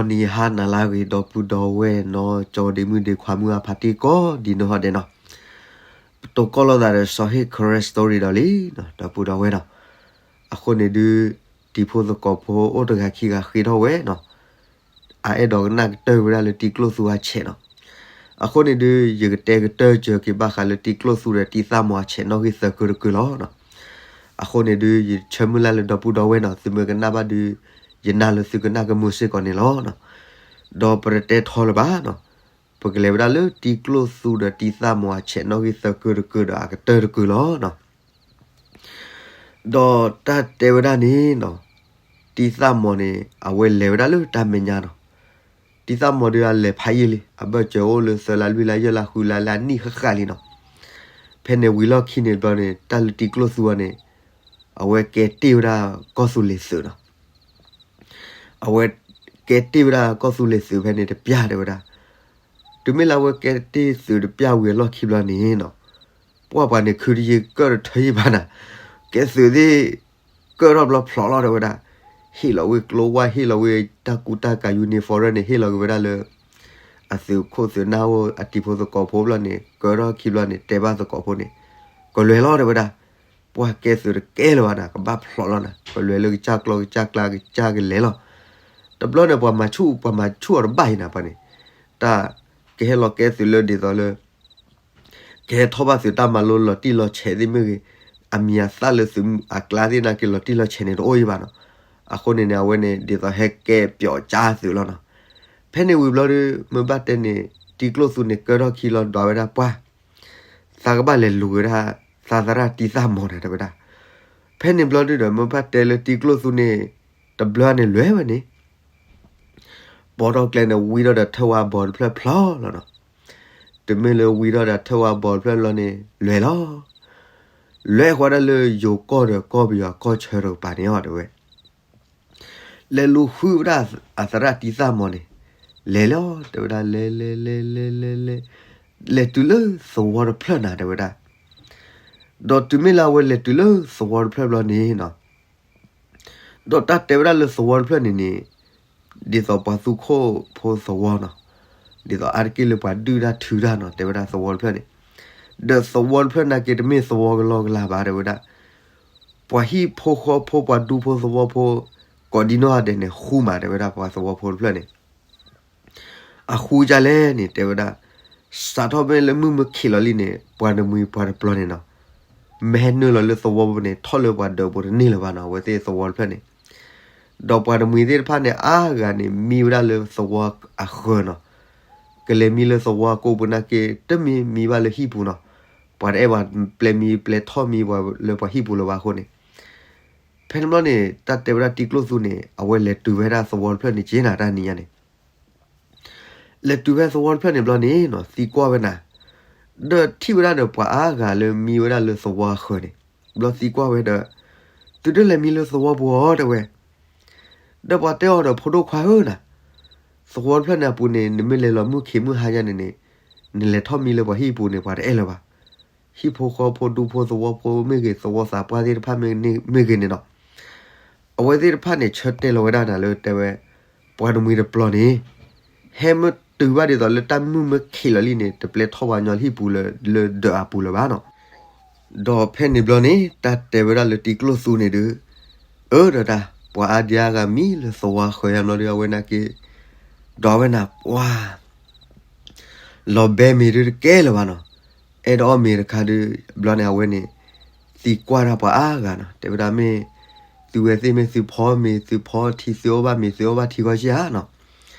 နံၤဟါနၤလၢအဂ့ၤ ဒီပုၢ်ဒီဝဲၢ်နီၢ်ကၠီဒ့မုၣ်ဒ့ခွါမုၢ်အဖါတံၢ်ကိးဒံးနီၢ်ဟီဒဲးနီၤ, ပတိၤကီၢ်လိာ်သးဒီးစီၤဟ့ၣ် Karen Story ဒီးလံ, ဒီပုၢ်ဒီဝဲၢ်နီၤ, အဃိန့ၣ်ဒုး တံၤဖိသကိးဖိအိၣ်တဂၤခံဂၤဃ့ထီၣ်ဝဲနီၤ, အအဲၣ်ဒိးကနၣ်ကတၢၢ်ဝဲဒၣ်လၢတံၤကျိၣ်သူအဆဲးနီၤ, အဃိန့ၣ်ဒုး ယကတဲကတၢၢ်စၢၤက့ၤဘၣ်ဃးလၢတံၤကျိၣ်သူဒီးတံၤသၣ်မီၤအဆဲးနီၣ်ဂံၢ်သၢကၢတကၢလီၤ. အဃိန့ၣ်ဒုး ယဆၢမုၢ်လၢ်လၢဒီပုၢ်ဒီဝဲၢ်နီၤ သုမ့ၢ်ကနၣ်ဘၣ်ဒုး ယနာ်လၢသုကနၣ်ကမုာ်စ့ၢ်ကီးန့ၣ်လီၤ. ဒီးပတတဲထီလၢၤဘၣ်နီၤ, ပကလဲၤဝဲဒၣ်လၢတံၤကျိၣ်သူဒီးတံၤသၣ်မီၤအဆဲးနီၣ်ဂံၢ်သၢကၢတကၢဒီးအကတၢၢ်တကၢလီၤ. ဒီးတၢ်တဲဝဲဒၣ်န့ၣ်နီၤ, တံၤသၣ်မီၤန့ၣ် အဝဲလဲၤဝဲဒၣ်လၢတၢ်မဲာ်ညါနီၤ, တံၤသၣ်မီၤဒုးအလဲၤဖးယံာ်လံ, အဘၢၣ်စၢၤအိၣ်လၢသၢလါလွံၢ်လါယဲၢ်လါဃုလါလၢအနံၣ်ဃၣ်ဃၣ်လံနီၤ, ဖဲန့ၣ်ဝံၤလီၢ်ခံန့ၣ်ဘျီန့ၣ် တၢ်လၢတံၤကျိၣ်သူအီၤန့ၣ် အဝဲကဲတ့ၢ်ဝဲဒၣ်ကီၢ်သူလ့ၤသုးနီၤ အဝဲကဲတ့ၢ်ဝဲဒၣ်ကီၢ်သူလ့ၤသုးဖဲန့ၣ်တပျၢ်တဲဝဲဒၣ်, တုၤမ့ၢ်လၢအဝဲကဲတ့ၢ်သုးတပျၢ်ဝံၤအလီၢ်ခံဘျီန့ၣ်နီၤ, ပှၢ်ပှၤန့ၣ်ခုတယံၤကၢၣ်တထၢယံၤဘၣ်နၤ, ကဲသုးသ့ၣ် ကၢၣ်ထီၣ်ဘျီဖျိးလီၤတဲဝဲဒၣ်, ဟ့ၣ်လီၤဝဲကျိဝၢ် ဟ့ၣ်လီၤဝဲတၢ်ကူတၢ်ကၤ uniform န့ၣ် ဟ့ၣ်လီၤက့ၤဝဲဒၣ်လၢ အသုးခိၣ်သုးနၢ်အိၣ်အတံၤဖိသကိးဖိဘျီန့ၣ် ကၢၣ်ထီၣ်ခံဘျီန့ၣ် တဲဘၣ်သကိးဖိန့ၣ်, ကလဲၤလီၤတဲဝဲဒၣ်, ပှၢ်ကဲသုးတကဲလၢၤဘၣ်နၤ ကဘၣ်ဖျိးလီၤနၤ ကလဲၤလၢကစၢ်ကျီကစၢ်ကျါကစၢ်ကလဲၤလီၤ. တဘျီန့ၣ်ပှၤမၤဆူၣ် ပှၤမၤဆူၣ်အီၤတဘၣ်အံၤနၤပှၤန့ၣ်, တၢ်ကဟဲလီၤကဲသုးလၢဒ်သိးလၢ ကဟဲထီၣ်ဘၣ်သုးတၢ်မၤလိလီၤတံၢ်လီၤဆဲးသ့ၣ်မ့ၢ်ဂ့ၤ, အမံၤအသၣ်လၢသုးအကျါသ့ၣ်နာ်က့လီၤတံၢ်လီၤဆဲးန့ၣ်တအိၣ်ယံၤဘၣ်နီၤ, အဃိန့ၣ်န့ၣ် အဝဲန့ၣ် ဒ်သိးဟဲကဲပျီကၠါသုးလီၤနီၤ. ဖဲန့ၣ်ဝံၤဘျီဒုး မ့ၢ်ဘၣ်တဲန့ၣ် တံၤကျိၣ်သူန့ၣ် ကၢၣ်ထီၣ်ခံလီၤ ဒွးဝဲဒၣ်ပှၢ် သးကဘၣ်လဲၤလူၤက့ၤဝဲဒၣ် သးသရၣ်တံၤသၣ်မီၤနၤတဲဝဲဒၣ်. ဖဲန့ၣ်ဘျီဒုးဒီး မ့ၢ်ဘၣ်တဲလၢတံၤကျိၣ်သူန့ၣ် တဘျီန့ၣ်လဲၤဝဲန့ၣ် ပိာ်ထီၣ်ကျဲန့ၣ် ဝံထီၣ်ဒီးထၢဝါဘီတဖျၢၣ်ဖျီလီၤနီၤ. တုၤမ့ၢ်လၢဝံထီၣ်ဒီးထၢဝါဘီတဖျၢၣ်လီၤန့ၣ် လဲၤလီၤ. လဲၤဃီဒၣ်လၢယိၤကီၢ်ဒီးကီၢ်ပယီၤကီၢ်ဆၢတကပၤန့ၣ်အီၤတဲဝဲ လဲၤလူၤဃုဝဲဒၣ်အသရၣ်တံၤသၣ်မီၤန့ၣ် လဲၤလီၤတဲဝဲဒၣ် လဲၤလဲၤလဲၤလဲၤလဲၤလဲၤ လဲၤတုၤလၢသဝီတဖျၢၣ်နၤတဲဝဲဒၣ်. ဒီးတုၤမ့ၢ်လၢအဝဲလဲၤတုၤလၢသဝီတဖျၢၣ်ဘျီန့ၣ်နီၤ ဒီးတၢ်တဲဝဲဒၣ်လၢသဝီတဖျၢၣ်န့ၣ်န့ၣ် ဒ်သိးပှၤသူခိၣ်ဖိသဝီနီၤ, ဒ်သိးအါတက့ၢ်လၢပှၤဒုၣ်တၢ်ထုတၢ်နီၤ တဲဝဲဒၣ်သဝီတဖျၢၣ်န့ၣ်, ဒီးသဝီတဖျၢၣ်နာ်က့တမ့ၢ်သဝီကလီကလီဘၣ်တဲဝဲဒၣ်, ပှၤဟံၣ်ဖိဃီဖိပှၤဒူဖိသဝီဖိ ကိးဒံနီၢ်ဂၤဒဲးန့ၣ် ဃူမးတဲဝဲဒၣ်ပှၤသဝီဖိတဖျၢၣ်န့ၣ် အဃူဒ်လဲၣ်န့ၣ် တဲဝဲဒၣ်, စးထီၣ်မ့ၢ်လၢမုၢ်မ့ၢ်ခံးလီၤလံန့ၣ် ပှၤတမှံၤပှၤတပျီၤန့ၣ်နီၤ, မ့ၢ်ဟဲနုာ်လီၤလၢသဝီပူၤန့ၣ် ထီၣ်လၢပှၤဒၢးပူၤတန့ၢ်လၢၤဘၣ်နီၤ အဝဲသ့ၣ်သဝီတဖျၢၣ်န့ၣ်, ဒီးပှၤတမှံၤသ့ၣ်တဖၣ်န့ၣ် အါဂၤန့ၣ် မံဝဲဒၣ်လၢသဝီအဃၢၤနီၤ, ကလဲၤမံလၢသဝီကိးပူၤနာ်က့ တမ့ၢ်မံဘၣ်လၢဟံၣ်ပူၤနီၤ, ပှၤတအဲၣ်ပှၤပျဲမံပျဲထီၣ်မံပှၤလၢပှၤဟံၣ်ပူၤလၢၤဘၣ်အဃိန့ၣ် ဖဲန့ၣ်ဘျီန့ၣ် တၢ်တဲဝဲဒၣ်တံၤကျိၣ်သူန့ၣ် အဝဲလဲၤတုၤဝဲဒၣ်သဝီတဖျၢၣ်န့ၣ်က့နၤ တၢ်နံၤညါန့ၣ် လဲၤတုၤဖဲသဝီတဖျၢၣ်န့ၣ်ဘျီန့ၣ်နီၤ သံကွၢ်ဝဲနၤ, ဒီးထံၣ်ဝဲဒၣ်ဒီးပှၤအါဂၤလၢမံဝဲဒၣ်လၢသဝီအဃၢၤန့ၣ်, ဘျီသံကွၢ်ဝဲဒီး, သုတလဲၤမံလၢသဝီပူၤအီၤတဲဝဲ, ဒီးပှၤတဲအီၤဒီး ဖိဒိၣ်ခွါဧၢနၤ, သဝီတဖျၢၣ်န့ၣ်အပူၤန့ၣ် နမ့ၢ်လဲၤလီၤမုၢ်ခံးမုၢ်ဟါညါန့ၣ်န့ၣ်, နလဲၤထီၣ်မံလၢပှၤဟံၣ်ပူၤန့ၣ် ပှၤတအဲၣ်လၢၤဘၣ် ဟံၣ်ဖိဃီဖိဒူဖိသဝီဖိမ့ၢ်ဂ့ၤ သဝီသးပှၢ်သ့ၣ်တဖၣ်မ့ၢ်ဂ့ၤန့ၣ်နီၤ, အဝဲသ့ၣ်တဖၣ်န့ၣ် ဆၢတဲာ်လီၤဝဲဒၣ်နၤလၢတဲဝဲ, ပှၤတမှံၤတပျီၤန့ၣ်, ဟဲမ့ၢ်တုၤဘၣ်ဒ်သိးလၢတၢ်မုၢ်မ့ၢ်ခံးလီၤလံန့ၣ် တပျဲထီၣ်ပှၤညီလၢဟံၣ်ပူၤလၢဒၢးအပူၤလၢၤဘၣ်နီၤ, ဒီးဖဲန့ၣ်ဘျီန့ၣ် တၢ်တဲဝဲဒၣ်လၢတံၤကျိၣ်သူန့ၣ်ဒီး, အၢဒီးတၢ် ပှၤအါဒံအါဂၤမံလၢသဝီဃၢၤယါဘျီဒီး အဝဲနာ်က့ ဒီးအဝဲနၤပှၤ လီၤဘဲမ့ၤဒုးတကဲလၢၤဘၣ်နီၤ, အဲၣ်ဒိးအီၣ်မ့ၤတခါဒုး ဘျီန့ၣ်အဝဲန့ၣ် သံကွၢ်တၢ်ပှၤအါဂၤနီၤ တဲဝဲဒၣ်မ့ၢ်, သုဝဲသ့ၣ်မ့ၢ်သုဖီမ့ၤ သုဖီထံ သုအီၣ်ဘၣ်မ့ၤ သုအီၣ်ဘၣ်ထံဂီၢ်ဆံဧါနီၤ,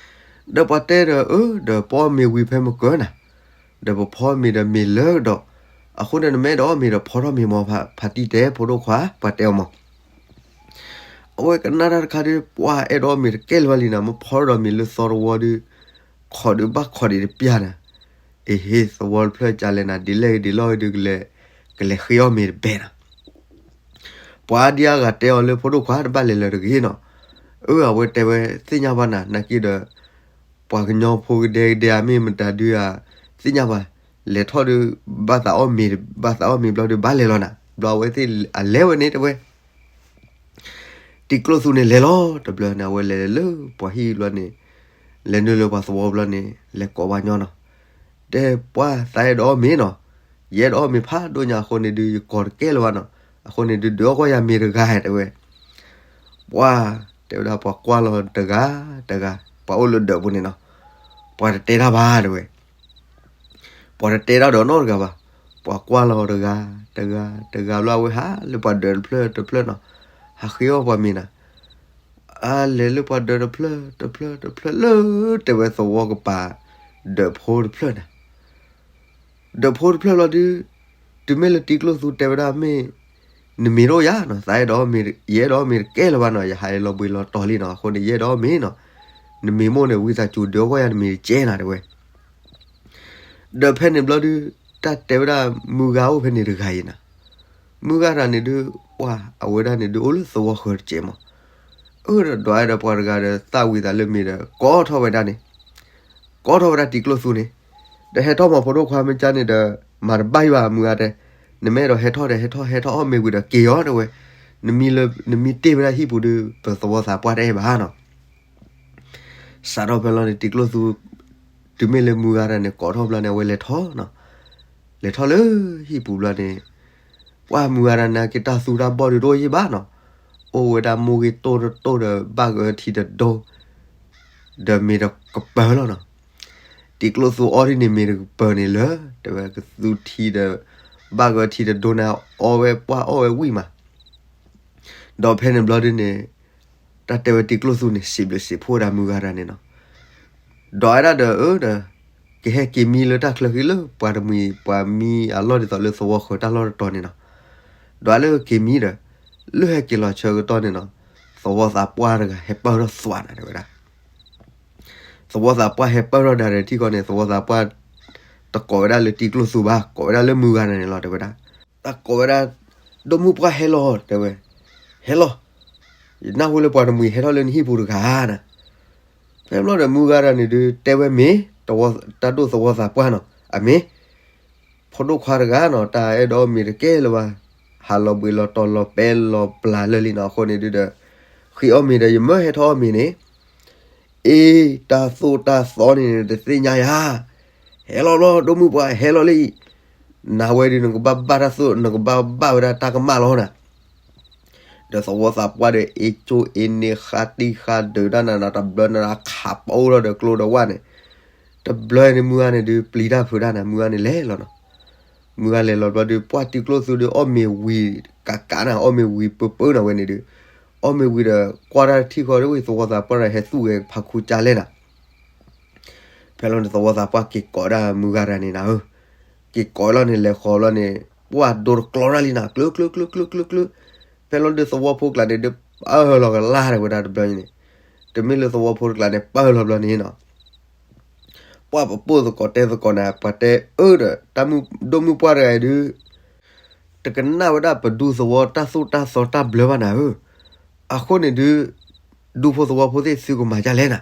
ဒီးပှၤတဲဒီးအၢ ဒီးပအီၣ်မ့ၤဝံၤဖဲမုၢ်ကၢၤနၤ, ဒီးပဖီမ့ၤဒီးမ့ၤလၢဒီး, အဃိန့ၣ်နမ့ၢ်အဲၣ်ဒိးအီၣ်မ့ၤဒီးဖီထီၣ်မ့ၤမ့ၢ်ဖါတံၢ်တဲ ဖိဒိၣ်ခွါ ပှၤတဲအီၤမး အဝဲကနၣ်တၢ်တခါဒီး ပှၤအဲၣ်ဒိးအီၣ်မ့ၤတကဲလၢၤဘၣ်လံနၤ မ့ၢ်ဖီထီၣ်ဒီးမ့ၤလၢသီတဝီဒီး, ခိးဒုးဘၣ်ခိးဒံးတပျၢ်နၤ, အ့ဟ့ သဝီတဖျၢၣ်ကလဲၣ်နၤ ဒ်လဲၣ်ဂ့ၤဒ်လဲၣ်ဂ့ၤဒုးကလဲၤ, ကလဲၤဃ့အီၣ်မ့ၤတဘဲနၤ, ပှၤအါဒံအါဂၤတဲအီၤလၢဖိဒိၣ်ခွါတဘၣ်လဲၤလၢၤတဂ့ၤနီၤ, အၢ အဝဲတဲဝဲသ့ၣ်ညါဘၣ်နၤ နာ်က့ဒီး ပှၤကညီဖိကဒဲကဒဲအမ့ၢ်မတၤဒုးဧါ, သ့ၣ်ညါဘၣ်, လဲၤထီၣ်ဒီး, ဘၣ်သးအီၣ်မ့ၤ, ဘၣ်သးအီၣ်မ့ၤဘျီဒီး ဘၣ်လဲၤလီၤနၤ, ဘျီအဝဲသ့ၣ်အလဲၤဝဲန့ၣ်တဲဝဲ, တံၤကျိၣ်သူန့ၣ်လဲၤလီၤ, တဘျီန့ၣ် အဝဲလဲၤလၢပှၤဟံၣ်ဘျီန့ၣ်, လဲၤနုာ်လၢပှၤသဝီဘျီန့ၣ် လဲၤကိးပှၤညီနီၤ, တဲပှၤသးအဲၣ်ဒိးအီၣ်မ့ၤနီၤ, ယအဲၣ်ဒိးအီၣ်မ့ၤဖးဒိၣ်ညါအဃိန့ၣ်ဒုး ယကိးတကဲလၢၤဘၣ်နီၤ, အဃိန့ၣ်ဒုး ဒုးအီၣ်ကွၢ်ယၤမ့ၤတဂၤတဲဝဲ, ပှၤတဲဝဲဒၣ်ပှၤကွၢ်လီၤတဂၤတဂၤ, ပှၤအိၣ်လၢဒၢးပူၤန့ၣ်နီၤ, ပှၤတတဲတၢ်ဘၣ်တဲဝဲ ပှၤတတဲတၢ်ဒီးနီတဂၤဘၣ်, ပှၤကွၢ်လီၤတဂၤတဂၤတဂၤဘျီ အဝဲဟးလၢပှၤဒၢးတဖျၢၣ်တဖျၢၣ်နီၤ, ဟးဃ့အီၣ်ပှၤမ့ၤနၤ, အလဲၤလၢပှၤဒၢးတဖျၢၣ်တဖျၢၣ်တဖျၢၣ်လၢ တဲဝဲသဝီကပၤ ဒၢးဖိတဖျၢၣ်န့ၣ် ဒၢးဖိတဖျၢၣ်လီၤဒုး, တုၤမ့ၢ်လၢတံကျိၣ်သူတဲဝဲဒၣ်မ့ၢ်, နမ့ၢ်တအိၣ်ယၤနီၤ, သးအဲၣ်ဒိးမ့ၤ, ယအဲၣ်ဒိးမ့ၤတကဲလၢၤဘၣ်နီၤ, ယဟးလီၤဘှံးလီၤတီၤလံနီၤ, အဃိန့ၣ် ယအဲၣ်ဒိးမ့ၤနီၤ, နမ့ၢ်မိၢ်န့ၣ် ဝံသးစူၤဒုးအီၣ်ကွၢ်ယၤနမ့ၤတကဲနၤတဲဝဲ, ဒီးဖဲန့ၣ်ဘျီဒုး, တၢ်တဲဝဲဒၣ်မုၢ်ဂၤအိၣ်ဖဲန့ၣ်တဂၤအံၤနၤ, မုၢ်ဂၤတဂၤန့ၣ်ဒုး, ပှၤအဝဲဒၣ်န့ၣ်ဒုးအိၣ်လၢသဝီဃၢၤတစဲးမး, အၢဒီးဒွးဝဲဒီးပှၤတဂၤဒီးသၣ်ဝံၤသးလၢမ့ၤဒီး ကိးထီၣ်ဝဲဒၣ်န့ၣ် ကိးထီၣ်ဝဲဒၣ်တံကျိၣ်သူန့ၣ်, ဒီးဟဲထီၣ်မးဖိဒိၣ်ခွါမ့ၢ်ကါန့ၣ်ဒီး မၤတဘၣ်ယဘၣ်မုၢ်ဂၤတဲ, နမ့ၢ်အဲၣ်ဒိးဟဲထီၣ်ဒီးဟဲထီၣ် ဟဲထီၣ်အီၣ်မ့ၤဝံၤဒီးက့ၤအီၤတဲဝဲ, နမ့ၢ်တ့ၢ်ဝဲဒၣ်ဟံၣ်ပူၤဒုး ပသဝီသးပှၢ်တအဲၣ်ဘၣ်နီၤ, စးထီၣ်ဖဲလီၤန့ၣ် တံကျိၣ်သူ, တုၤမ့ၢ်လၢမုၢ်ဂၤတဂၤန့ၣ် ကိးထီၣ်ဘျီန့ၣ် အဝဲလဲၤထီၣ်နီၤ, လဲၤထီၣ်လၢဟံၣ်ပူၤဘျီန့ၣ်, ပှၤမုၢ်ဂၤတဂၤန့ၣ် က့ၤတၢ်သူတၢ်ဘီၣ်ဒုးတအိၣ်ယံာ်ဘၣ်နီၤ, အိၣ်ဝဲဒၣ်မိၢ်ဂ့ၤတိၢ်တတိၢ်ဒီးဘၣ်ဂၢၤထံတဒိ, ဒီးမ့ၤတကပၤလီၤနီၤ, တံကျိၣ်သူအီၣ်ဒ်န့ၣ်မ့ၤတကပၤန့ၣ်လၢ, တဲဝဲကသူထံဒီး, ဘၣ်ဂၢၤထံတဒိန့ၣ် အီၣ်ဝဲပှၢ်အီၣ်ဝဲဝံၣ်မး ဒီးဖဲန့ၣ်ဘျီဒုန့ၣ်, တၢ်တဲဝဲတံကျိၣ်သူန့ၣ် စံးဘျုးစံးဖှိၣ်ဝဲဒၣ်မုၢ်ဂၤတဂၤန့ၣ်နီၤ, ဒီးဝဲဒၣ်ဒီးအၢဒီး, ကဟဲက့ၤမံလၢတၢ်ချၢဃံလၢပှၤတမှံၤ ပှၤမံအလီၢ်ဒ်သိးလၢသဝီဃၢၤတၢ်လီၢ်တတီၤန့ၣ်နီၤ, ဒီးလၢက့ၤမံဒီး, လၢဟဲက့ၤလီၤဆၢကတီၢ်န့ၣ်နီၤ, သဝီသးပှၢ်တဂၤဟဲပၢၢ်ထီၣ်သွးနၤတဲဝဲဒၣ် သဝီသးပှၢ်ဟဲပၢၢ်ထီၣ်ဒၣ်ဒီးထံကီၢ်န့ၣ် သဝီသးပှၢ်, တကိးဝဲဒၣ်လၢတံကျိၣ်သူဘၣ် ကိးဝဲဒၣ်လၢမုၢ်ဂၤန့ၣ်လီၤတဲဝဲဒၣ်, တၢ်ကိးဝဲဒၣ်, ဒိၣ်မုၢ်ပှၢ်ဟဲလီၤတဲဝဲ, ဟဲလီၤ, ယနၢ်ဟူလၢပှၤတမှံၤဟဲထီၣ်လၢနဟံၣ်ပူၤတဂၤနၤ, ဖဲဘျီဒီးမုၢ်ဂၤတဂၤန့ၣ်ဒုးတဲဝဲမ့ၢ်, တၢ်ဒိၣ်သဝီသးပှၢ်နီၤ အမ့ၢ် ဖိဒိၣ်ခွါတဂၤနီၤ တၢ်အဲၣ်ဒိးအီၣ်မ့ၤတကဲလၢၤဘၣ်, ဟးလီၤဘှံးလီၤတီၤလီၤပဲလီၤပျၢ်လၢာ်လံနီၤ အဃိန့ၣ်ဒုးဒီး, ဃ့အီၣ်မ့ၤဒီးယမၢဟဲထီၣ်အီၣ်မ့ၤန့ၣ်, အ့, တၢ်သိၣ်တၢ်သီန့ၣ်တသ့ၣ်ညါယၤ, ဟဲလီၤလီၤ ဒိၣ်မုၢ်ပှၢ်ဟဲလီၤလံ, နၤဝဲဒုးနကဘၣ်ဘၣ်တၢ်သိၣ် နကဘၣ်ဘၣ်ဝဲဒၣ်တၢ်ကမၣ်လီၤနၤ ဒီးသဝီသးပှၢ်ဒီး အ့ကၠိအ့န့ၣ် ဃါတံၢ်ဃါဒုးတၢ်နၤနၤ တဘျီနၤနၤခးပအိၣ်ထီၣ်ဒီးကျိဒီးဝၣ်န့ၣ်, တဘျီန့ၣ်မုၢ်ဂၤန့ၣ်ဒုး ပျံၤတၢ်ဖုးတၢ်နၤ မုၢ်ဂၤန့ၣ်လဲၤလီၤနီၤ, မုၢ်ဂၤလဲၤလီၤဘျီဒုး ပှၢ်တံကျိၣ်သူဒုး အီၣ်မ့ၤဝံၤကးကးနၤ အီၣ်မ့ၤဝံၤပၢပၢနၤဝဲန့ၣ်ဒုး, အီၣ်မ့ၤဝံၤဒီး ကွၢ်တၢ်ထံၣ်ဃီဒ်ဝဲ သဝီသးပှၢ်ဒီးဟဲသူၣ်ဂဲၤဖးခူကၢ်လဲၣ်နၤ ဖဲလီၤန့ၣ်သဝီသးပှၢ်က့ၤကိးဒၣ်မုၢ်ဂၤတဂၤန့ၣ်နၤဧၢ, က့ၤကိးလီၤန့ၣ် လဲၤဃီၤလီၤန့ၣ်, ပှၢ်ဒိတကျီတၢ်လံနၤ ကျၢၤကျၢၤကျၢၤကျၢၤကျၢၤကျၢၤ, ဖဲလီၤဒုးသဝီဖိကျါန့ၣ်ဒုး ပၢၢ်လီၤကလၢ်တဝဲဒၣ်တဘျီန့ၣ်, တမ့ၢ်လၢသဝီဖိတကျါန့ၣ် ပၢၢ်လီၤဘျီန့ၣ်နီၤ ပှၢ်ပပိၢ်သကိးတဲသကိးနၤ ပှၤတဲအၢဒီး တၢ်မုၢ်ဒိၣ်မုၢ်ပှၢ်တဂၤအံၤဒုး တကနၣ်ဝဲဒၣ်ပဒူသဝီတၢ်သိၣ်တၢ်သီတၢ်ဘျၢဘၣ်နၤဧၢ, အဃိန့ၣ်ဒုး ဒူဖိသဝီဖိသ့ၣ်သုကမၤဒ်လဲၣ်နၤ,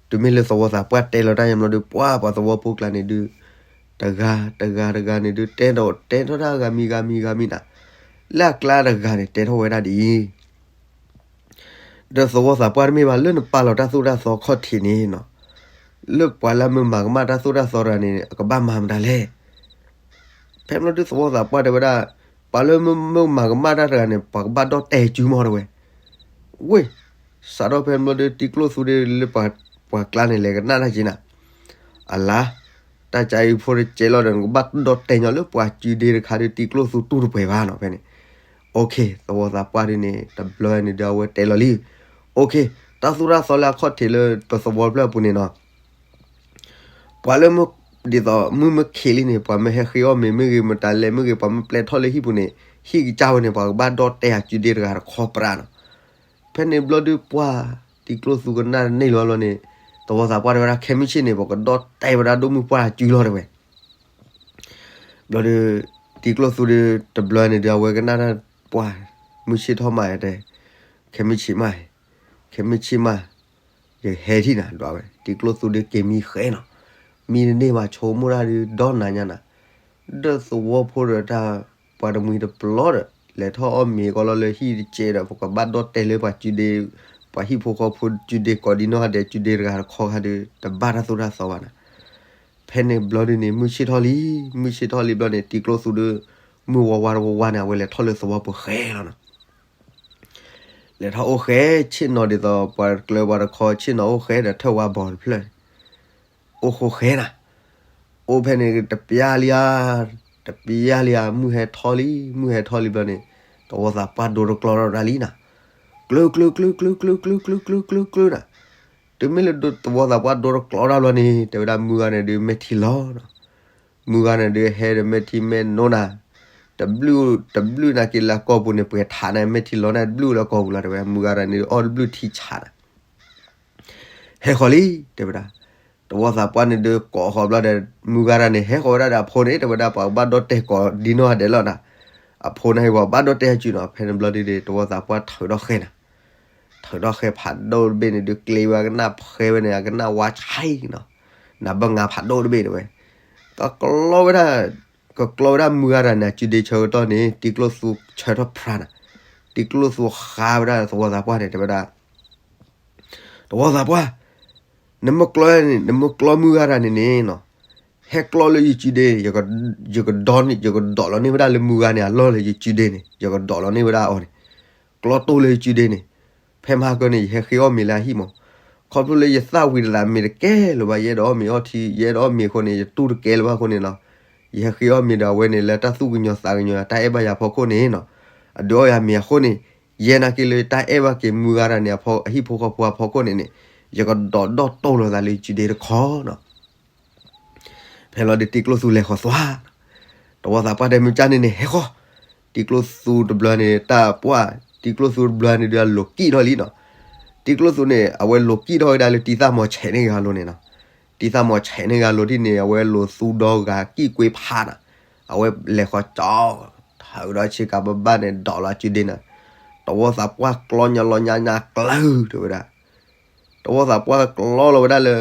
တုၤမ့ၢ်လၢသဝီသးပှၢ်တဲလီၤတၢ်ယံၤဘျီဒုး ပှၢ်ပှၤသဝီဖိကျါန့ၣ်ဒုး တဂၤတဂၤတဂၤန့ၣ်ဒုး တဲထီၣ်တဲထီၣ်တၢ်ဂၤမံၤဂၤမံၤဂၤမံၤနၤ, လၢအကျါတဂၤန့ၣ်တဲထီၣ်ဝဲဒၣ်ဒ်အံၤ ဒီးသဝီသးပှၢ်တမ့ၢ်ဘၣ် လၢနပာ်လီၤတၢ်သိၣ်တၢ်သီခီၣ်ထံးန့ၣ်နီၤ, လၢပှၤလၢအမ့ၢ်မၤကမၣ်တၢ်သိၣ်တၢ်သီတဂၤန့ၣ် အကဘၣ်မၤမတၤလဲၣ်. ဖဲမ့ၢ်ဒုးသဝီသးပှၢ်တဲဝဲဒၣ်, ပှၤလၢမ့ၢ်မၤကမၣ်တၢ်တဂၤန့ၣ် ပှၤကဘၣ်ဒီၣ်တဲာ်စုမီၢ်တဲဝဲ. ဝ့ၢ်, စးထီၣ်ဖဲမ့ၢ်ဒုးတံၤကျိၣ်သူဒုးလၢပှၤကျါန့ၣ် လဲၤကနၣ်တၢ်က့ၤနၤ, အလါ, တၢ်ကါအံၤဖိတကဲလီၤဒီး နကဘၣ်ဒီၣ်တဲာ်ညီလၢပှၤစုဒ့တခါဒုး တံၤကျိၣ်သူတူၢ်တပှဲၤဘၣ်နီၤ ဖဲန့ၣ်. သဝီသးပှၢ်ဒုးန့ၣ် တဘျီန့ၣ်ဒုးအဝဲတဲလီၤလံ. တၢ်သိၣ်တၢ်သီလၢအခီၣ်ထံးလၢပသဝီဖျၢၣ်အပူၤန့ၣ်နီၤ, ပှၤလၢမ့ၢ်ဒ်သိးမုၢ်မ့ၢ်ခံးလံန့ၣ် ပှၤမ့ၢ်ဟဲဃ့အီၣ်မ့ၤမ့ၢ်ဂ့ၤ မတၤလဲၣ်မ့ၢ်ဂ့ၤ ပှၤမ့ၢ်ပျဲထီၣ်လၢဟံၣ်ပူၤန့ၣ် ဟံၣ်ကစၢ်ဝဲန့ၣ် ပှၤကဘၣ်ဒီၣ်တဲာ်အစုဒ့တဂၤတခီပရၣ်နီၤ. ဖဲန့ၣ်ဘျီဒုးပှၢ်တံၤကျိၣ်သူကနၣ်တန့ၢ်လီၤဘျီန့ၣ်, သဝီသးပှၢ်တဲဝဲဒၣ် ခဲမုၢ်ဆ့ၣ်န့ၣ် ပကဒီၣ်တဲာ်ဝဲဒၣ်ဒိၣ်မုၢ်ပှၢ်အစုလီၤတဲဝဲ. ဘျီဒုး တံၤကျိၣ်သူဒုးတဘျီန့ၣ်ဒုး အဝဲကနၣ်တၢ်ပှၢ်, မုၢ်ဆ့ၣ်ထီၣ်မးတဲ, ခဲမုၢ်ဆ့ၣ်မး, ခဲမုၢ်ဆ့ၣ်မး, ယဟဲထံၣ်နၤဒွးဝဲ. တံၤကျိၣ်သူဒုးက့ၤမံဃဲနီၤ, မံတန့ၢ်ဘၣ် ဆိကမိၣ်တၢ်ဒုးဒီနၤညါနၤ. ဒီးသဝီဖိဒီးတၢ်ပှၤတမှံၤတပျီဒီး လဲၤထီၣ်အီၣ်မ့ၤကီးလီၤလၢဟံၣ်တကဲးဒီး ပကဘၣ်ဒီၣ်တဲာ်လၢပှၤစုဒ့, ပှၤဟံၣ်ဖိဃီဖိစုဒ့ကိးဒံနီၢ်ဂၤဒဲး စုဒ့တဂၤတခီခါဒီး တဘၣ်တၢ်သိၣ်တၢ်သီဘၣ်နၤ. ဖဲန့ၣ်ဘျီဒုန့ၣ် မုၢ်ဆ့ၣ်ထီၣ်လံ, မုၢ်ဆ့ၣ်ထီၣ်လံဘျီန့ၣ် တံၤကျိၣ်သူဒီး မုၢ်ဝါဝါတဝါဝါန့ၣ် အဝဲလဲၤထီၣ်လၢသဝီပူၤဃဲလီၤနီၤ. လဲၤထီၣ်အိၣ်ဃဲဆ့ၣ်နီၤဒ်သိး ပှၤတကျၢၤပှၤတခီဆ့ၣ်နီၤအိၣ်ဃဲဒီးထၢၣ်ဝါဘီတဖျၢၣ်န့ၣ် အိၣ်ဃိဃဲနၤ. အိၣ်ဖဲန့ၣ်တပျၢ်လံဧါ, တပျၢ်လံဧါ, မုၢ်ဟဲထီၣ်လံ, မုၢ်ဟဲထီၣ်လံဘျီန့ၣ် တဝီသးပှၢ်ဒိတကျီထီၣ်ဒၣ်လံနၤ. ကျၢၤကျၢၤကျၢၤကျၢၤကျၢၤကျၢၤကျၢၤကျၢၤနၤ. တုၤမ့ၢ်လၢတဝီသးပှၢ်ဒိတကျီတၢ်ဘျီန့ၣ် တဲဝဲဒၣ်မုၢ်ဂၤန့ၣ်ဒုးမဲာ်ထံလီၤနီၤ. မုၢ်ဂၤန့ၣ်ဒုးဟဲဒီးမဲာ်ထံမဲာ်နိနၤ, တဘျုးတဘျုးနၤက့ၤလၢအကီၢ်ပူၤန့ၣ် ပှဲၤထးနၤ မဲာ်ထံလီၤနၤတဘျုးလၢကီၢ်ပူၤလီၤ တဲဝဲ. မုၢ်ဂၤတဂၤန့ၣ်ဒုးအီၣ်တဘျုးထံဆးနၤ ဟဲဃီၤလံ တဲဝဲဒၣ်. တဝီသးပှၢ်န့ၣ်ဒုးကိးဃီၤဘျီဒီး မုၢ်ဂၤတဂၤန့ၣ် ဟဲဃီၤဝဲဒၣ်ဒီးအဖိန့ၣ် တဲဝဲဒၣ် ပှၤကဘၣ်ဒီၣ်တဲာ်ကိးဒံနီၢ်ဂၤဒဲးလီၤနၤ. အဖိန့ၣ်ဟဲဝဲဘၣ်ဒီၣ်တဲာ်ဟဲစုနီၤ. ဖဲန့ၣ်ဘျီဒုဒီး တဝီသးပှၢ်ထုးထီၣ်ဃဲနၤ, ထုးထီၣ်ဃဲဖးဒိၣ်တဘ့ၣ်န့ၣ်ဒုး ကျ့ဝဲအကနၣ်ဖှဲဝဲန့ၣ် အကနၣ်ဝါဆဲးနီၤ, နဘၣ်ငါဖးဒိၣ်တဘ့ၣ်တဲဝဲ. ကကျီဝဲဒၣ်, ကကျီဝဲဒၣ်မုၢ်ဂၤတဂၤန့ၣ် အစုဒ့ဆၢကတီၢ်န့ၣ် တံၤကျိၣ်သူဆၢထီၣ်ဖြါနၤ. တံၤကျိၣ်သူဃါဝဲဒၣ်တဝီသးပှၢ်န့ၣ် တဲဝဲဒၣ် တဝီသးပှၢ်, နမ့ၢ်ကျီန့ၣ် နမ့ၢ်ကျီမုၢ်ဂၤတဂၤန့ၣ်န့ၣ်နီၤ, ဟဲကျီလၢယစုဒ့, ယကဒိး, ယကဒိးလီၤန့ၢ်ဝဲဒၣ်လၢမုၢ်ဂၤန့ၣ်အလီၢ်လၢယစုဒ့န့ၣ်, ယကဒိးလီၤန့ၢ်ဝဲဒၣ်အီၤန့ၣ်, ကျီတိၢ်လၢယစုဒ့န့ၣ်, ဖဲမဟါကၢန့ၣ် ယဟဲဃ့အီၣ်မ့ၤလၢအဟံၣ်မး, ခီဖျိလၢယသၣ်ဝံၤတသးမ့ၤတကဲလၢၤဘၣ်, ယအဲၣ်ဒိးအီၣ်မ့ၤအီထံ, ယအဲၣ်ဒိးအီၣ်မ့ၤအဃိန့ၣ် ယတူၢ်တကဲလၢၤဘၣ်အဃိန့ၣ်နီၤ, ယဟဲဃ့အီၣ်မ့ၤဒီးအဝဲန့ၣ် လၢတၢ်သူၣ်ကညီၤသးကညီၤတၢ်အဲၣ်ဘၣ်ယၤအဖီခိၣ်န့ၣ်နီၤ, အဒုးအီၣ်ယၤမ့ၤအဃိန့ၣ်, ယဲနာ်က့လၢတၢ်အဲၣ်ဘၣ်က့ၤမုၢ်ဂၤတဂၤန့ၣ် အဟံၣ်ဖိဃီဖိအဖီခိၣ်န့ၣ်န့ၣ်, ယကဒိးဒီၣ်တိၢ်လီၤသးလၢယစုဒ့တခီနီၤ. ဖဲလီၤဒုးတံၤကျိၣ်သူလဲၤဃီၤသွါ, တဝီသးပှၢ်တဲမုၢ်ကၢ်န့ၣ်န့ၣ် ဟဲဃီၤ, တံၤကျိၣ်သူတဘျီန့ၣ် တၢ်ပှၢ်, တံၤကျိၣ်သူတဘျီန့ၣ်ဒုးအလိၤကံၣ်ထီၣ်လံနီၤ. တံၤကျိၣ်သူန့ၣ် အဝဲလိၤကံၣ်ထီၣ်ဝဲဒၣ်လၢတံၤသၣ်မီၤဆဲးန့ၢ်ဂၤလိၤန့ၣ်နီၤ. တံၤသၣ်မီၤဆဲးန့ၢ်ဂၤလိၤဒ်န့ၣ် အဝဲလိၤသူဒီဂၤကံၣ်ကွ့ဖးနီၤ. အဝဲလဲၤဃီၤကၠီ, ထုးဒီးဆ့ကၤဘၣ်ဘၣ်န့ၣ် ဒိးလီၤစုဒ့နၤ. တဝီသးပှၢ်ကျီညါလီၤညါညါကျၢၤတဲဝဲဒၣ် တဝီသးပှၢ်ကျီလီၤဝဲဒၣ်လၢ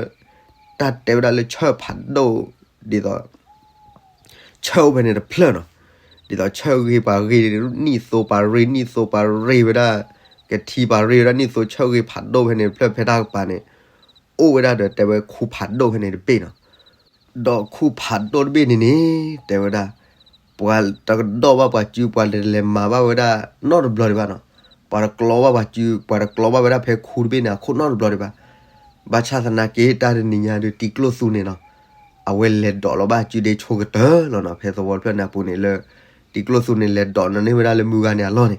တၢ်တဲဝဲဒၣ်လၢဆၢၣ်ဖးဒိၣ်, ဒ်သိး ဆၢၣ်အိၣ်ဖဲန့ၣ်တဖျၢၣ်နီၤ, ဒ်သိးဆၢၣ်ဂ့ၤပှၤဂ့ၤနံၣ်သိပှၤရ့နံၣ်သိပှၤရ့ဝဲဒၣ်, ကထံပှၤရ့ဝဲဒၣ်နံၣ်သိဆၢၣ်ဂ့ၤဖးဒိၣ်ဖဲန့ၣ်တဖျၢၣ်ဖဲတၢ်ကပၤန့ၣ်, အိၣ်ဝဲဒၣ်ဒီးတဲဝဲခူဖးဒိၣ်ဖဲန့ၣ်တဘ့ၣ်နီၤ. ဒီးခူဖးဒိၣ်တဘ့ၣ်န့ၣ်န့ၣ် တဲဝဲဒၣ်, ပှၤတကဒီးဘၣ်ပှၤစု ပှၤတလဲၤမၤဘၣ်ဝဲဒၣ်နီတဘျီဒံးဘၣ်နီၤ, ပှၤတကျီဘၣ်ပှၤစု ပှၤတကျီဘၣ်ဝဲဒၣ်ဖဲခူတဘ့ၣ်န့ၣ် အခိၣ်နီတဘျီဒံးဘၣ်. ဘၣ်ဆၣ်သနာ်က့ တၢ်တနံၤညါဒုး တံၤကျိၣ်သူန့ၣ်နီၤ, အဝဲလဲၤဒိးလီၤဘၣ်စုဒ့ဆိကတၢၢ်လီၤနီၤ, ဖဲသဝီတဖျၢၣ်န့ၣ်အပူၤန့ၣ်လၢ တံၤကျိၣ်သူန့ၣ်လဲၤဒိးန့ၢ်ဝဲဒၣ်လၢမုၢ်ဂၤန့ၣ်အလီၢ်န့ၣ် လီ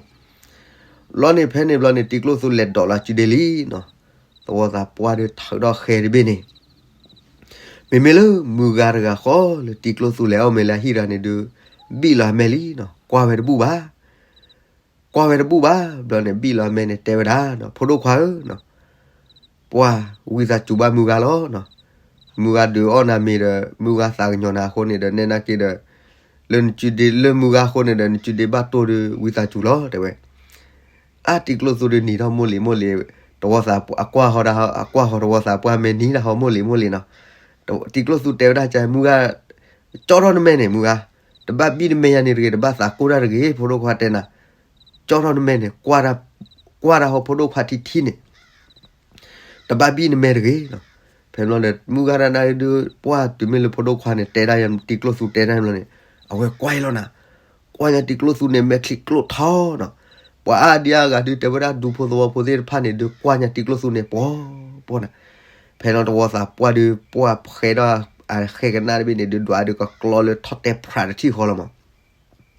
ၤန့ၣ် ဖဲန့ၣ်ဘျီန့ၣ် တံၤကျိၣ်သူလဲၤဒိးလီၤစုဒ့လံနီၤ, သဝီသးပှၢ်ဒုးထုးထီၣ်ဃဲတဘ့ၣ်န့ၣ်, မ့မ့ၢ်လၢမုၢ်ဂၤတဂၤဃီလၢတံၤကျိၣ်သူလဲၤအီၣ်မ့ၤလၢအဟံၣ်တဂၤန့ၣ်ဒုး, ဘံၣ်လီၤအမဲာ်လံနီၤ, ကွၢ်ဝဲတဘူၣ်ဘၣ် ကွၢ်ဝဲတဘူၣ်ဘၣ်, ဘျီန့ၣ် ဘံၣ်လီၤအမဲာ်န့ၣ် တဲဝဲဒၣ်နီၤ, ဖိဒိၣ်ခွါဧၢနီၤ, ပှၤဝံသးစူၤဘၣ်မုၢ်ဂၤလီၤနီၤ, မုၢ်ဂၤဒုးအီၣ်နၤမ့ၤဒီး မုၢ်ဂၤသးကညီၤနၤအဃိန့ၣ်ဒီး နဲနာ်က့ဒီး လၢနစုဒ့လၢမုၢ်ဂၤအဃိန့ၣ်ဒီး နစုဒ့ဘၣ်တိၢ်ဒုးဝံသးစူၤလီၤ တဲဝဲ. အါ တံၤကျိၣ်သူဒုးနံၤထီၣ်မိၢ်လံၤမိၢ်လံၤ, တဝီသးပှၢ်အကွၢ်ဟီဒၣ် အကွၢ်ဟီတဝီသးပှၢ်မဲာ်နံၤဒၣ်ဟီမိၢ်လံၤမိၢ်လံၤနီၤ, တံၤကျိၣ်သူတဲဝဲဒၣ်ကမုၢ်ဂၤ, ကၠီထီၣ်နမဲာ်န့ၣ် မုၢ်ဂၤ, တဘၣ်ဘံၣ်နမဲာ်ယၤန့ၣ်တဂ့ၤ, တဘၣ်သးကိၢ်တၢ်တဂ့ၤ, ဖိဒိၣ်ခွါတဲနၤ, ကၠီထီၣ်နမဲာ်န့ၣ်, ကွၢ်တၢ်ဟီဖိဒိၣ်ခွါထံထံန့ၣ် တဘၣ်ဘံၣ်နမဲာ်တဂ့ၤနီၤ. ဖဲဘျီန့ၣ် မုၢ်ဂၤဒၣ်နၤဒုး ပှၢ်တုၤမ့ၢ်လၢဖိဒိၣ်ခွါန့ၣ် တဲဒၣ်ယၤ တံၤကျိၣ်သူတဲဒၣ်ဘျီန့ၣ်, အဝဲကွၢ်အံၤလီၤနၤ, ကွၢ်ညါတံၤကျိၣ်သူန့ၣ် မဲာ်ချံကျိၣ်ထီနီၤ. ပှၤအါဒံအါဂၤဒုး တဲဝဲဒၣ်ဒူဖိသဝီဖိသ့ၣ်တဖၣ်န့ၣ်ဒုး ကွၢ်ညါတံၤကျိၣ်သူန့ၣ် ပှီၤပှီၤနၤ. ဖဲန့ၣ်တဝီသးပှၢ်ဒုး ပှၢ်ဖှဲထီၣ်အဃဲကနၣ်တဘ့ၣ်န့ၣ်ဒုး ဒွးဒုးကကျီလၢထီၣ်တဲဖရးတထံၣ်ဃီလီၤမး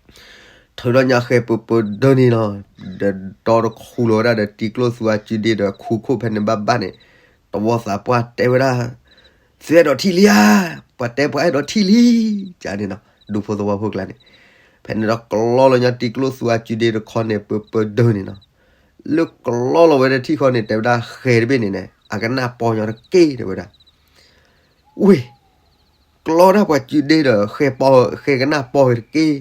ထုးထီၣ်ညါဃဲပၢပၢဒၢန့ၣ်လီၤ. ဒီးတီတခူလီၤဝဲဒၣ်ဒီးတံၤကျိၣ်သူအစုဒ့ဒီးခူခိၣ်ဖဲန့ၣ်ဘၣ်ဘၣ်န့ၣ်, တဝီသးပှၢ်တဲဝဲဒၣ်, သုအဲၣ်ဒိးထံၣ်လံဧါ, ပှၤတဲပှၤအဲၣ်ဒိးထံၣ်လံ, ကန့ၣ်နီၤ ဒူဖိသဝီဖိကျါန့ၣ်. ဖဲန့ၣ်ဒီးကျီလီၤညါတံၤကျိၣ်သူအစုဒ့တခီန့ၣ် ပၢပၢဒၢန့ၣ်နီၤ. လၢကျီလီၤဝဲဒၣ်ထံၣ်ဃီန့ၣ် တဲဝဲဒၣ်ဃဲတဘ့ၣ်န့ၣ်န့ၣ် အကနၣ်ပီညါတက့ၢ်တဲဝဲဒၣ် ဝ့ၢ်, ကျီဒၣ်ပှၤစုဒ့ဒီး ဃဲပီ, ဃဲကနၣ်ပီဝဲတက့ၢ်,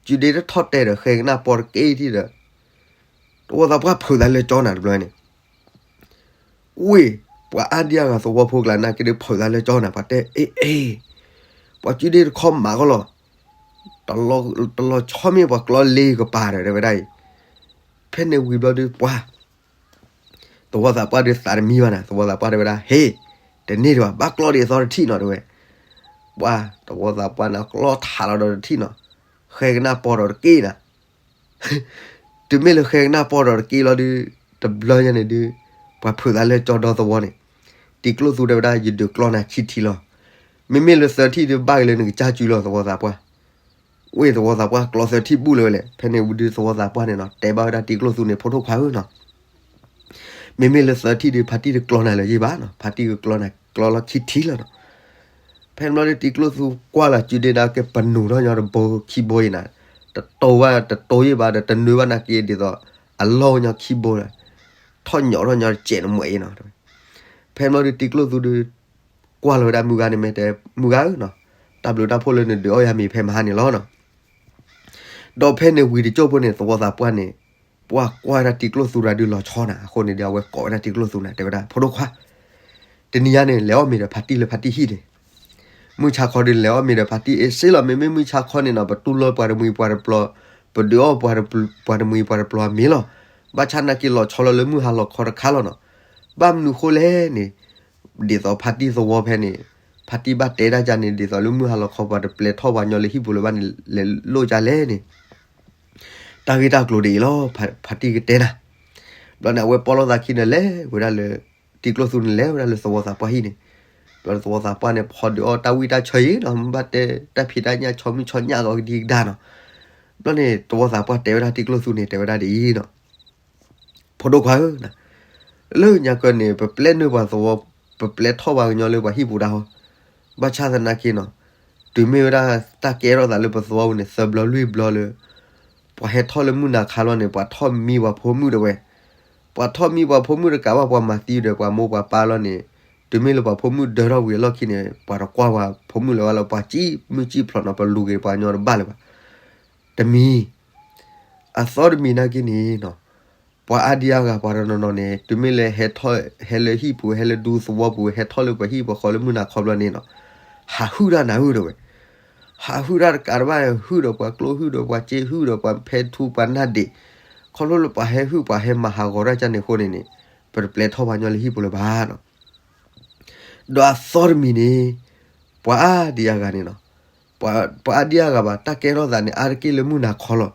စုဒ့တထီၣ်တဲဒီး ဃဲကနၣ်ပီတက့ၢ်ထံၣ်ဒီး, တဝီသးပှၢ်ဖုးသးလၢကၠီနၤတဘျီန့ၣ်, ဝ့ၢ်, ပှၤအါဒံအါဂၤသဝီဖိကျါနာ်က့ဒုးဖုးသးလၢကၠီနၤ ပှၤတဲအ့ၣ်အ့ၣ်, ပှၤစုဒ့တခီမၤကီလီၤ, တလီၤဆီမ့ၢ်ပှၤကျီလ့ကပၤဒီး တဲဝဲဒၣ်အံၤ, ဖဲန့ၣ်ဝံၤဘျီဒုးပှၤ သဝီသးပှၢ်ဒုးသးတမံဘၣ်နၤ, သဝီသးပှၢ်တဲဝဲဒၣ်, ဟ့, တန့ၢ်ဒံးဘၣ်, ဘၣ်ကျီဒံးအသီတထံၣ်နီၤ တဲဝဲ. ပှၢ်, သဝီသးပှၢ်န့ၣ် ကျီထးလီၤဒီးတထံၣ်နီၤ, ဃဲကနၣ်ပီၢ်ဒီးတက့ၢ်နၤ. တုၤမ့ၢ်လၢဃဲကနၣ်ပီၢ်ဒီးတက့ၢ်လီၤဒုး, တဘျီညါန့ၣ်ဒုး, ပှၤဖုးသးလၢကၠီဒီသဝီန့ၣ်, တံၤကျိၣ်သူတဲဝဲဒၣ် ယဒုးကျီနၤခံထံလီၤ. မ့မ့ၢ်လၢသၢထံၣ်ဒုး ဘၣ်က့ၤလၢနကစၢ်စုလီၤ သဝီသးပှၢ်. ဝ့ၢ်သဝီသးပှၢ်ကျီသၢထံၣ်ဘူၣ်လၢၤဝဲလဲၣ်. ဖဲန့ၣ်ဝံၤဒုးသဝီသးပှၢ်န့ၣ်နီၤ တဲဘၣ်ဝဲဒၣ်တံၤကျိၣ်သူန့ၣ် ဖိဒိၣ်ခွါဧၢနီၤ, မ့မ့ၢ်လၢသၢထံၣ်ဒုး ဖါတံၢ်တကျီနၤလၢၤယ့ၢ်ဘၣ်နီၤ, ဖါတံၢ်ကကျီနၤ ကျီလီၤခံထံလီၤနီၤ. ဖဲန့ၣ်ဘျီဒုး တံၤကျိၣ်သူကွၢ်လီၤစုဒ့ဒီး ကပနူၤထီၣ်ညီတဘိခံဘိအံၤနၤ, တတိၤဘၣ်တတိၤယ့ၢ်ဘၣ်ဒီး တနၢဘၣ်နာ်က့ဒ်သိး အလီၢ်ညီခံဘိဒီး ထီၣ်ညီထီၣ်ညီတစဲးနမဲာ်အံၤနီၤ. ဖဲန့ၣ်ဘျီဒုး တံၤကျိၣ်သူဒုး ကွၢ်လီၤဝဲဒၣ်မုၢ်ဂၤန့ၣ် မ့ၢ်တဲမုၢ်ဂၤဧၢနီၤ, တၢ်ဘျုးတၢ်ဖှိၣ်လၢနဒုးအီၣ်ယၤမ့ၤဖဲမဟါန့ၣ်လီၤနီၤ. ဒီးဖဲန့ၣ်ဝံၤတစိၢ်ဖိန့ၣ် သဝီသးပှၢ်န့ၣ်, ပှၢ်ကွၢ်ဝဲဒၣ်တံၤကျိၣ်သူရၤဒုးလီၤဆီနၤ, အဃိန့ၣ်ဒီး အဝဲကိးဝဲဒၣ်တံၤကျိၣ်သူနၤ တဲဝဲဒၣ် ဖိဒိၣ်ခွါ, တနံၤညါန့ၣ် လဲၤအီၣ်မ့ၤဒီးဖါတံၢ်လၢဖါတံၢ်ဟံၣ်န့ၣ်, မုၢ်ဆါခီဒုးလဲၤအီၣ်မ့ၤဒီးဖါတံၢ်အ့ၣ်စ့လီၤ, မ့မ့ၢ်မုၢ်ဆါခီန့ၣ်နီၤ ပတူၢ်လိာ်ပှၤတမှံၤပှၤတပျီၤ, ပဒုးအီၣ်ပှၤတမှံၤပှၤတပျီၤအမ့ၤလီၤ. ဘၣ်ဆၣ်နာ်က့လီၤဆီလီၤလၢမုၢ်ဟါလီၤခီတခါလီၤနီၤ. ဘၣ်မနုၤဃိလဲၣ်န့ၣ်, ဒ်သိးဖါတံၢ်သဝီဖဲန့ၣ်, ဖါတံၢ်ဘၣ်တဲတၢ်ကန့ၣ် ဒ်သိးလၢမုၢ်ဟါလီၤခီပှၤတပျဲထီၣ်ပှၤညီလၢဟံၣ်ပူၤလၢၤဘၣ်န့ၣ် လဲၤလိာ်ကလဲၣ်န့ၣ်, တၢ်ဂ့ၢ်တၢ်ကျိၤဒ်အံၤလီၤ, ဖါတံၢ်ကတဲနၤ. ဘျီန့ၣ် အဝဲပီၢ်လိာ်သးခံန့ၣ် လဲၤဝဲဒၣ်လၢ, တံၤကျိၣ်သူန့ၣ် လဲၤဝဲဒၣ်လၢသဝီသးပှၢ်ဟံၣ်န့ၣ်, ဘျီသဝီသးပှၢ်န့ၣ် ဖီဒုးအီၣ်တၢ်ဝံၣ်တၢ်ဆၢအံၤနီၤ, မ့ၢ်ဘၣ်တဲတၢ်ဖံးတၢ်ညၣ်ဆီမုၢ်ဆီညၣ်ဂီၤကဒံကဒါနီၤ. ဘျီန့ၣ် သဝီသးပှၢ်တဲဝဲဒၣ်တံၤကျိၣ်သူန့ၣ် တဲဝဲဒၣ်ဒ်အံၤနီၤ, ဖိဒိၣ်ခွါဧၢ, လၢညါကၢန့ၣ် ပပျဲနုာ်ပှၤသဝီ, ပပျဲထီၣ်ပှၤကညီလၢပှၤဟံၣ်ပူၤဒၣ်ဟီ, ဘၣ်ဆၣ်သနာ်က့နီၤ, တုၤမ့ၢ်ဝဲဒၣ်တၢ်ကဲထီၣ်သးလၢပသဝီပူၤန့ၣ် သၢဘျီလွံၢ်ဘျီလၢ ပှၤဟဲထီၣ်လၢမုၢ်နၤခါလီၤန့ၣ် ပှၤထီၣ်မံပှၤဖိမုၣ်တဝဲ, ပှၤထီၣ်မံပှၤဖိမုၣ်တကးဘၣ် ပှၤမၤသံဒီးပှၤမိၢ်ပှၤပၢ်လီၤန့ၣ်, တုၤမ့ၢ်လၢပှၤဖိမုၣ်ဒၢထီၣ်ဝံၤအလီၢ်ခံန့ၣ် ပှၤတကွၢ်ပှၤဖိမုၣ်လၢၤဘၣ်လီၤ, ပှၤစံၣ်မုၢ်စံၣ်ဖျိးနီၤ ပလူၤက့ၤပှၤကညီတဘၣ်လၢၤဘၣ်. တမံၤ, အသီတမံၤနာ်က့န့ၣ်နီၤ, ပှၤအါဒံအါဂၤပှၤတနီၤနီၤန့ၣ် တုၤမ့ၢ်လၢဟဲထီၣ်, ဟဲလၢဟံၣ်ပူၤ ဟဲလၢဒူသဝီပူၤ ဟဲထီၣ်လၢပှၤဟံၣ်ပှၤဃီလၢမုၢ်နၤခီဘျီန့ၣ်နီၤ, ဟးဟုၣ်တၢ်နၤဧၢတဝဲ, ဟးဟုၣ်တၢ်တကးတဘၣ် ဟုၣ်ဒီးပှၤကျိ ဟုၣ်ဒီးပှၤစ့ ဟုၣ်ဒီးပှၤဖဲထူပှၤနၢ်ဒံး, ခီဖျိလၢပှၤဟဲဟုၣ်ပှၤဟဲမၤဟးဂီၤတၢ်ကန့ၣ်အဃိန့ၣ်န့ၣ်, ပတပျဲထီၣ်ပှၤညီလၢဟံၣ်ပူၤလၢၤဘၣ်နီၤ. ဒီးအသီတမံၤန့ၣ်, ပှၤအါဒံအါဂၤန့ၣ်နီၤ, ပှၤအါဒံအါဂၤဘၣ် တၢ်ကဲထီၣ်သးန့ၣ် အါတက့ၢ်လၢမုၢ်နၤခီလီၤ.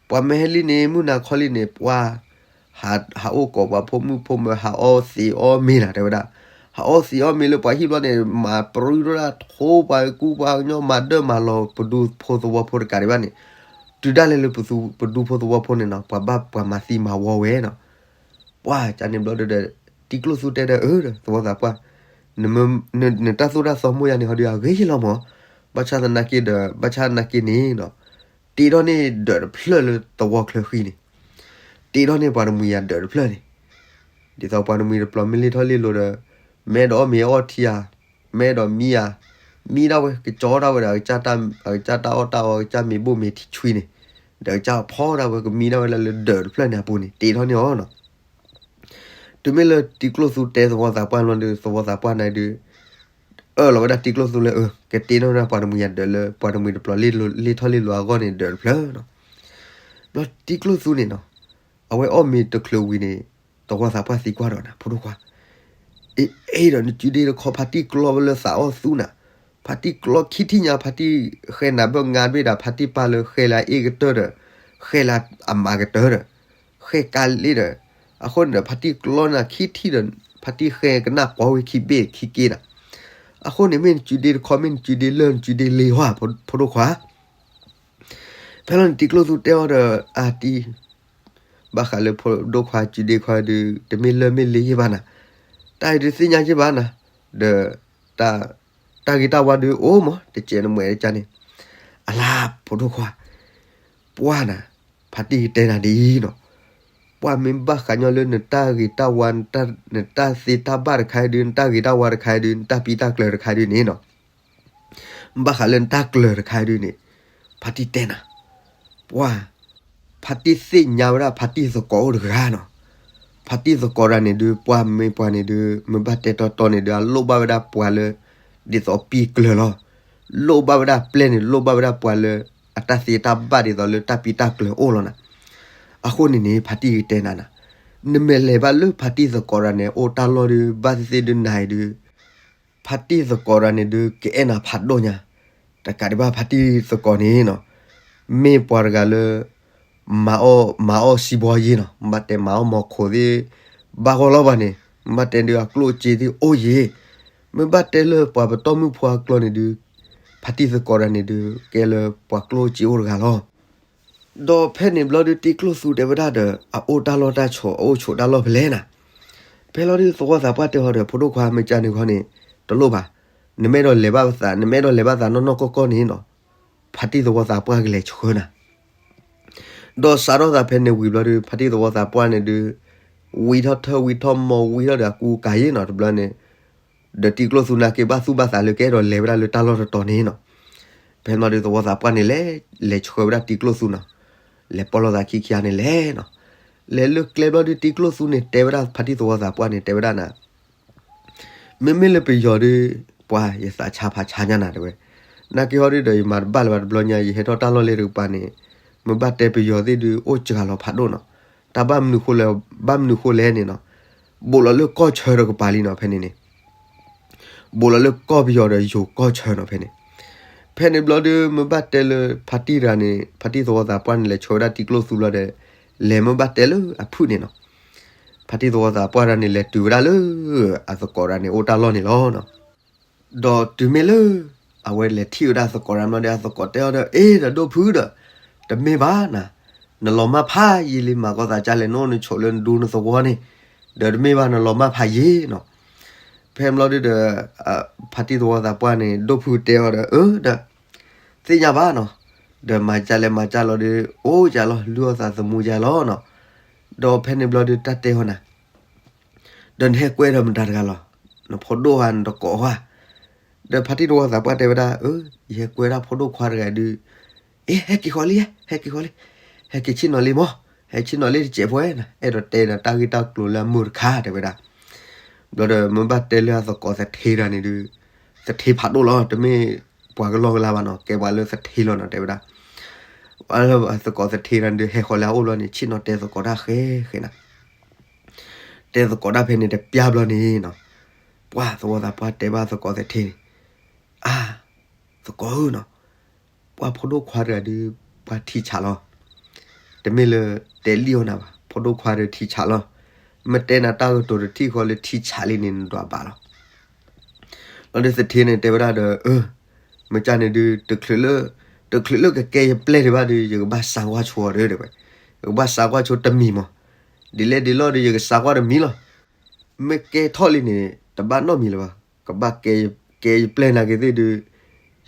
ပှၤမ့ၢ်ဟဲလံန့ၣ် မုၢ်နၤခီလံန့ၣ် ပှၤ ဟးအိၣ်ကိးပှၤဖိမုၣ်ဖိမၢၤ ဟးအီသံးအီမ့ၤနၤ တဲဝဲဒၣ်, ဟးအီသံးအီမ့ၤလၢပှၤဟံၣ်ဘျီန့ၣ် မၤပြံဒိၣ်ဒၣ် ထိပှၤကူပှၤကညီ မၤဒၢၣ်မၤလီၤ ပဒူဖိသဝီဖိတကးဒံးဘၣ်န့ၣ်, တုၤဒၣ်လဲာ်လၢပဒူဖိသဝီဖိန့ၣ်နီၤ ပှၤဘၣ်ပှၤမၤသံမၤဝီဝဲနီၤ. ပှၤကန့ၣ်ဘျီဒီး တံၤကျိၣ်သူတဲဒီး အၢ သဝီသးပှၢ်, နတၢ်သိၣ်တၢ်သီမိၢ်ယၤန့ၣ် ဟီဒုးအဂ့ၤလီၤမး, ဘၣ်ဆၣ်သနာ်က့ဒီး ဘၣ်ဆၣ်သနာ်က့န့ၣ်နီၤ, တ့ထီၣ်န့ၢ်ဒၢးတဖျၢၣ်လၢသဝီချၢဃံန့ၣ်, တ့ထီၣ်န့ၢ်ပှၤတမှံၤယၤဒၢးတဖျၢၣ်န့ၣ်, ဒ်သိးပှၤတမှံၤတပျီၤမ့ၢ်လ့ၣ်ထီၣ်လ့ၣ်လီၤဒီး မ့ၢ်အဲၣ်ဒိးအီၣ်မ့ၤအီထံဧါ, မ့ၢ်အဲၣ်ဒိးမံဧါ, မံဒၣ်ဝဲ ကကၠီဒၣ်ဝဲဒီး အကစၢ်တၢ်အီၣ်တၢ်အီ အကစၢ်မ့ၤဘိၣ်မ့ၤထံဆွံန့ၣ်, ဒီးအကစၢ်ဖီဒၣ်ဝဲ ကမံဒၣ်ဝဲလၢလၢဒၢးတဖျၢၣ်န့ၣ်အပူၤန့ၣ် တ့ထီၣ်န့ၢ်အီၤနီၤ. တုၤမ့ၢ်လၢတံၤကျိၣ်သူတဲသဝီသးပှၢ်လီၤဒီး သဝီသးပှၢ်န့ၣ်ဒုး အၢၣ်လီၤဝဲဒၣ်တံၤကျိၣ်သူလၢ အၢ ကတ့ထီၣ်ဝဲဒၣ်ပှၤတမှံၤယၤဒၢးလၢ ပှၤတမှံၤတပျီၤလ့ၣ်ထီၣ်လ့ၣ်လီၤအဂီၢ်န့ၣ်ဒၢးတဖျၢၣ်နီၤ. ဘျီတံၤကျိၣ်သူန့ၣ်နီၤ, အဝဲအီၣ်မ့ၤတချုးဝံၤန့ၣ် သဝီသးပှၢ်သံကွၢ်ဒီးနၤ ဖိဒိၣ်ခွါ, အ့ အ့ဒီးနစုဒ့တခီ ဖါတံၢ်ကျီဝဲလၢသးအီၣ်သူနၤ, ဖါတံၢ်ကျီခံထံၣ်ညါ ဖါတံၢ်ဃဲနၤဘၢၣ်ငါဘ့ၣ်ဒၣ် ဖါတံၢ်ပာ်လၢဃဲလၢအအ့ၣ်ကတၢၢ်ဒီး ဃဲလၢအမၤကတၢၢ်ဒီး ဃဲကါလ့ဒီး, အဃိန့ၣ်ဒီး ဖါတံၢ်ကျီနၤခံထံၣ်ဒီး ဖါတံၢ်ဃဲကနၣ်ပီဝဲခံဘ့ၣ်ခံက့နၤ. အဃိန့ၣ် မ့ၢ်နစုဒ့တခီ မ့ၢ်နစုဒ့လၢၢ် နစုဒ့လ့ဟီ ဖိဒိၣ်ခွါ. ဖဲလီၤန့ၣ် တံၤကျိၣ်သူတဲအီၤဒီး အါတံၢ် ဘၣ်ဃးလၢဖိဒိၣ်ခွါစုဒ့ခွါဒုး တမ့ၢ်လၢၢ်မ့ၢ်လ့ယ့ၢ်ဘၣ်နၤ, တၢ်အံၤဒုးသ့ၣ်ညါယ့ၢ်ဘၣ်နၤ, ဒီး တၢ်ဂ့ၤတၢ်ဝါဒုးအိၣ်မး တစဲးနမဲာ်တကါန့ၣ်, အလါ ဖိဒိၣ်ခွါ, ပှၢ်နၤ, ဖါတံၢ်ကတဲနၤဒ်အံၤနီၤ, ပှၢ်မ့ၢ်ဘၣ်ဃးညီလၢနတၢ်ဂ့ၤတၢ်ဝါ နတၢ်သ့တၢ်ဘၣ်တခါအံၤဒုး နတၢ်ဂ့ၤတၢ်ဝါတခါအံၤဒုး နတၢ်ပံတၢ်ကျၢၤတခါအံၤဒုးန့ၣ်နီၤ ဘၣ်ဃးလၢနတၢ်ကျၢၤတခါအံၤဒုးန့ၣ်, ဖါတံၢ်တဲနၤ, ပှၢ်, ဖါတံၢ်သ့ၣ်ညါဝဲဒၣ်ဖါတံၢ်သကိးအိၣ်တဂၤနီၤ, ဖါတံၢ်သကိးတဂၤန့ၣ်ဒုး ပှၢ်မ့ၢ်ပှၤန့ၣ်ဒုး မ့ၢ်ဘၣ်တဲတီတီန့ၣ်ဒုး အလိၣ်ဘၣ်ဝဲဒၣ်ပှၤလၢ ဒ်သိးပံကျၢၤလီၤ, လိၣ်ဘၣ်ဝဲဒၣ်ပျဲၢ်န့ၣ် လိၣ်ဘၣ်ဝဲဒၣ်ပှၤလၢ အတၢ်သ့တၢ်ဘၣ်ဒ်သိးလၢတၢ်ပံတၢ်ကျၢၤအိၣ်လီၤနၤ. အဃိန့ၣ်န့ၣ် ဖါတံၢ်ကတဲနၤနၤ, နမ့ၢ်လဲၤဘၣ်လၢဖါတံၢ်သကိးတဂၤန့ၣ် အိၣ်တၢ်လီၢ်ဒုး ဘၣ်သ့ၣ်သ့ၣ်ဒုးနၤအံၤဒုး ဖါတံၢ်သကိးတဂၤန့ၣ်ဒုး ကအဲၣ်နၤဖးဒိၣ်ညါ, တကးဒံးဘၣ်ဖါတံၢ်သကိးန့ၣ်နီၤ, မ့ၢ်ပှၤတဂၤလၢ မၤအီၣ် မၤအီၣ်စံးဘီယ့နီၤ, မ့ၢ်ဘၣ်တဲမၤအီၣ်မီၤခိးသ့ၣ် ဘၣ်ဂီၢ်လီၤဘၣ်န့ၣ်, မ့ၢ်ဘၣ်တဲဒုးအကျိၣ်အစ့သ့ၣ်အိၣ်ယ့ၤ, မ့ၢ်ဘၣ်တဲလၢပှၤပတီၢ်မုၣ်ဖိအကျိာ်န့ၣ်ဒုး ဖါတံၢ်သကိးတဂၤန့ၣ်ဒုး ကဲလၢပှၤကျိၣ်စ့အိၣ်တဂၤလီၤ. ဒီးဖဲန့ၣ်ဘျီဒုး တံၤကျိၣ်သူတဲဝဲဒၣ်ဒီး အအိၣ်တၢ်လီၢ်တၢ်ဆိး အအိၣ်ဆိးတၢ်လီၢ်ဖဲလဲၣ်နၤ. ဖဲလီၤဒုး သဝီသးပှၢ်တဲဟီဒီး ဖိဒိၣ်ခွါ မ့ၢ်ကန့ၣ်ခီန့ၣ် တလိၣ်ဘၣ်, နမ့ၢ်အဲၣ်ဒိးလဲၤဘၣ်သး နမ့ၢ်အဲၣ်ဒိးလဲၤဘၣ်သးနီၢ်နီၢ်ကီၢ်ကီၢ်န့ၣ်နီၤ, ဖါတံၢ်သဝီသးပှၢ်ကလဲၤဆှၢနၤ. ဒီးစးထီၣ်သးဖဲန့ၣ်ဝံၤဘျီဒုး ဖါတံၢ်သဝီသးပှၢ်န့ၣ်ဒုး ဝံထီၣ်ထၢၣ်ဝံထီၣ်မီၤဝံထီၣ်ဒီးအကူအကၤယ့နီၤ တဘျီန့ၣ်, ဒီးတံၤကျိၣ်သူနာ်က့ ဘၣ်သူၣ်ဘၣ်သးလၢကအဲၣ်ဒိးလဲၤဝဲဒၣ်လၢတၢ်လီၢ်တတီၤန့ၣ်နီၤ. ဖဲန့ၣ်ဘျီဒုး သဝီသးပှၢ်န့ၣ်လဲၤ လဲၤဆှၢဝဲဒၣ်တံၤကျိၣ်သူနီၤ, လဲၤပီၢ်လိာ်သးခံခံဂၤန့ၣ်လဲၤနီၤ. လဲၤလၢကျဲဘျီဒုး တံၤကျိၣ်သူန့ၣ် တဲဝဲဒၣ်ဖါတံၢ်သဝီသးပှၢ်န့ၣ် တဲဝဲဒၣ်နၤ မ့မ့ၢ်လၢပယီၤဒုး ပှၤယသးဆါဖးဆါညါနၤတဲဝဲ, နာ်က့ဟီဒုးဒီး ယမၤတဘၣ်လၢၤဘၣ် တဘျီညါ ယဟဲထီၣ်တၢ်လီၢ်လၢတကပၤန့ၣ်, မ့ၢ်ဘၣ်တဲပယီၤသ့ၣ်ဒုး အိၣ်စှၤလီၤဖးဒိၣ်နီၤ, တၢ်ဘၣ်မနုၤဃိလဲၣ်, ဘၣ်မနုၤဃိလဲၣ်န့ၣ်နီၤ, ဘူးလီၤလၢကီၢ်ဆၢတကပၤလံနီၤ ဖဲန့ၣ်န့ၣ် ဘူးလီၤလၢကီၢ်ပယီၤဒီးယိၤကီၢ်ဆၢနီၤ ဖဲန့ၣ်. ဖဲန့ၣ်ဘျီဒုး မ့ၢ်ဘၣ်တဲလၢဖါတံၢ်တဂၤန့ၣ် ဖါတံၢ်သဝီသးပှၢ်န့ၣ် လဲၤဆှၢဝဲဒၣ်တံၤကျိၣ်သူဘျီဒီး လဲၤမ့ၢ်ဘၣ်တဲလၢအဖုၣ်န့ၣ်နီၤ, ဖါတံၢ်သဝီသးပှၢ်တဂၤန့ၣ် လဲၤတုၤဝဲဒၣ်လၢ အသကိးတဂၤန့ၣ် အိၣ်တၢ်လီၢ်န့ၣ်လီၤနီၤ. ဒီးတုၤမ့ၢ်လၢ အဝဲလဲၤထံၣ်ဝဲဒၣ်သကိးတဂၤဘျီဒီး အသကိးတဲအီၤဒီး အ့ ဒီးဒိၣ်ဖုဒီး တမ့ၢ်ဘၣ်နၤ, နလီၤမၢ်ဖးယံာ်လံ မၤကီသးကၢ်လဲၣ် နအိၣ်နဆိးလၢနဒူနသဝီန့ၣ်, ဒီးတမ့ၢ်ဘၣ် နလီၤမၢ်ဖးယံာ်နီၤ. ဖဲဘျီဒုးဒီး ဖါတံၢ်သဝီသးပှၢ်န့ၣ် ဒိၣ်ဖုတဲအီၤဒီး အၢ ဒီး သ့ၣ်ညါဘၣ်နီၤ, ဒီးမၤကၢ်လဲၣ်မၤကၢ်လီၤဒီး အိၣ်ကၢ်လီၤ လုၢ်အီၣ်သးသမူကၢ်လီၤနီၤ. ဒီးဖဲန့ၣ်ဘျီဒုး တၢ်တဲအီၤနၤ ဒီးနဟဲကွဲဒီးမတၤတဂၤလီၤ, နဖိဒိၣ်ဧါ နတကိးဧါ. ဒီးဖါတံၢ်သဝီသးပှၢ်တဲဝဲဒၣ် အၢ ယဟဲကွဲဒၣ်ဖိဒိၣ်ခွါတဂၤဒုး, အ့ ဟဲက့ၤဃီၤလံ ဟဲက့ၤဃီၤလံ, ဟဲက့ၤဆ့ၣ်နီၤလံမး, ဟဲဆ့ၣ်နီၤလံတစဲးဖိဧါ, အဲၣ်ဒိးတဲဒီးတၢ်ဂ့ၢ်တၢ်ကျိၤလၢအမုာ်တခါ တဲဝဲဒၣ်. ဘျီဒီး မ့ၢ်ဘၣ်တဲလၢအသကိးသထ့တဂၤန့ၣ်ဒုး, သထ့ဖးဒိၣ်လီၤ, တမ့ၢ်ပှၤကလီကလီဘၣ်နီၤ, ကဲပှၤလၢသထ့လီၤနီၤ တဲဝဲဒၣ်. သကိးသထ့တဂၤန့ၣ်ဒုး ဟဲဃီၤလၢအအိၣ်ဘျီန့ၣ် ဆ့ၣ်နီၤတဲသကိးတၢ်ဃဲဃဲနၤ တဲသကိးတၢ်ဖဲန့ၣ်တပျၢ်ဘျီန့ၣ်နီၤ, ပှၢ်သဝီသးပှၢ်တဲဘၣ်သကိးသထ့န့ၣ်, အါ, သကိးဧၢနီၤ, ပှၢ်ဖိဒိၣ်ခွါတဂၤဒုး ပှၢ်ထံဆးလီၤ, တမ့ၢ်လၢတဲလံၣ်အီၤနၤဘၣ်, ဖိဒိၣ်ခွါဒုးထံဆးလီၤ, မ့ၢ်တဲနၤတၢ်ကတိၤတထံၣ်ဃီလၢထံဆးလံန့ၣ် နဒွးဘၣ်လီၤ. လီၤဒုးသထ့န့ၣ်တဲဝဲဒၣ်ဒီး အၢ မ့ၢ်ကၢ်န့ၣ်ဒုး တချုးလၢ, တချုးလၢကကဲယပျဲၢ်ဒံးဘၣ်ဒုး ယကဘၣ်စးကွၢ်ဆိအီၤဒီး တဲဝဲ, ယကဘၣ်စးကွၢ်ဆိတမံၤမး, ဒ်လဲၣ်ဒ်လဲၣ်ဒီး ယကစးကွၢ်တမံၤလီၤ. မ့ၢ်ကဲထီၣ်လံန့ၣ် တဘၣ်နီတမံၤလၢၤဘၣ်, ကဘၣ်ကဲယပျဲၢ်နာ်က့သ့ၣ်ဒုး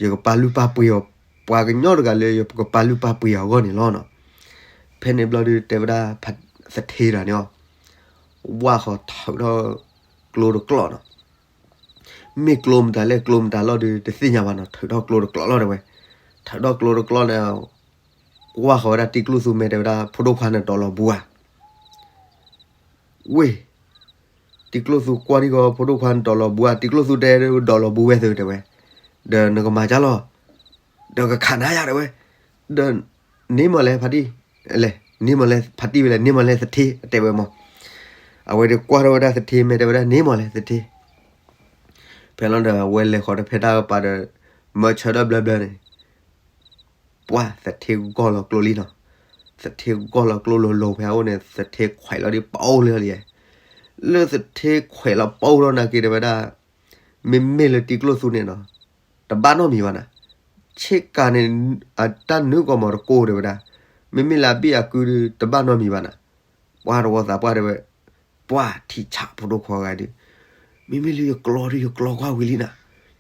ယကပာ်လုၢ်ပာ်ပှ့ၤအီၤ, ပှၤကညီတဂၤလၢယကပာ်လုၢ်ပာ်ပှ့ၤအီၤအဂီၢ်န့ၣ်လီၤနီၤ. ဖဲန့ၣ်ဘျီဒုးတဲဝဲဒၣ် သထ့တဂၤန့ၣ်အီၤ, ဝၢ်ဃီၤထုးထီၣ်ကျိတကျီၢ်နီၤ. မ့ၢ်ကျိမတၤလဲၣ်ကျိမတၤလီၢ်ဒုး တသ့ၣ်ညါဘၣ်နီၤ, ထုးထီၣ်ကျိတကျီၢ်လီၤတဲဝဲ, ထုးထီၣ်ကျိတကျီၢ်န့ၣ် ဝၢ်ဃီၤဝဲဒၣ်တံၤကျိၣ်သူမဲာ်တဲဝဲဒၣ် ဖိဒိၣ်ခွါနတီၤလီၤဘူးဧါ. ဝ့ၢ်, တံၤကျိၣ်သူကွၢ်ထံၣ်ဃီ ဖိဒိၣ်ခွါနတီၤလီၤဘူးဧါ, တံၤကျိၣ်သူတဲဒၣ် ဒီးလီၤဘူးဝဲသုတဲဝဲ, ဒီးနကမၤကၢ်လီၤ, ဒီးကခးနၤယၤတဲဝဲ, ဒီးန့ၢ်မးလဲၣ်ဖါတံၢ်, လဲၣ်န့ၢ်မးလဲၣ်ဖါတံၢ်ဝဲလဲၣ် န့ၢ်မးလဲၣ်သထ့တဲဝဲမး. အဝဲဒၣ်ကွၢ်ထီၣ်ဝဲဒၣ်သထ့မဲာ်တဲဝဲဒၣ်န့ၢ်မးလဲၣ်သထ့. ဖဲလီၤဒီးအဝဲလဲၤဃီၤတဖဲတၢ်ကပၤဒီး မၢဆၢထၢၣ်ဘျၢဘျၢန့ၣ် ပှၢ်သထ့ဂီၢ်လီၤကျိလံနီၤ. သထ့ဂီၢ်လီၤကျိလိၤလိၤဖဲအအိၣ်န့ၣ် သထ့ခွဲးလီၤဒ်ပအိၣ်လၢလံ. လၢသထ့ခွဲးလီၤပအိၣ်လီၤနာ်က့တဲဝဲဒၣ်, မ့မ့ၢ်လၢတံၤကျိၣ်သူန့ၣ်နီၤ, တဘၣ်နီတမံၤဘၣ်နၤ. ဆ့ကၤန့ၣ် အတၢ်နုာ်ကီၢ်မီၤတကိးတဲဝဲဒၣ်, မ့မ့ၢ်လၢအဘ့ၣ်အကုဒုး တဘၣ်နီတမံၤဘၣ်နၤ. ပှၢ်တဝီသးပှၢ်တဲဝဲ, ပှၢ်ထံဆးဖိဒိၣ်ခွါဂၤဒုး, မ့မ့ၢ်လၢယကျီဒုး ယကျီကွၢ်ဝံၤလံနၤ,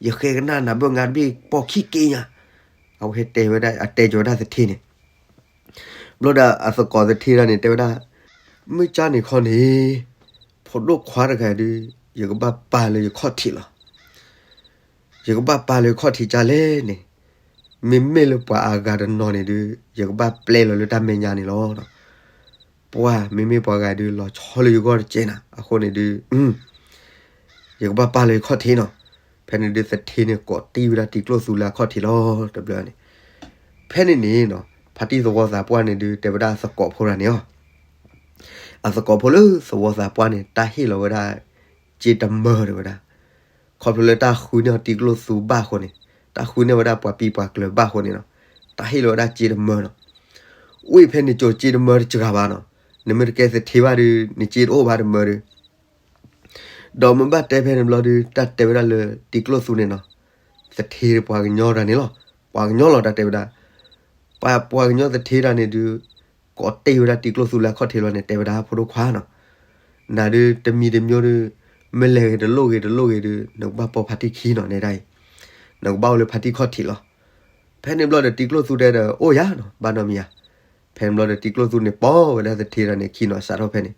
ယဃဲကနၣ်နၤဘၢၣ် ငါတဘ့ၣ်ပိာ်ခံက့ညါ. အဝဲဟဲတဲဝဲဒၣ် အတဲကၠီၤဝဲဒၣ်သထ့န့ၣ်. ဘျီဒီးအသကိးသထ့ဒၣ်န့ၣ် တဲဝဲဒၣ်, မ့ၢ်ကၢ်န့ၣ်ခီန့ၣ်, ဖိဒိၣ်ခွါတဂၤဒုး ယကဘၣ်ပာ်လၢယခီၣ်ထံးလီၤ. ယကဘၣ်ပာ်လၢယခီၣ်ထံးကၢ်လဲၣ်န့ၣ်, မ့မ့ၢ်လၢပှၤအဂၤတနီၤန့ၣ်ဒုး ယကဘၣ်ပျဲလီၤလၢတၢ်မဲာ်ညါန့ၣ်လီၤ. ပှၢ်မ့မ့ၢ်ပှၤဂၤဒုး လီၤဆီလၢယဂီၢ်တကဲနၤ, အဃိန့ၣ်ဒုး ယကဘၣ်ပာ်လၢယခီၣ်ထံးနီၤ. ဖဲန့ၣ်ဒုးသထ့န့ၣ် ကိးတံၢ်ဝဲဒၣ်တံၤကျိၣ်သူလၢအခီၣ်ထံးလီၤတဘျီန့ၣ်. ဖဲန့ၣ်န့ၣ်နီၤ, ဖါတံၢ်သဝီသးပှၢ်န့ၣ်ဒုး တဲဝဲဒၣ်သကိးဖိတဂၤန့ၣ်အီၤ, အသကိးဖိလၢသဝီသးပှၢ်န့ၣ် တၢ်ဟ့ၣ်လီၤဝဲဒၣ် စ့တမၢတဝဲဒၣ်, ခီဖျိလၢတၢ်ဃုန့ၢ်အီၤတံကျိၣ်သူဘၣ်အဃိန့ၣ်, တၢ်ဃုန့ၢ်ဝဲဒၣ်ပှၤပံပှၤကျၢၤဘၣ်အဃိန့ၣ်လီၤ. တၢ်ဟ့ၣ်လီၤဝဲဒၣ်စ့တမၢလီၤ. အိၣ်ဖဲန့ၣ်ကၠိၤစ့တမၢတစှၤဘၣ်လီၤ. နမ့ၢ်တကဲသထ့ဘၣ်ဒီး နစ့တအိၣ်ဘၣ်တမၢဒီး ဒီးမ့ၢ်ဘၣ်တဲဖဲန့ၣ်ဘျီဒီး တၢ်တဲဝဲဒၣ်လၢတံကျိၣ်သူန့ၣ်လီၤ. သထ့ပှၤကညီတဂၤန့ၣ်လီၤ. ပှၤကညီလီၤ တၢ်တဲဝဲဒၣ်. ပှၤပှၤကညီသထ့တဂၤန့ၣ်ဒီး ကိးတ့ၢ်ဝဲဒၣ်တံကျိၣ်သူလၢအခီၣ်ထံးလီၤန့ၣ် တဲဝဲဒၣ်ဖိဒိၣ်ခွါလီၤ. နၤဒီးတမံၤတမံၤဒီး မ့ၢ်လဲၤဂ့ၤတလိၣ်ဂ့ၤတလိၣ်ဂ့ၤဒီး နကဘၣ်ပိာ်ဖါတံၢ်ခံလီၤ နဲဒၣ်အံၤ, နကဘၣ်အိၣ်လၢဖါတံၢ်ခီၣ်ထံးလီၤ. ဖဲန့ၣ်ဘျီဒီးတံကျိၣ်သူတဲဒီး အိၣ်ယၤလီၤ ဘၣ်နီတမံၤယၤ. ဖဲန့ၣ်ဘျီဒီးတံကျိၣ်သူန့ၣ်ပိာ်ဝဲဒၣ်သထ့တဂၤန့ၣ်ခံလီၤ စးထီၣ်ဖဲန့ၣ်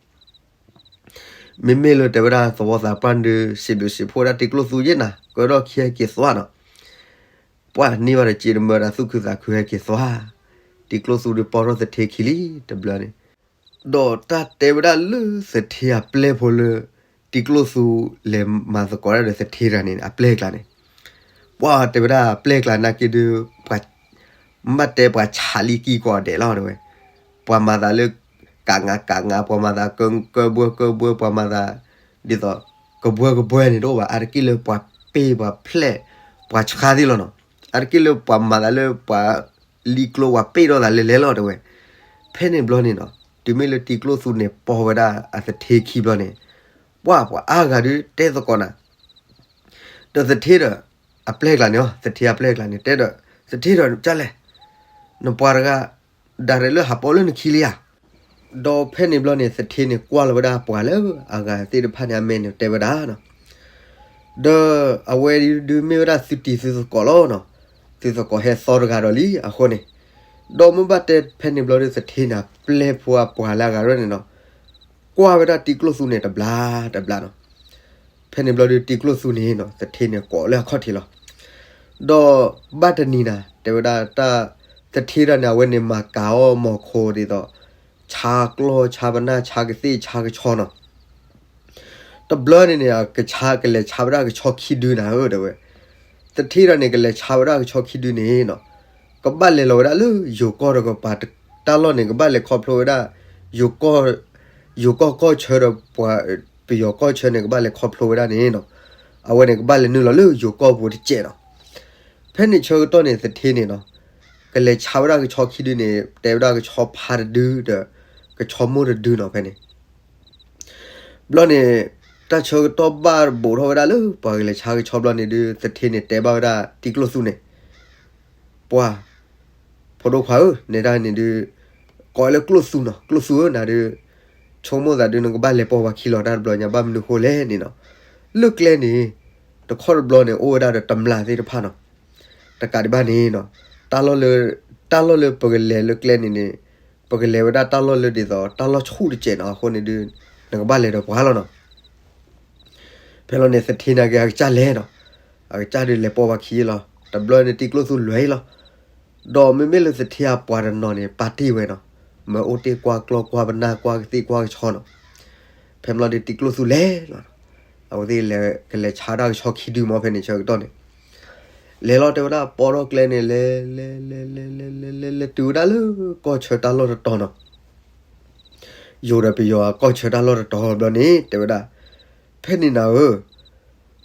မ့မ့ၢ်လၢတဲဝဲဒၣ်သဝီသးပှၢ်ဒီး စံးဘျုးစံးဖှိၣ်ဝဲဒၣ်တံကျိၣ်သူယဲၢ်နၤ ကၢထီၣ်ခံဟဲက့ၤသွါလီၤ. ပှၤန့ၢ်ဘၣ်ဒီးစ့တမၢဒီးသူၣ်ခုသးခုဟဲက့ၤသွါ, တံကျိၣ်သူဒီးပိာ်ထီၣ်သထ့ခံလံတဘျီန့ၣ်, ဒီးတၢ်တဲဝဲဒၣ်လၢသထ့အပျဲၢ်ဖိလၢ တံကျိၣ်သူလဲၤမၤသကိးဒၣ်ဒီးသထ့တဂၤန့ၣ် အပျဲၢ်အကျါန့ၣ်, ပှၤတဲဝဲဒၣ်အပျဲၢ်အကျါနာ်က့ဒီး ပှၤ မ့ၢ်ဘၣ်တဲပှၤဆးလံကံကိးဂၤဒဲးလီၤတဲဝဲ, ပှၤမၤသးလၢ ကးငါကးငါ, ပှၤမၤသးကၢကၢဘှဲကၢဘှဲ, ပှၤမၤသး ဒ်သိး ကဘှဲကဘှဲန့ၣ်တအိၣ်ဘၣ်, အါတက့ၢ်လၢပှၤပ့ၢ်ပှၤဖျဲး ပှၤဆါသ့ၣ်လီၤနီၤ, အါတက့ၢ်လၢပှၤမၤသးလၢပှၤလံကျိပှၤပ့ၢ်ထီၣ်သးလဲၤလဲၤလီၤတဲဝဲ. ဖဲန့ၣ်ဘျီန့ၣ်နီၤ တုၤမ့ၢ်လၢတံကျိၣ်သူန့ၣ်ပိာ်ဝဲဒၣ်အသထ့ခံဘျီန့ၣ်, ပှၤပှၤအါဂၤဒုးတဲသကိးနၤ ဒီးသထ့ဒီး အပျဲၢ်ကျါန့ၣ်လီၤ, သထ့အပျဲၢ်ကျါန့ၣ် တဲဒီး သထ့ဒီးကၢ်လဲၣ်, နပှၤတဂၤ ဒၣ်ရဲၣ်လၢဟးပိာ်လၢနခံလံဧါ. ဒီးဖဲန့ၣ်ဘျီန့ၣ် သထ့န့ၣ်ကွၢ်လီၤဝဲဒၣ်ပှၤလၢအဂၤသ့ၣ်တဖၣ်န့ၣ် အမဲာ်န့ၣ်တဲဝဲဒၣ်နီၤ, ဒီးအဝဲဒုးမ့ၢ်ဝဲဒၣ်သုတံၤသုသကိးလီၤနီၤ, သုသကိးဟဲသီတဂၤဒီးလံအဃိန့ၣ်, ဒီးမ့ၢ်ဘၣ်တဲဖဲန့ၣ်ဘျီဒီးသထ့န့ၣ် ပျဲၢ်ဖိအပှၤလၢအဂၤရဲၣ်န့ၣ်နီၤ ကွၢ်ဝဲဒၣ်တံကျိၣ်သူန့ၣ်တဘျါတဘျါနီၤ. ဖဲန့ၣ်ဘျီဒီးတံကျိၣ်သူန့ၣ်နီၤ သထ့န့ၣ်ကိးလၢအခီၣ်ထံးလီၤ. ဒီးဘၣ်တနံၤနၤ တဲဝဲဒၣ်တၢ် သထ့တဂၤန့ၣ် အဝဲန့ၣ်မၤကၤအီၣ်မီၤခိဒ်သိး ဆါကျီၢ်ဆါပနၢ်ဆါကသ့ၣ်ဆါကဆီနီၤ. တဘျီန့ၣ်န့ၣ် ကဆါကလဲၤဆါဝဲဒၣ်ကဆီခံဒုနၤဧၢတဲဝဲ, သထ့တဂၤန့ၣ် ကလဲၤဆါဝဲဒၣ်ကဆီခံဒုန့ၣ်နီၤ, ကဘၣ်လဲၤလီၤဝဲဒၣ်လၢယိၤကီၢ်တကပၤ, တၢ်လီၢ်န့ၣ် ကဘၣ်လဲၤခီဖျိဝဲဒၣ် ယိၤကီၢ်, ယိၤကီၢ်ကီၢ်ဆၢဒီးပှၤ ပယီၤကီၢ်ဆၢန့ၣ် ကဘၣ်လဲၤခီဖျိဝဲဒၣ်န့ၣ်နီၤ, အဝဲန့ၣ်ကဘၣ်လဲၤနုာ်လီၤလၢယိၤကီၢ်ပူၤတစဲးနီၤ. ဖဲန့ၣ်ဆၢကတီၢ်န့ၣ် သထ့န့ၣ်နီၤ ကလဲၤဆါဝဲဒၣ်ကဆီခံဒုန့ၣ် တဲဝဲဒၣ်ကဆီဖါတဒုဒီး ကဆီမိၢ်တဒုနီၤ ဖဲန့ၣ် ဘျီန့ၣ် တၢ်ဆၢကတီၢ်ဘၣ်ဘူးထီၣ်ဝဲဒၣ်လၢ ပှၤကလဲၤဆါကဆီဘျီန့ၣ်ဒုး သထ့န့ၣ်တဲဘၣ်ဝဲဒၣ်တံကျိၣ်သူန့ၣ်, ပှၤ ဖိဒိၣ်ခွါဧၢ, နဲဒၣ်န့ၣ်ဒုး ကိးလၢကျိၣ်သူနီၤ, ကျိၣ်သူဧၢ, နၤဒုး ဆိကမိၣ်သးဒုး နကဘၣ်လဲၤပိာ်ပှၤခံလီၤတၢ်တဘျီညါ ဘၣ်မနုၤဃိလဲၣ်န့ၣ်နီၤ, လၢကျဲန့ၣ် တခီတဘျီန့ၣ် အိၣ်ဝဲဒၣ်ဒီးတမျၢ်သ့ၣ်တဖၣ်နီၤ, တကးဒံးဘၣ်န့ၣ်နီၤ, တၢ်လီၢ်လၢ တၢ်လီၢ်လၢပကလဲၤလၢကျဲန့ၣ်န့ၣ် ပကလဲၤဝဲဒၣ်တၢ်လီၢ်လၢဒ်သိး တၢ်လီၢ်ဆူၣ်တစဲးနီၤ, အဃိန့ၣ်ဒုး နကဘၣ်လဲၤဒီးပှၤလီၤနီၤ. ဖဲလီၤန့ၣ် သထ့နာ်က့ အကစၢ်လဲၤနီၤ, အကစၢ်ဒုးလဲၤပိာ်ပှၤခံလီၤ, တဘျီန့ၣ် တံကျိၣ်သူလဲၤလီၤ, ဒီးမ့မ့ၢ်လၢသထ့အပှၤတနီၤန့ၣ် ပာ်တ့ၢ်ဝဲနီၤ, မ့ၢ်အိၣ်တ့ၢ်ကွၢ်ကျီၢ်ကွၢ်ပနၢ်ကွၢ်ကသ့ၣ်ကွၢ်ကဆီနီၤ. ဖဲဘျီဒုး တံကျိၣ်သူလဲၤလီၤနီၤ, အဝဲသ့ၣ်လဲၤ ကလဲၤဆါဒၣ်ကဆီခံဒုမ့ၢ်ဖဲန့ၣ်ဆၢကတီၢ်န့ၣ် လဲၤလီၤတဲဝဲဒၣ်ပိာ်ထီၣ်ကျဲန့ၣ် လဲၤ လဲၤ လဲၤ လဲၤ လဲၤ လဲၤ လဲၤ လဲၤတုၤဝဲဒၣ်လၢကီၢ်ဆၢတၢ်လီၢ်တတီၤနီၤ, ယိၤဒီးပယီၤအကီၢ်ဆၢတၢ်လီၢ်တတီၤဘျီန့ၣ် တဲဝဲဒၣ်, ဖဲန့ၣ်နၤဧၢ,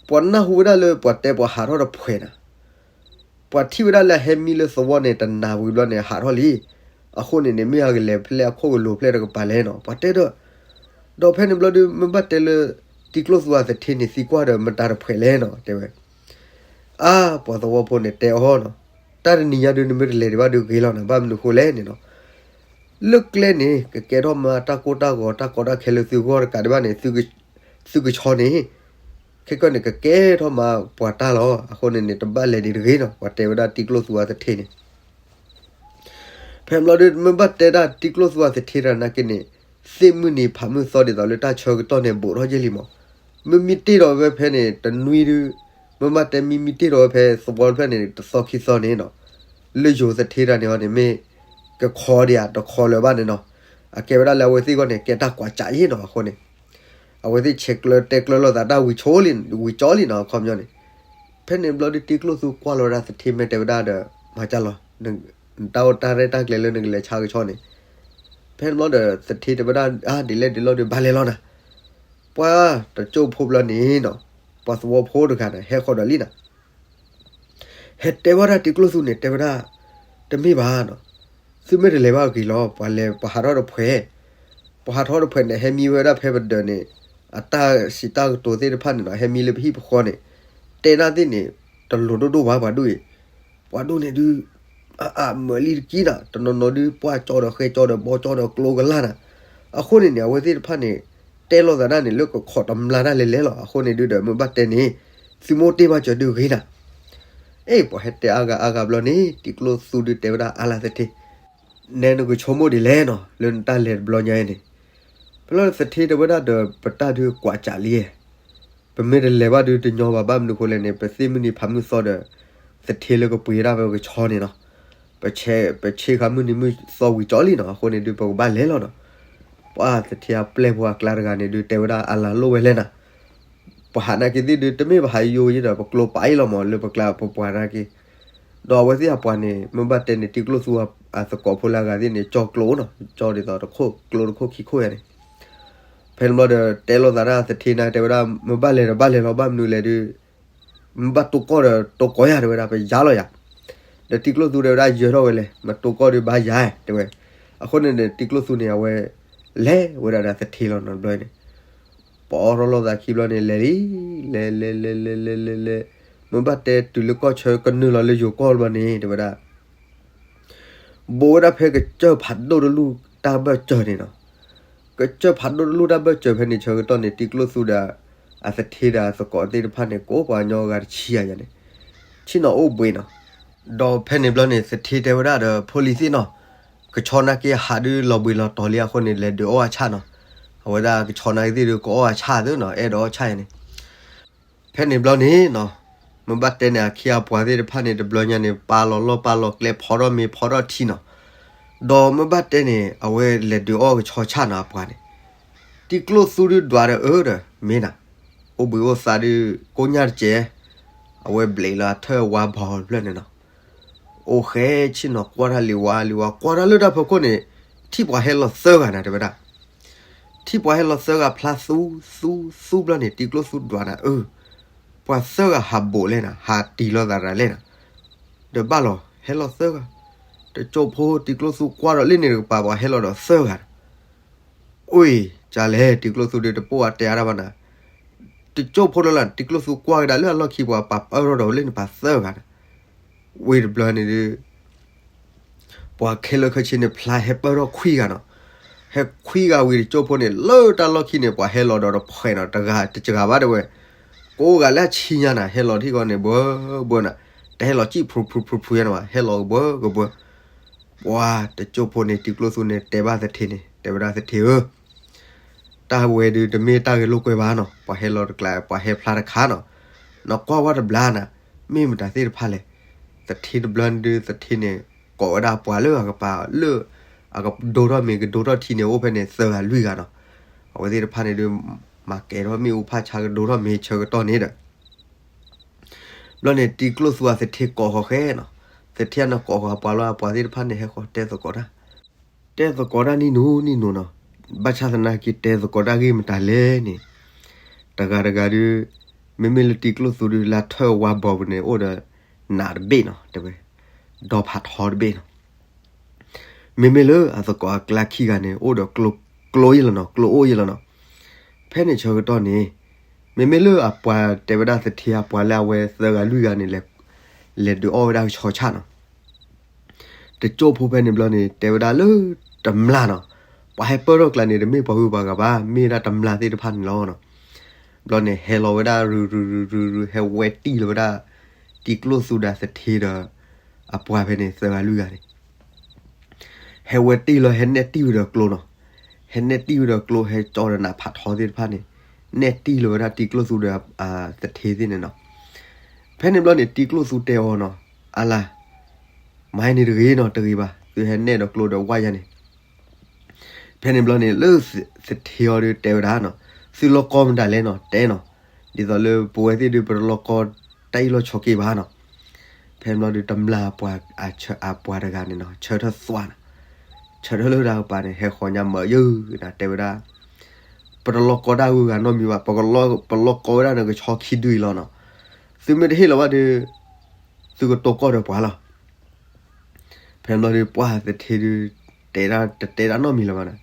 ပှၤနၢ်ဟူဝဲဒၣ်လၢပှၤတဲပှၤဟးထီၣ်တဖှဲးနၤ ပှၤထံၣ်ဝဲဒၣ်လၢအဟဲမံလၢသဝီန့ၣ် တနၤဝံၤဘျီန့ၣ် ဟးထီၣ်လံ, အဃိန့ၣ်န့ၣ် မ့ၢ်အကလဲၤဖဲလဲၣ်အခိၣ်ကလိၤဖဲလဲၣ်တကပၤလဲၣ်နီၤ ပှၤတဲဒီး, ဒီးဖဲန့ၣ်ဘျီဒုး မ့ၢ်ဘၣ်တဲလၢ တံကျိၣ်သူအသထ့န့ၣ်သံကွၢ်ဒီးမတၤတဖှဲးလဲၣ်နီၤ တဲဝဲ, အါ ပှၤသဝီဖိန့ၣ်တဲအီၤနီၤ, တၢ်တနံၤညါဒုး နမ့ၢ်တလဲၤဒံးဘၣ်ဒုးဂ့ၤလီၤနၤ ဘၣ်မနုၤဃိလဲၣ်န့ၣ်နီၤ, လၢကျဲန့ၣ် ကကဲထီၣ်မးတၢ်ကိၢ်တၢ်ဂီၤတၢ်ကီတၢ်ခဲလၢသုဂီၢ်တကးဒံးဘၣ်န့ၣ်, သုကဆီန့ၣ် ခဲကနံၣ်န့ၣ် ကကဲထီၣ်မးပှၤတၢ်လီၤ, အဃိန့ၣ်န့ၣ် တဘၣ်လဲၤဒံးတဂ့ၤနီၤ ပှၤတဲဝဲဒၣ်တံကျိၣ်သူအသထ့န့ၣ် ဖဲဘျီဒုး မ့ၢ်ဘၣ်တဲဒၣ်တံကျိၣ်သူအသထ့တဂၤနာ်က့န့ၣ်, သ့ၣ်မုၢ်နံၤဖးမုၢ်သီဒ်သိးလၢတၢ်ဆၢကတီၢ်န့ၣ်ဘူးထီၣ်ယဲၢ်လံမး, မ့မ့ၢ်တ့ၢ်ဒီးဝဲဖဲန့ၣ် တနွံဒုး, မ့ၢ်ဘၣ်တဲမ့မ့ၢ်တ့ၢ်ဒီးဝဲဖဲသဝီတဖျၢၣ်န့ၣ် တသီခံသီန့ၣ်နီၤ, လၢယိၤသထ့တဂၤန့ၣ်အီၤန့ၣ်မ့ၢ် ကခီဒံးဧါ တခီလၢၤဘၣ်န့ၣ်နီၤ, အကဲဝဲဒၣ်လၢအဝဲသ့ၣ်အဂီၢ်န့ၣ် ကဲတၢ်ကွၢ်စးယဲၢ်နီၤ အဃိန့ၣ် အဝဲသ့ၣ်ဆဲးကျၢတဲကျၢလိာ်သးတၢ်ဝံၤဆိလံ ဝံၤကၠီလံနီၤ အခီပညီန့ၣ်, ဖဲန့ၣ်ဘျီဒုးတံကျိၣ်သူကွၢ်လီၤဝဲဒၣ်သထ့မ့ၢ်တဲဝဲဒၣ်ဒီး မၤကၢ်လီၤ, နတၢ်အိၣ်တၢ်ရဲၣ်တၢ်ကျဲၤလၢနကလဲၤဆါကဆီန့ၣ်, ဖဲန့ၣ်ဘျီဒီး သထ့တဲဝဲဒၣ် အါ ဒ်လဲၣ်ဒ်လဲၣ်ဒီး ဘၣ်လဲၤလီၤနၤ. ပှၤတကၠိၢ်ဖိဘျီန့ၣ်နီၤ, ပှၤသဝီဖိတဂၤန့ၣ် ဟဲဃီၤဒီးလံနၤ, ဟဲတဲဝဲဒၣ်တံၤကျိၣ်သူန့ၣ် တဲဝဲဒၣ်, တမ့ၢ်ဘၣ်နီၤ, သုမ့ၢ်တလဲၤဘၣ်ဂ့ၤလီၤ, ပှၤလဲၤ ပှၤဟးထီၣ်တဖှဲး, ပှၤဟးထီၣ်တဖှဲးန့ၣ် ဟဲမံဝဲဒၣ်ဖဲပဒၢးန့ၣ် အတၢ်စံးတၢ်ကတိၤသ့ၣ်တဖၣ်န့ၣ်နီၤ, ဟဲမံလၢပဟံၣ်ပဃီန့ၣ်, တဲဒၣ်သ့ၣ်န့ၣ် တလိၤဒိၣ်ဒိၣ်ဘၣ်ပှၤဒိၣ်အံၤ, ပှၤဒိၣ်န့ၣ်ဒုး အအမၢလံတကံနၤ, တနီၤနီၤဒုး ပှၢ်ကၠီဒီးဃဲကၠီဒီးဘီကၠီဒီးကျိကလၢ်နၤ. အဃိန့ၣ်န့ၣ် အဝဲသ့ၣ်တဖၣ်န့ၣ် တဲလိာ်သးဒၣ်န့ၣ် လၢကခိးတမျၢ်ဒၣ်လဲၤလဲၤလီၤ. အဃိန့ၣ်ဒုးဒီး မ့ၢ်ဘၣ်တဲန့ၣ် သုမိၢ်တ့ၢ်ဘၣ်စၢၤဒုးဂ့ၤနၤ. အ့ ပှၤဟဲတဲအါဂၤအါဂၤဘျီန့ၣ် တံၤကျိၣ်သူဒုးတဲဝဲဒၣ်အါလၢသထ့, နဲနကဆိကမိၣ်ဒ်လဲၣ်နီၤ လၢနတၢ်လဲၤတဘျီညါအံၤန့ၣ်, ဖဲလၢသထ့တဲဝဲဒၣ်ဒီး ပတၢ်ဒုးကွၢ်စးလံ, ပမ့ၢ်တလဲၤဘၣ်ဒုးတညီဘၣ် ဘၣ်မနုၤဃိလဲၣ်န့ၣ် ပသ့ၣ်မုၢ်နံၤဖးမုၢ်သီဒီး သထ့လၢကပှ့ၤဒၣ်ဖဲကဆီန့ၣ်နီၤ, ပဆ့ ပဆ့ဃာ်မုၢ်နံၤမုၢ်သီဝံၤကၠီလံနီၤ, အဃိန့ၣ်ဒုး ပကဘၣ်လဲၤလီၤနီၤ. ပှၤသထ့အပျဲၢ်ဖိအကျါတဂၤန့ၣ်ဒုး တဲဝဲဒၣ်အလၤလိၣ်ဝဲလဲၣ်နၤ, ပှၤဟးနာ်က့သ့ၣ်ဒုး တမ့ၢ်ပဟးယိယ့ဒီး ပကျိပာ်အံၤလီၤမး လၢပကျါပပှၤနာ်က့, ဒီးအဝဲသ့ၣ်အပှၤန့ၣ် မ့ၢ်ဘၣ်တဲန့ၣ် တံၤကျိၣ်သူအသကိးဖိလၢအဂၤသ့ၣ်န့ၣ် ကၠီကျိနီၤ, ကၠီဒ်သိးတခိၣ်ကျိတခိၣ်ခံခိၣ်ယါန့ၣ်, ဖဲန့ၣ်ဘျီဒီး တဲလိာ်သးဒၣ်သထ့န့ၣ် တဲဝဲဒၣ် မ့ၢ်ဘၣ်လဲၤဒီးဘၣ်လဲၤလီၤ ဘၣ်မနုၤလဲၣ်ဒုး မ့ၢ်ဘၣ်တိၢ်ကီၢ်ဒီးတိၢ်ကီၢ်ယါ တဲဝဲဒၣ် ပယါလီၤယါ, ဒီးတံၤကျိၣ်သူတဲဝဲဒၣ် ယၢၤထီၣ်ဝဲလဲၣ် မ့ၢ်တိၢ်ကီၢ်ဒုးဘၣ်ယါ တဲဝဲ, အဃိန့ၣ် တံၤကျိၣ်သူန့ၣ် အဝဲ လဲၤဝဲဒၣ်ဒီးသထ့လီၤနီၤ တဘျီန့ၣ်, ပအီၣ်ထီၣ်လိာ်သးခံဘျီန့ၣ် လဲၤလံ, လဲၤလဲၤလဲၤလဲၤလဲၤလဲၤလဲၤ, မ့ၢ်ဘၣ်တဲတုၤလၢကီၢ်ဆၢကနုာ်လီၤလၢယိၤကီၢ်ဘျီန့ၣ် တဲဝဲဒၣ် ဘူးဝဲဒၣ်ဖဲကစၢၢ်ဖးဒိၣ်တလူၢ်တၢ်ဘၢၣ်စၢၤန့ၣ်နီၤ, ကစၢၢ်ဖးဒိၣ်တလူၢ်တၢ်ဘၢၣ်စၢၤဖဲန့ၣ်ဆၢကတီၢ်န့ၣ် တံၤကျိၣ်သူဒီး အသထ့ဒီးအသကိးသ့ၣ်တဖၣ်န့ၣ် ကိးပှၤကညီအဂၤတဆံယါယါန့ၣ်, ဆ့ၣ်နီၤအိၣ်ဘှံးနီၤ, ဒီးဖဲန့ၣ်ဘျီန့ၣ် သထ့တဲဝဲဒၣ်ဒီး ဖိလံၤသ့ၣ်နီၤ, ကဆီနာ်က့ဟးဒုးလီၤဘှံးလီၤတီၤလံအဃိန့ၣ် လဲၤဒုးအီၣ်အဆၣ်နီၤ, အဝဲဒၣ်ကဆီနာ်က့သ့ၣ်ဒုး ကအီၣ်အဆၣ်သ့နီၤ, အဲၣ်ဒိးအီၣ်ဆၣ်ယါန့ၣ် ဖဲန့ၣ်ဘျီန့ၣ်နီၤ, မ့ၢ်ဘၣ်တဲန့ၣ် အခ့အပှၤသ့ၣ်တဖၣ်န့ၣ် တဘျီညါန့ၣ် ပာ်လီၤလီၢ်ပာ်လီၤကျဲ ဖီထီၣ်မ့ၤဖီထီၣ်ထံနီၤ, ဒီးမ့ၢ်ဘၣ်တဲန့ၣ် အဝဲလဲၤဒုးအီၣ်ကဆီဆၣ်နီၤ အပှၤန့ၣ်, တံၤကျိၣ်သူဒုးဒွးဒီးအၢဒီး မ့ၢ်နၤ, အိၣ်ဘှံးအိၣ်သါဒုး ကိညၢ်တကဲး, အဝဲဘျဲးလီၤအထၢၣ်ဝါဘီတဖျၢၣ်န့ၣ်နီၤ, အိၣ်ဃဲဆ့ၣ်နီၤကွၢ်တၢ်လံၤဝါလံၤဝါ ကွၢ်တၢ်လၢတၢ်ဖီခိၣ်န့ၣ် ထံၣ်ပှၤဟဲလီၤသၢဂၤနၤ တဲဝဲဒၣ် ထံၣ်ပှၤဟဲလီၤသၢဂၤဖျါသူ သူ သူဘျီန့ၣ် တံၤကျိၣ်သူဒွးနၤအၢ, ပှၤသၢဂၤဟးဘိးလဲၣ်နၤ ဟးတံၤလီၤသးရၤလဲၣ်နၤ, ဒီးဘၣ်လီၤ ဟဲလီၤသၢဂၤ, တကၠိၢ်ဖိတံၤကျိၣ်သူကွၢ်ဒီးလၢန့ၣ်တကပၤ ပှၤဟဲလီၤဒီးသၢဂၤ, အိၣ်အံၤ ကလဲၣ် တံၤကျိၣ်သူဒုးတပိၢ်အတဲအါတၢ်ဘၣ်နၤ, တကၠိၢ်ဖိလၢ်လၢ် တံၤကျိၣ်သူကွၢ်ကဒါလၢအလီၢ်ခံ ပှၤပာ်ပၢၢ်ထီၣ်ဒီးလၢန့ၣ်ပှၤသၢဂၤနၤ, ဝံၤတဘျီန့ၣ်ဒုး ပှၤခဲလၢာ်ခဲဆ့န့ၣ် ဖျါဟဲပၢၢ်ထီၣ်ခွံဂၤနီၤ, ဟဲခွံဂၤဝံၤတကၠိၢ်ဖိန့ၣ် လၢတၢ်လီၢ်ခံန့ၣ် ပှၤဟဲလီၤဒီးတဖှဲးနီၤ တဂၤတစှၤဘၣ်တဲဝဲ, ကိးဂၤလၢအဆံညါနၤ ဟဲလီၤထံၣ်ဃီန့ၣ် ဘှီဘှီနၤ, တဟဲလီၤစံၣ်ဖျူဖျူဖျူဖျူယါနၤဘၣ် ဟဲလီၤကဘှီကဘှီ, ပှၤတကၠိၢ်ဖိန့ၣ် တံၤကျိၣ်သူန့ၣ် တဲဘၣ်သထ့န့ၣ် တဲဝဲဒၣ်သထ့ဧၢ တၢ်ဝဲဒုးတမ့ၢ်တၢ်ဂဲၤလိာ်ကွဲဘၣ်နီၤ, ပှၤဟဲလီၤတကျါ ပှၤဟဲဖျါတခါနီၤ, နကွၢ်ဝဲတဘျါနၤ, မ့ၢ်မတၤသ့ၣ်တဖၣ်လဲၣ်, သထ့တဘျီဒုး သထ့န့ၣ် ကိးဝဲဒၣ်ပှၤလၢအကပၤလၢ အကဒိထီၣ်မ့ၤကဒိထီၣ်ထံန့ၣ် အိၣ်ဖဲန့ၣ် သၢဂၤလွံၢ်ဂၤနီၤ, အဝဲသ့ၣ်တဖၣ်န့ၣ်ဒုး မၤကဲၤထီၣ်မ့ၣ်အူဖးဆါကဒိထီၣ်မ့ၤဆၢကတီၢ်န့ၣ်ဒီး ဘျီန့ၣ် တံၤကျိၣ်သူအသထ့ကိးဃီၤဃဲနီၤ, သထ့အနီၢ်ကိးဃီၤပှၤလီၤ အပှၤသ့ၣ်တဖၣ်န့ၣ် ဟဲဃီၤတဲသကိးတၢ်, တဲသကိးတၢ်နံၣ်နူနံၣ်နူနီၤ, ဘၣ်ဆၣ်သနာ်က့တဲသကိးတၢ်ဂ့ၢ်မတၤလဲၣ်န့ၣ်, တဂၤတဂၤဒုး မ့မ့ၢ်လၢတံၤကျိၣ်သူဒုး လၢထၢၣ်ဝါဘီပူၤန့ၣ် အိၣ်ဒီးနးတဘ့ၣ်နီၤ တဲဝဲ, ဒီဖးထီတဘ့ၣ်နီၤ မ့မ့ၢ်လၢအသကိးအကျါခံဂၤန့ၣ် အိၣ်ဒီးကျိ ကျိယ့ၢ်လီၤနီၤ, ကျိအိၣ်ယ့ၢ်လီၤနီၤ. ဖဲန့ၣ်ဆၢကတီၢ်န့ၣ် မ့မ့ၢ်လၢအပှၤတဲဝဲဒၣ်သထ့အပှၤလၢအဝဲသၢဂၤလွံၢ်ဂၤန့ၣ် လဲၤဒုးအီၣ်ဝဲဒၣ်ကဆီဆၣ်နီၤ. တကၠိၢ်ဖိဖဲန့ၣ်ဘျီန့ၣ် တဲဝဲဒၣ်လၢတမျၢ်နီၤ, ပှၤဟဲပၢၢ်ထီၣ်ကျါန့ၣ် တမ့ၢ်ပှၤဂုၤပှၤဂၤဘၣ်, မ့ၢ်ဝဲဒၣ်တမျၢ်သ့ၣ်တဖၣ်န့ၣ်လီၤနီၤ. ဘျီန့ၣ် ဟဲလီၤဝဲဒၣ်ရုရုရုရုရု ဟဲဝဲတံၢ်လီၤဝဲဒၣ် တံၤကျိၣ်သူဒီးသထ့ဒီး အပှၤဖဲန့ၣ်သၢဂၤလွံၢ်ဂၤန့ၣ် ဟဲဝဲတံၢ်လီၤ ဟဲနဲၣ်တံၢ်ဝဲဒီးကျိနီၤ. ဟဲနဲၣ်တံၢ်ဝဲဒီးကျိ ဟဲကၠီဒီးနးဖးထီသ့ၣ်တဖၣ်န့ၣ် နဲၣ်တံၢ်လီၤဝဲဒၣ်တံၤကျိၣ်သူဒီးသထ့သ့ၣ်န့ၣ်နီၤ. ဖဲန့ၣ်ဘျီန့ၣ် တံၤကျိၣ်သူတဲအီၤနီၤ, အါလါ မၤန့ၣ်တဂ့ၤနီၤ, တဂ့ၤဘၣ်, သုဟဲနဲၣ်ဒီးကျိဒီးဝၢ်ယါန့ၣ်. ဖဲန့ၣ်ဘျီန့ၣ် လၢသထ့အီၤဒုးတဲဝဲဒၣ်နီၤ, သုလီၢ်ကီမတၤလဲၣ်နီၤ, တဲနီၤ, ဒ်သိးလၢပဝဲသ့ၣ်ဒုး ပတလီၢ်ကီတၢ်အ့ၣ်လိာ်ဆိးက့ဘၣ်နီၤ. ဖဲန့ၣ်ဘျီဒုး တမျၢ်အပှၤ အပှၤတဂၤန့ၣ်နီၤ ဆၢထၢၣ်သွါနီၤ. ဆၢထၢၣ်လၢတၢ်ကပၤန့ၣ် ဟဲဃီၤညါမၤယုၢ်နၤ တဲဝဲဒၣ်, ပတလီၤကီတၢ်ဂုၤဂၤနီတမံၤဘၣ်, ပလီၤကီဝဲဒၣ်နကဆီခံဒုအံၤလီၤနီၤ. သုမ့ၢ်တဟ့ၣ်လီၤဘၣ်ဒီး သုကတိၢ်ကီၢ်ဒီးပှၤလီၤ. ဖဲဘျီဒုး ပှၢ်သထ့ဒုး တဲဒၣ်တတဲဒၣ်နီတမံၤလၢၤဘၣ်နၤ,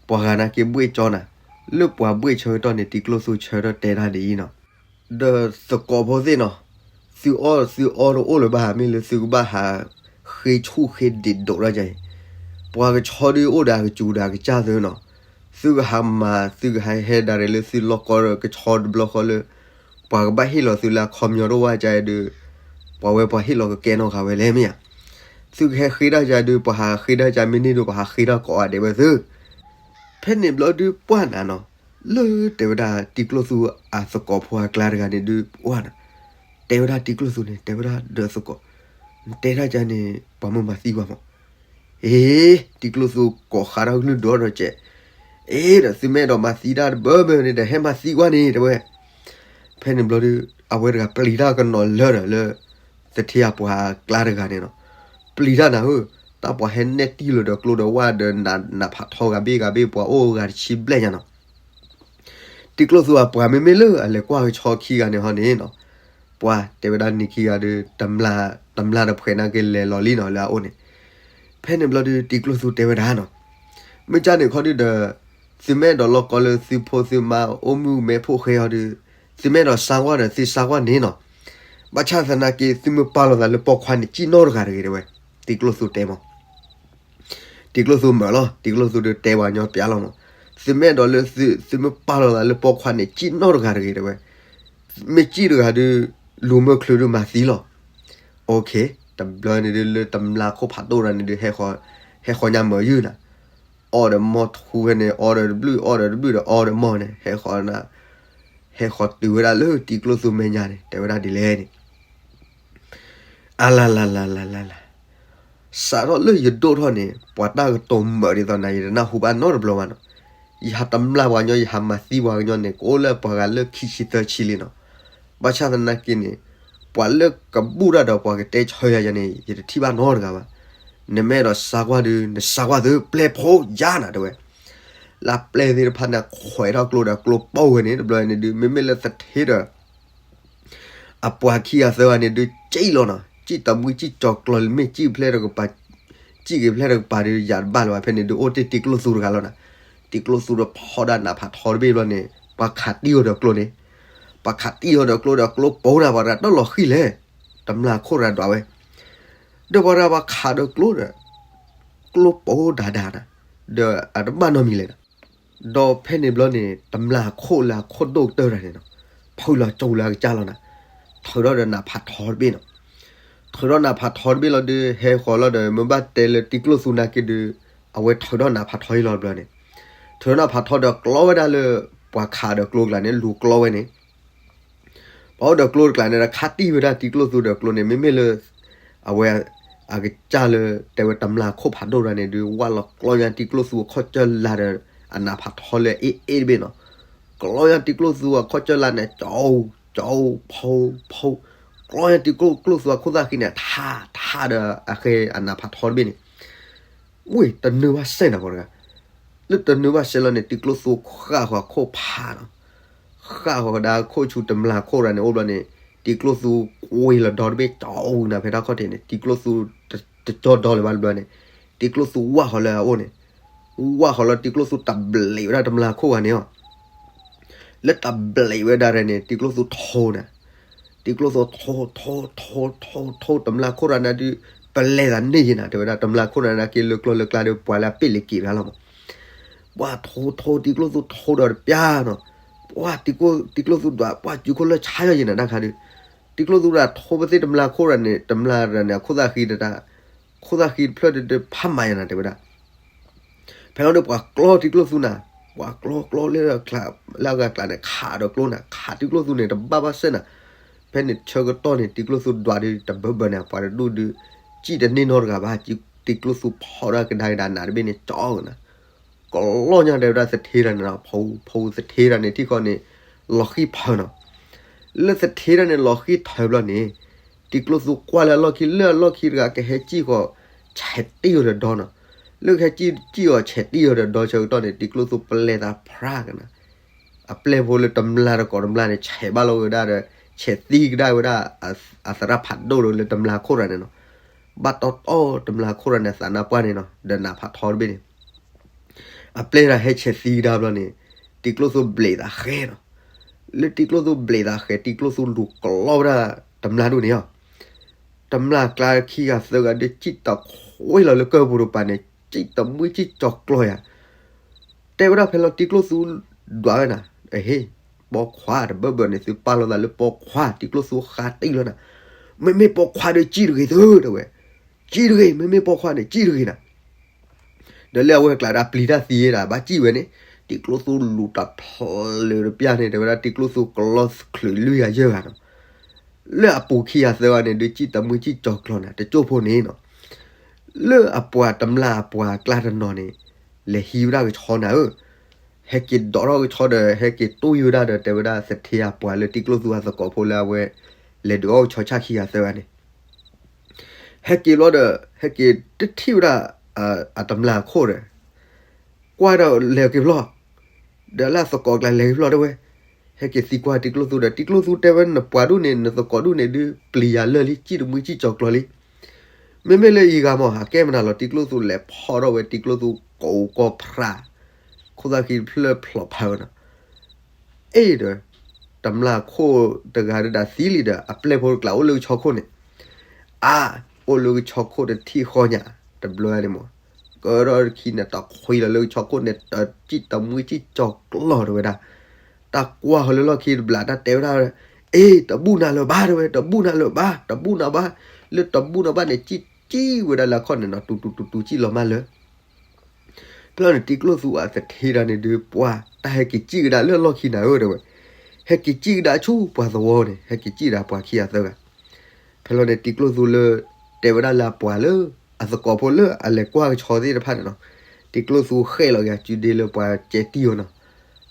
ပှၤဂၤနာ်က့ဘှ့ၣ်ကၠီနၤ, လၢပှၤဘှ့ၣ်ဆၢကတီၢ်န့ၣ် တံၤကျိၣ်သူဆၢထၢၣ်တဲတၢ်ဒ်အံၤနီၤ, ဒီးသကိးဖိသ့ၣ်နီၤ, သုအီၣ်သုအီတအိၣ်လၢၤဘၣ်ဧါ, မ့ၢ်လၢသုကဘၣ်ဟး ဃ့ဆူၣ်ဃ့ဒံးဒိးတၢ်ကါအံၤ, ပှၤကဆီဒုးအိၣ်ဒီးအကစူၤဒီးအကစၢ်သုနီၤ, သုကဟးမၤ သုကဟးဟဲဒၣ်ရဲၣ်လၢသုလီၢ်ကီဒီးကဆီတဘျီဃီလၢ ပှၤကဘၣ်ဟ့ၣ်လီၤသုလၢအခီပညီတအိၣ်ဝဲကါအံၤဒီး ပှၤဝဲပှၤဟ့ၣ်လီၤကကဲနီတဂၤဝဲလဲၣ်မ့ၢ်ဧါ. သုကဟဲဃ့တၢ်ကါဒုး ပှၤဟးဃ့တၢ်ကါမ့ၢ်န့ၢ်ဒုး ပှၤဟးဃ့တၢ်ကိးဂၤဒဲးဝဲသု. ဖဲန့ၣ်ဘျီဒုးပှၢ်နၤနီၤ, လၢတဲဝဲဒၣ်တံၤကျိၣ်သူအသကိးဖိအကျါတဂၤန့ၣ်ဒုး ပှၢ်နၤ, တဲဝဲဒၣ်တံၤကျိၣ်သူန့ၣ် တဲဝဲဒၣ်ဒီးသကိး, နတဲတၢ်ကါန့ၣ် ပှၤမၢမၤသံကွၢ်မး အ့, တံၤကျိၣ်သူကိးဃးထီၣ်ကလုၢ်ဒိၣ်ထီၣ်ကဲး, အ့ဒီးသုမ့ၢ်အဲၣ်ဒိးမၤသံတၢ်တဘၢဘၢန့ၣ်ဒီး ဟဲမၤသံကွၢ်န့ၣ် တဲဝဲ. ဖဲန့ၣ်ဘျီဒုး အဝဲတဂၤပျံၤတၢ်ကနီၤလၢာ်ဒီးလၢ သထ့အပှၤအကျါတဂၤန့ၣ်နီၤ, ပျံၤတၢ်နၤဧၢ, တၢ်ပှၤဟဲနဲၣ်တံၢ်လီၤဒီးကျိဒီးဝၣ်ဒီးနးနးဖးထီဂၤဘ့ၣ်ဂၤဘ့ၣ် ပှၤအိၣ်ဂၤတဆံဘျဲၣ်ညါနီၤ. တံၤကျိၣ်သူအပှၤမ့မ့ၢ်လၢအလဲၤကွၢ်ကဆီခံဂၤန့ၣ်ဟီန့ၣ်နီၤ, ပှၤတဲဝဲဒၣ်န့ၣ်ခံဂၤဒီး တမျၢ်တဖှဲးနာ်က့လဲၤလီၤလံနီၤ လၢအအိၣ်န့ၣ်. ဖဲန့ၣ်ဘျီဒုးတံၤကျိၣ်သူတဲဝဲဒၣ်နီၤ, မ့ၢ်ကၢ်န့ၣ်ခီဒုးဒီး သုမ့ၢ်အဲၣ်ဒိးလီၢ်ကီလၢသုဖိသုမါအိၣ်မုၣ်မဲဖိဃဲအီၤဒီး သုမ့ၢ်အဲၣ်ဒိးစါကွၢ်ဒီးသုစါကွၢ်န့ၣ်နီၤ, ဘၣ်ဆၣ်သနာ်က့ သုမ့ၢ်ပာ်လီၤသးလၢပိာ်ခွါန့ၣ် စံၣ်နီတဂၤတဂ့ၤတဲဝဲ, တံၤကျိၣ်သူတဲမး တံၤကျိၣ်သူမၢလီၤ, တံၤကျိၣ်သူဒီးတဲပှၤကညီပျးလီၤမး, သုမ့ၢ်အဲၣ်ဒိးလၢသု သုမ့ၢ်ပာ်လီၤသးလၢပိာ်ခွါန့ၣ် စံၣ်နီတဂၤတဂ့ၤတဲဝဲ, မ့ၢ်စံၣ်တဂၤဒုး လူၤမၢချုးဒုးမၤသံလီၤ. တဘျီန့ၣ်ဒုးလၢတမျၢ်ခိၣ်ဖးဒိၣ်တဂၤန့ၣ်ဒုး ဟဲဃီၤညါမၤယုၢ်နၤ, အီၣ်ဒီးမီၢ်ထူဝဲန့ၣ် အီဒီးတဘျုး အီဒီးတဘျုးဒီးအီဒီးမီၢ်န့ၣ် ဟဲဃီၤ ဟဲဃီၤတုၤဝဲဒၣ်လၢတံၤကျိၣ်သူမဲာ်ညါန့ၣ် တဲဝဲဒၣ်ဒ်လဲၣ်န့ၣ် အလၤလၤလၤလၤလၤလၤ, စးထီၣ်လၢယဒိၣ်ထီၣ်န့ၣ် ပှၤတၢ်ကတိၤမၢာ်ဒ်သိးနၤ ယတနၢ်ဟူဘၣ်နီတဘျီဘၣ်နီၤ. ယဟးတမျၢ်ပှၤကညီ ယဟးမၤသံပှၤကညီန့ၣ် ကအိၣ်လၢပှၤဂၤလၢခံဆံသၢဆံလံနီၤ. ဘၣ်ဆၣ်သနာ်က့န့ၣ် ပှၤလၢကဘူၣ်တၢ်ဒီးပှၤကတဲဆၢယၤယၤန့ၣ် ယတထံၣ်ဘၣ်နီတဂၤဘၣ်. နမ့ၢ်အဲၣ်ဒိးစါကွၢ်ဒုး နစါကွၢ်သု ပျဲၢ်ဖိယါနၤတဲဝဲ. လၢပျဲၢ်သ့ၣ်တဖၣ်န့ၣ် ခွဲးထီၣ်ကျိဒီးကျိပူၤဝဲန့ၣ် တဘျီန့ၣ်ဒုး မ့မ့ၢ်လၢသထ့ဒီး အပှၤခံဂၤသၢဂၤန့ၣ်ဒုး စံၣ်လီၤနီၤ, စံၣ်တမှံစံၣ်ကၠီၤကျီၤလၢမ့ၢ်စံၣ်ဖျဲၣ်တကပၤ, စံၣ်က့ၤဖျဲၣ်တကပၤဒုး ယၤတဘၣ်လၢၤဘၣ်. ဖဲန့ၣ်ဒုး အိၣ်တ့ၢ်တံၤကျိၣ်သူတဂၤလီၤနၤ. တံၤကျိၣ်သူဒီးဖီၣ်ဒၣ်နးဖးထီတဘ့ၣ်ဘျီန့ၣ် ပှၤခးတံၢ်အီၤဒီးကျိန့ၣ်, ပှၤခးတံၢ်အီၤဒီးကျိဒီးကျိပူၤနၤ ပှၤတဂၤတၢ်လီၤဃံၤလဲၣ်, တမျၢ်ခိၣ်တဂၤဒွးဝဲ ဒီးပှၤတဂၤပှၤခးဒီးကျိဒီး ကျိပူၤဒၣ်ဒၣ်နၤ, ဒီးအတဘၣ်နီတမံၤလဲၣ်နၤ. ဒီးဖဲန့ၣ်ဘျီန့ၣ် တမျၢ်ခိၣ်လၢအခိၣ်ဒိၣ်ကတၢၢ်တဂၤန့ၣ်နီၤ, ဖုးလီၤကၠိလၢအကစၢ်လီၤနၤ, ထုးထီၣ်ဒီးနးဖးထီတဘ့ၣ်နီၤ. ထုးထီၣ်နးဖးထီတဘ့ၣ်လီၤဒုး ဟဲဃီၤလီၤဒီး မ့ၢ်ဘၣ်တဲလၢတံၤကျိၣ်သူနာ်က့ဒုး အဝဲထုးထီၣ်နးဖးထီအံၤလီၤတဘျီန့ၣ်, ထုးထီၣ်နးဖးထီဒီးကျီဝဲဒၣ်လၢ ပှၤခးဒီးကျိတကျါန့ၣ် လူၤကျီဝဲန့ၣ် ပှၤအိၣ်ဒီးကျိတကျါန့ၣ်ဒီး ခးတံၢ်ဝဲဒၣ်တံၤကျိၣ်သူဒီးကျိန့ၣ် မ့မ့ၢ်လၢ အဝဲ အကစၢ်လၢ တဲဝဲတမျၢ်ခိၣ်ဖးဒိၣ်တဂၤန့ၣ်ဒုး ဝၢ်လီၤကျီညါတံၤကျိၣ်သူအခီၣ်ကၢၢ်လၢ်ဒီး အနးဖးထီလၢအအ့ၣ်အ့ၣ်တဘ့ၣ်နီၤ, ကျီညါတံၤကျိၣ်သူအခီၣ်ကၢၢ်လၢ်န့ၣ် ကၠီ ကၠီ ဖီ ဖီ, ကျီညါတံၤကျိၣ်သူအခိၣ်သၣ်ဃံန့ၣ် ထးထးဒီးအဃဲအနးဖးထီတဘ့ၣ်န့ၣ် ဝ့ၢ်တနၢၤဘၣ်စဲနၤပှၤတဂၤ, လၢတနၢၤဘၣ်စဲလီၤန့ၣ် တံၤကျိၣ်သူဃၣ်ဃီၤခိၣ်ဖးနီၤ, ဃၣ်ဃီၤကဒါခိၣ်ဆူတမျၢ်ခိၣ်တဂၤန့ၣ်အိၣ်ဘျီန့ၣ်, တံၤကျိၣ်သူကွ့လီၤဒီတဘ့ၣ်ကၠီနၤဖဲတၢ်ခီၣ်ထံးန့ၣ် တံၤကျိၣ်သူတကၠီဒီလၢၤဘၣ်တဘျီန့ၣ်, တံၤကျိၣ်သူဝၢ်ဃီၤလၢအအိၣ်န့ၣ်, ဝၢ်ဃီၤလၢတံၤကျိၣ်သူတဘျံးဝဲဒၣ်တမျၢ်ခိၣ်ဂၤန့ၣ်လီၤ. လၢတဘျံးဝဲဒၣ်န့ၣ် တံၤကျိၣ်သူထိနၤ, တံၤကျိၣ်သူထိ ထိ ထိ ထိ ထိ တမျၢ်ခိၣ်တဂၤန့ၣ်ဒုး ပလဲၤသးန့ၢ်ယံၤနၤ တဲဝဲဒၣ် တမျၢ်ခိၣ်တဂၤန့ၣ်က့လၢကျီလၢကျါဒီး ပှၤလၢအပ့ၢ်လၢက့ၤတဂၤလီၤမး, ပှၤထိထိတံၤကျိၣ်သူထိဒီးတပျၢ်နီၤ, ပှၤတံၤကျိၣ်သူဒွး ပှၤစုခိၣ်လၢဆါယီၤယံၤနၤတၢ်ခါဒုး, တံၤကျိၣ်သူဒွးထိပသ့ၣ်တမျၢ်ခိၣ်တဂၤန့ၣ် တမျၢ်တဂၤန့ၣ် အခိၣ်သၣ်ဃံတတၢ် ခိၣ်သၣ်ဃံတဖျၢၣ်ဒုးဖးမၤယၤနၤ တဲဝဲဒၣ် ဖဲလီၤဒုးပှၤကျီတံၤကျိၣ်သူနၤ, ပှၤကျီကျီလၢ လၢအဂၤကျါန့ၣ် ခးဒီးကျိနၤ ခးတံၤကျိၣ်သူန့ၣ် တဘၣ်ဘၣ်စဲနၤ, ဖဲန့ၣ်ဆၢကတီၢ်န့ၣ် တံၤကျိၣ်သူဒွးဒုးတဘၢဘၢနၤ ပှၤတဒူၣ်ဒုး စံၣ်တန့ၢ်နီတဂၤဘၣ်, တံၤကျိၣ်သူဖီၣ်ဒၣ်ကဒါကဒါနးတဘ့ၣ်န့ၣ် ကၠီနၤ ကျီညါတဲဝဲဒၣ်သထ့တဂၤန့ၣ်နီၤ, ဖီ ဖီသထ့တဂၤန့ၣ် ထံၣ်ဃီန့ၣ် လီၤဃံၢ်ဖၢနီၤ, လၢသထ့တဂၤန့ၣ် လီၤဃံၢ်ထၢဘျီန့ၣ် တံၤကျိၣ်သူကွၢ်လၢအလီၢ်ခံ လၢအလီၢ်ခံတဂၤကဟဲစံၣ်ဃီၤ ဆဲးတ့ၢ်အီၤဒီးဒီနီၤ, လၢကဟဲစံၣ်အီၤဆဲးတံၢ်အီၤဒီးဒီဆၢကတီၢ်န့ၣ် တံၤကျိၣ်သူပျဲသးဖျါကနၤ, အပျဲၢ်ဖိလၢတမျၢ်တကိးတမျၢ်န့ၣ် ဆဲးဘၣ်လီၤဝဲဒၣ်ဒီး ဆဲးသံကဒါဝဲဒၣ် အသရၣ်ဖးဒိၣ်လၢတမျၢ်ခိၣ်ရၤန့ၣ်နီၤ, ဘၣ်တီတီတမျၢ်ခိၣ်ရၤန့ၣ် သးနါပှၢ်န့ၣ်နီၤ ဒီးနးဖးထီတဘ့ၣ်န့ၣ် အပျဲၢ်တၢ်ဟဲဆဲးသံကဒါဘျီန့ၣ် တံၤကျိၣ်သူဘျဲးသးဃဲနီၤ, လၢတံၤကျိၣ်သူဘျဲးသးဃဲ တံၤကျိၣ်သူလူၤကလီဝဲဒၣ်တမျၢ်ဒိၣ်န့ၣ်လီၤ. တမျၢ်ကျါခံဂၤသၢဂၤဒီး စံၣ်တခွ့လီၤလၢကၢၢ်ပူၤတပၤန့ၣ် စံၣ်တမှံစံၣ်ကၠီၤကျီၤယၤ, တဲဝဲဒၣ်ဖဲလီၤတံၤကျိၣ်သူဒွးဝဲနၤ, အဟ့ၣ်, ပိာ်ခွါတဘၢဘၢန့ၣ် သုပာ်လီၤသးလၢပိာ်ခွါ တံၤကျိၣ်သူဃါတံၢ်လီၤနၤ, မ့မ့ၢ်ပိာ်ခွါဒီးစံၣ်တဂ့ၤသု တဲဝဲ, စံၣ်တဂ့ၤ မ့မ့ၢ်ပိာ်ခွါန့ၣ် စံၣ်တဂ့ၤနၤ ဒီးလၢအဝဲကျါဒၣ်ပျံၤတၢ်သံဒၣ် ဘၣ်စံၣ်ဝဲန့ၣ် တံၤကျိၣ်သူလူၤတဖျၢၣ်လၢတပျၢ်န့ၣ် တဲဝဲဒၣ်တံၤကျိၣ်သူကလီချုးလွံၢ်ဂၤယဲၢ်ဂၤနီၤ, လၢအပူၤခံဂၤသၢဂၤန့ၣ် ဒုးစံၣ်တမှံစံၣ်ကၠီၤကျီၤနၤ တကၠိၢ်ဖိန့ၣ်နီၤ, လၢအပှၤတမျၢ်အပှၤကျါတနီၤန့ၣ် လဲၤဟံးဝဲဒၣ်ကဆီနၤဧၢ, ဟဲက့ၤဒိးထီၣ်ကဆီဒီး ဟဲက့ၤတူၢ်ယိာ်ဝဲဒၣ်ဒီး တဲဝဲဒၣ်သထ့အပှၤလၢတံၤကျိၣ်သူအသကိးဖိလၢအဝဲ လဲၤဒုးအီၣ်ကဆီဆၣ်ခံဂၤသၢဂၤန့ၣ် ဟဲက့ၤဘျီဒီး ဟဲက့ၤတထံၣ်ဝဲဒၣ် အတမျၢ်အခိၣ်ဒီး ကွၢ်ဒီးလဲၤက့ၤဘျီ, ဒီးလၢအသကိးကျါလဲၤက့ၤဘျီတဲဝဲ, ဟဲက့ၤသံကွၢ်တံၤကျိၣ်သူဒီး တံၤကျိၣ်သူတဲဝဲ နပှၤဒူၣ်န့ၣ် နသကိးဒူၣ်န့ၣ်ဒုး ပျံၤယၤလၢာ်လံ စံၣ်တမှံစံၣ်ကၠီၤကျီၤလံ, မ့မ့ၢ်လၢအံၤဂၤမး အကဲမနုၤလီၤ တံၤကျိၣ်သူလဲၤဖီၣ်ထီၣ်ဝဲတံၤကျိၣ်သူကိးကီၢ်ဖြး, ခိၣ်သၣ်ခံတဖျၢၣ်ဖျိးဖးဝဲနီၤ အ့ၣ်ဒီး တမျၢ်ခိၣ်တဂၤဒၣ်သံလံဒီး အပျဲၢ်ဖိတကျါအိၣ်လၢကဆီခိၣ်န့ၣ်, အါ, အိၣ်လၢကဆီခိၣ်တထံၣ်ဃီညါ, တဘျီန့ၣ်မး, ကဒီးတခံန့ၣ် တခွံလီၤလၢကဆီခိၣ်န့ၣ် တစံၣ်တမှံစံၣ်ကၠီၤကျီၤတဲဝဲဒၣ်, တၢ်ကွၢ်ဃီၤလၢလီၢ်ခံတဘျီ တၢ်တဲဝဲဒၣ်, အ့ၣ် တဘူၣ်နၤလၢၤဘၣ်တဲဝဲ တဘူၣ်နၤလၢၤဘၣ် တဘူၣ်နၤဘၣ်, လၢတဘူၣ်နၤဘၣ်န့ၣ် စံၣ်စံၣ်ဝဲဒၣ်လၢအခီၣ်န့ၣ်နီၤ တူတူတူတူစံၣ်လီၤမးလၢ ဖဲလီၤန့ၣ် တံၤကျိၣ်သူအသထ့ဒၣ်န့ၣ်ဒုး ပှၤတၢ်ဟဲက့ၤစံၣ်ကဒါလၢလီၢ်ခံနၤဧၢတဲဝဲ, ဟဲက့ၤစံၣ်ကဒါဆူပှၤသဝီန့ၣ် ဟဲက့ၤစံၣ်ဒၣ်ပှၤခံဂၤသၢဂၤ, ဖဲလီၤန့ၣ် တံၤကျိၣ်သူလၢ တဲဝဲဒၣ်လၢအပှၤလၢ အသကိးဖိလၢအလဲၤကွၢ်ကဆီသ့ၣ်တဖၣ်န့ၣ်နီၤ, တံၤကျိၣ်သူဃဲၣ်လီၤက့ၤအစုဒ့လၢပှၤကဲတံၢ်အီၤနီၤ,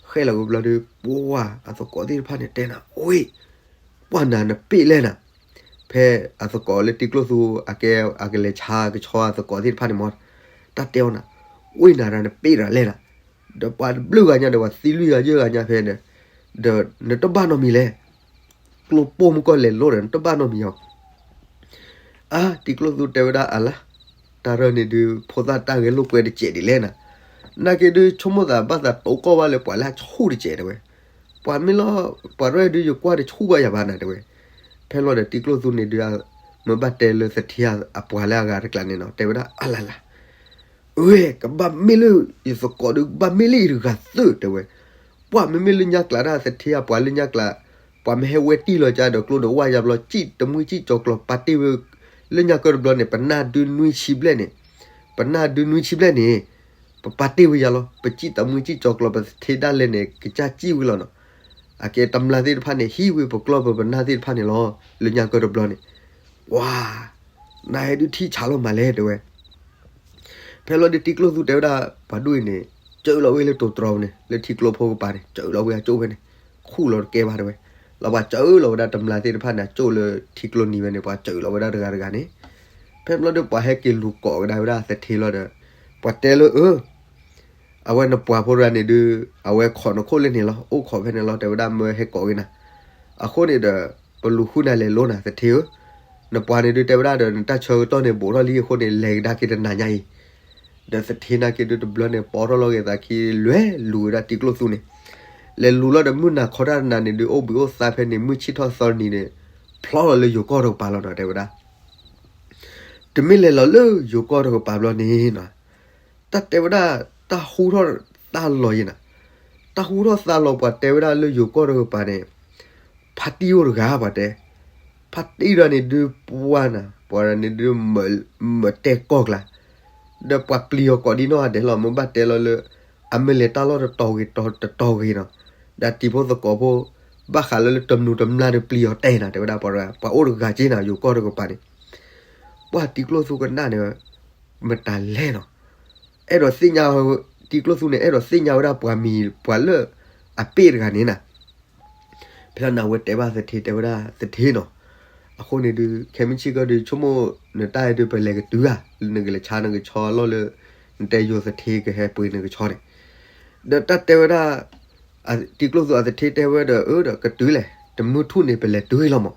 ဃဲၣ်လီၤက့ၤဘျီဒုး ပှၤအသကိးသ့ၣ်တဖၣ်န့ၣ်တဲနၤ ဝ့ၢ် ပှၢ်နၤနပ့ၢ်လဲၣ်နၤ, ဖဲအသကိးလၢတံၤကျိၣ်သူ အကဲအကလဲၤဆါကဆီအသကိးသ့ၣ်တဖၣ်န့ၣ်မး, တၢ်တဲအီၤနၤ, ဝ့ၢ်နၤဒီးနပ့ၢ်တဂၤလဲၣ်နၤ, ဒီးပှၤတဘျုးဂၤညါဒီးပှၤသံလွံၢ်ဂၤယဲၢ်ဂၤညါဖဲန့ၣ်, ဒီးနတဘၣ်နီတမံၤလဲၣ်, ကျိပိၢ်မုၢ်ကီၢ်လဲၤလိဒီးနတဘၣ်နီတမံၤအီၤ အါ တံၤကျိၣ်သူတဲဝဲဒၣ်အလါ, တၢ်ရၢၢ်န့ၣ်ဒုး ဖိသၣ်တၢ်ဂဲၤလိာ်ကွဲတစဲးဒ်လဲၣ်နၤ, နာ်က့ဒုးဆိကမိၣ်သးဘၣ်သးတိကိၢ်ဘၣ်လၢပှၤလၢအဆူၣ်တစဲးတဲဝဲ, ပှၤမ့ၢ်လီၤ ပှၤရဲၣ်ဒုးယကွၢ်တဆူၣ်ဘၣ်ယၤဘၣ်နၤတဲဝဲ, ဖဲလီၤဒီးတံၤကျိၣ်သူန့ၣ်ဒုး မ့ၢ်ဘၣ်တဲလၢသထ့အပှၤလၢအဂၤတကျါန့ၣ်နီၤ တဲဝဲဒၣ်အလါလါ အဝဲ ကဘၣ်မ့ၢ်လၢ ယသကိးဒီး ကဘၣ်မ့ၢ်လၢယတဂၤသုးတဲဝဲ, ပှၤမ့မ့ၢ်လၢညါကျါဒၣ်သထ့အပှၤလၢညါကျါ, ပှၤမ့ၢ်ဟဲဝဲတံၢ်လီၤကဒီးကျိဒီးဝၢ်ယါဘျီ စံၣ်တမှံစံၣ်ကၠီၤကျီၤ ပာ်တ့ၢ်ဝဲ, လၢညါကၢတဘျီန့ၣ် ပနၢ်ဒုးနွံဆံဘျဲၣ်န့ၣ်, ပနၢ်ဒုးနွံဆံဘျဲၣ်န့ၣ်, ပပာ်တ့ၢ်ဝဲယါလီၤ ပစံၣ်တမှံစံၣ်ကၠီၤကျီၤ ပသထ့ဒၣ်လဲာ်န့ၣ် ကစၢ်စံၣ်ဝဲလီၤနီၤ, အကဲတမျၢ်သ့ၣ်တဖၣ်န့ၣ် ဟံးဝဲပကျီၢ်ပပနၢ်သ့ၣ်တဖၣ်န့ၣ်လီၤ, လၢညါကၢတဘျီန့ၣ်, ပှၤ နဟဲဒုးထံၣ်ဆးလီၤမးလဲၣ်တဲဝဲ ဖဲလီၤဒုးတံၤကျိၣ်သူတဲဝဲဒၣ် ပှၤဒူၣ်အံၤန့ၣ် စၢလီၤဝဲလၢတိၤတြီၤန့ၣ် လၢထံကျိဖိကပၤန့ၣ် စၢလီၤဝဲအကၠိၣ်ဖဲန့ၣ်, ခူၣ်လီၤတကဲဘၣ်တဲဝဲ, လီၤပှၤစၢလီၤဝဲဒၣ်တမျၢ်သ့ၣ်တဖၣ်န့ၣ် အကၠိၣ်လၢထံကျိနံၤဝဲန့ၣ် ပှၤစၢလီၤဝဲဒၣ်တဂၤတဂၤန့ၣ်, ဖဲဘျီဒုးပှၤဟဲက့ၤလူၤကိးကဒါဝဲဒၣ်သထ့လီၤဒီး, ပှၤတဲလၢအၢ အဝဲနပှၤဖိတဂၤန့ၣ်ဒုး အဝဲခိးနခိၣ်လၢန့ၣ်လီၤ အိၣ်ခိးဖဲန့ၣ်လီၤ တဲဝဲဒၣ်မၢဟဲကိးက့ၤနၤ, အဃိန့ၣ်ဒီး ပလူၤဃုနၤလဲၤလိနၤသထ့ဧၢ, နပှၤန့ၣ်ဒုးတဲဝဲဒၣ်ဒီး နတၢ်ဆၢကတီၢ်န့ၣ်ဘူးထီၣ်လံအဃိန့ၣ် လဲၤကဒါက့ၤတနၤညါအံၤ, ဒီးသထ့နာ်က့ဒုးတဘျီန့ၣ် ပိာ်ထီၣ်လီၤက့ၤသးခံ လဲၤလူၤဝဲဒၣ်တံၤကျိၣ်သူန့ၣ်, လဲၤလူၤလီၤဒီးမုၢ်နၤခီတၢ်တနၤန့ၣ်ဒုး အိၣ်ဘှံးအိၣ်သါဖဲန့ၣ် မုၢ်ဆ့ၣ်ထီၣ်သီနံၤန့ၣ် ဖျီလီၤလၢယိၤကီၢ်တကပၤလီၤနီၤ တဲဝဲဒၣ် တမ့ၢ်လဲၤလီၤလၢယိၤကီၢ်တကပၤဘျီန့ၣ်နီၤ, တၢ်တဲဝဲဒၣ် တၢ်ဟူထီၣ်သါလီၤယဲနၤ, တၢ်ဟူထီၣ်သါလီၤပှၤတဲဝဲဒၣ်လၢယိၤကီၢ်တကပၤန့ၣ်, ဖါတံၢ်အိၣ်တဂၤပှၤတဲ, ဖါတံၢ်တဂၤန့ၣ်ဒုးပှၤနၤ ပှၤန့ၣ်ဒုး မၢတဲကီၢ်ကျါ, ဒီးပှၤပျံၤအီၤကိးဒံနီၢ်ဂၤဒဲးလီၤ မ့ၢ်ဘၣ်တဲလီၤလၢ အမ့ၢ်လဲၤတၢ်လီၢ်တတီၤဂ့ၤတတီၤဂ့ၤနီၤ, ဒီးတံၤဖိသကိးဖိ ဘၣ်ဃးလၢလၢတမျိးတမျာ်ဒီးပျံၤအီၤတဲနၤ တဲဝဲဒၣ်ပှၤတဂၤ ပှၤအိၣ်တဂၤက့နၤ ယိၤကီၢ်တကပၤန့ၣ်, ပှၤတံၤကျိၣ်သူကနၣ်န့ၣ် မတၤလဲၣ်နီၤ, အဲၣ်ဒိးသ့ၣ်ညါ, တံၤကျိၣ်သူန့ၣ် အဲၣ်ဒိးသ့ၣ်ညါဝဲဒၣ်ပှၤမံၤပှၤလၢအပ့ၢ်တဂၤန့ၣ်နၤ ဖဲလီၤန့ၣ် အဝဲတဲဘၣ်သထ့ တဲဝဲဒၣ်သထ့နီၤ, အဃိန့ၣ်ဒုး ခဲမုၢ်ဆ့ၣ်ကီၢ်ဒုး ဆိကမိၣ်နတၢ်အဲၣ်ဒုး ပလဲၤကတုၤဧါ, နကလဲၤဆါနကဆီအလီၢ်လၢ နတဲယိၤသထ့ကဟဲပှ့ၤနကဆီန့ၣ်, ဒီးတၢ်တဲဝဲဒၣ်, တံၤကျိၣ်သူအသထ့တဲဝဲဒီး အၢ ဒီးကတုၤလဲၣ်, တမုၢ်ထူၣ်န့ၣ် ပလဲၤတုၤလီၤမး,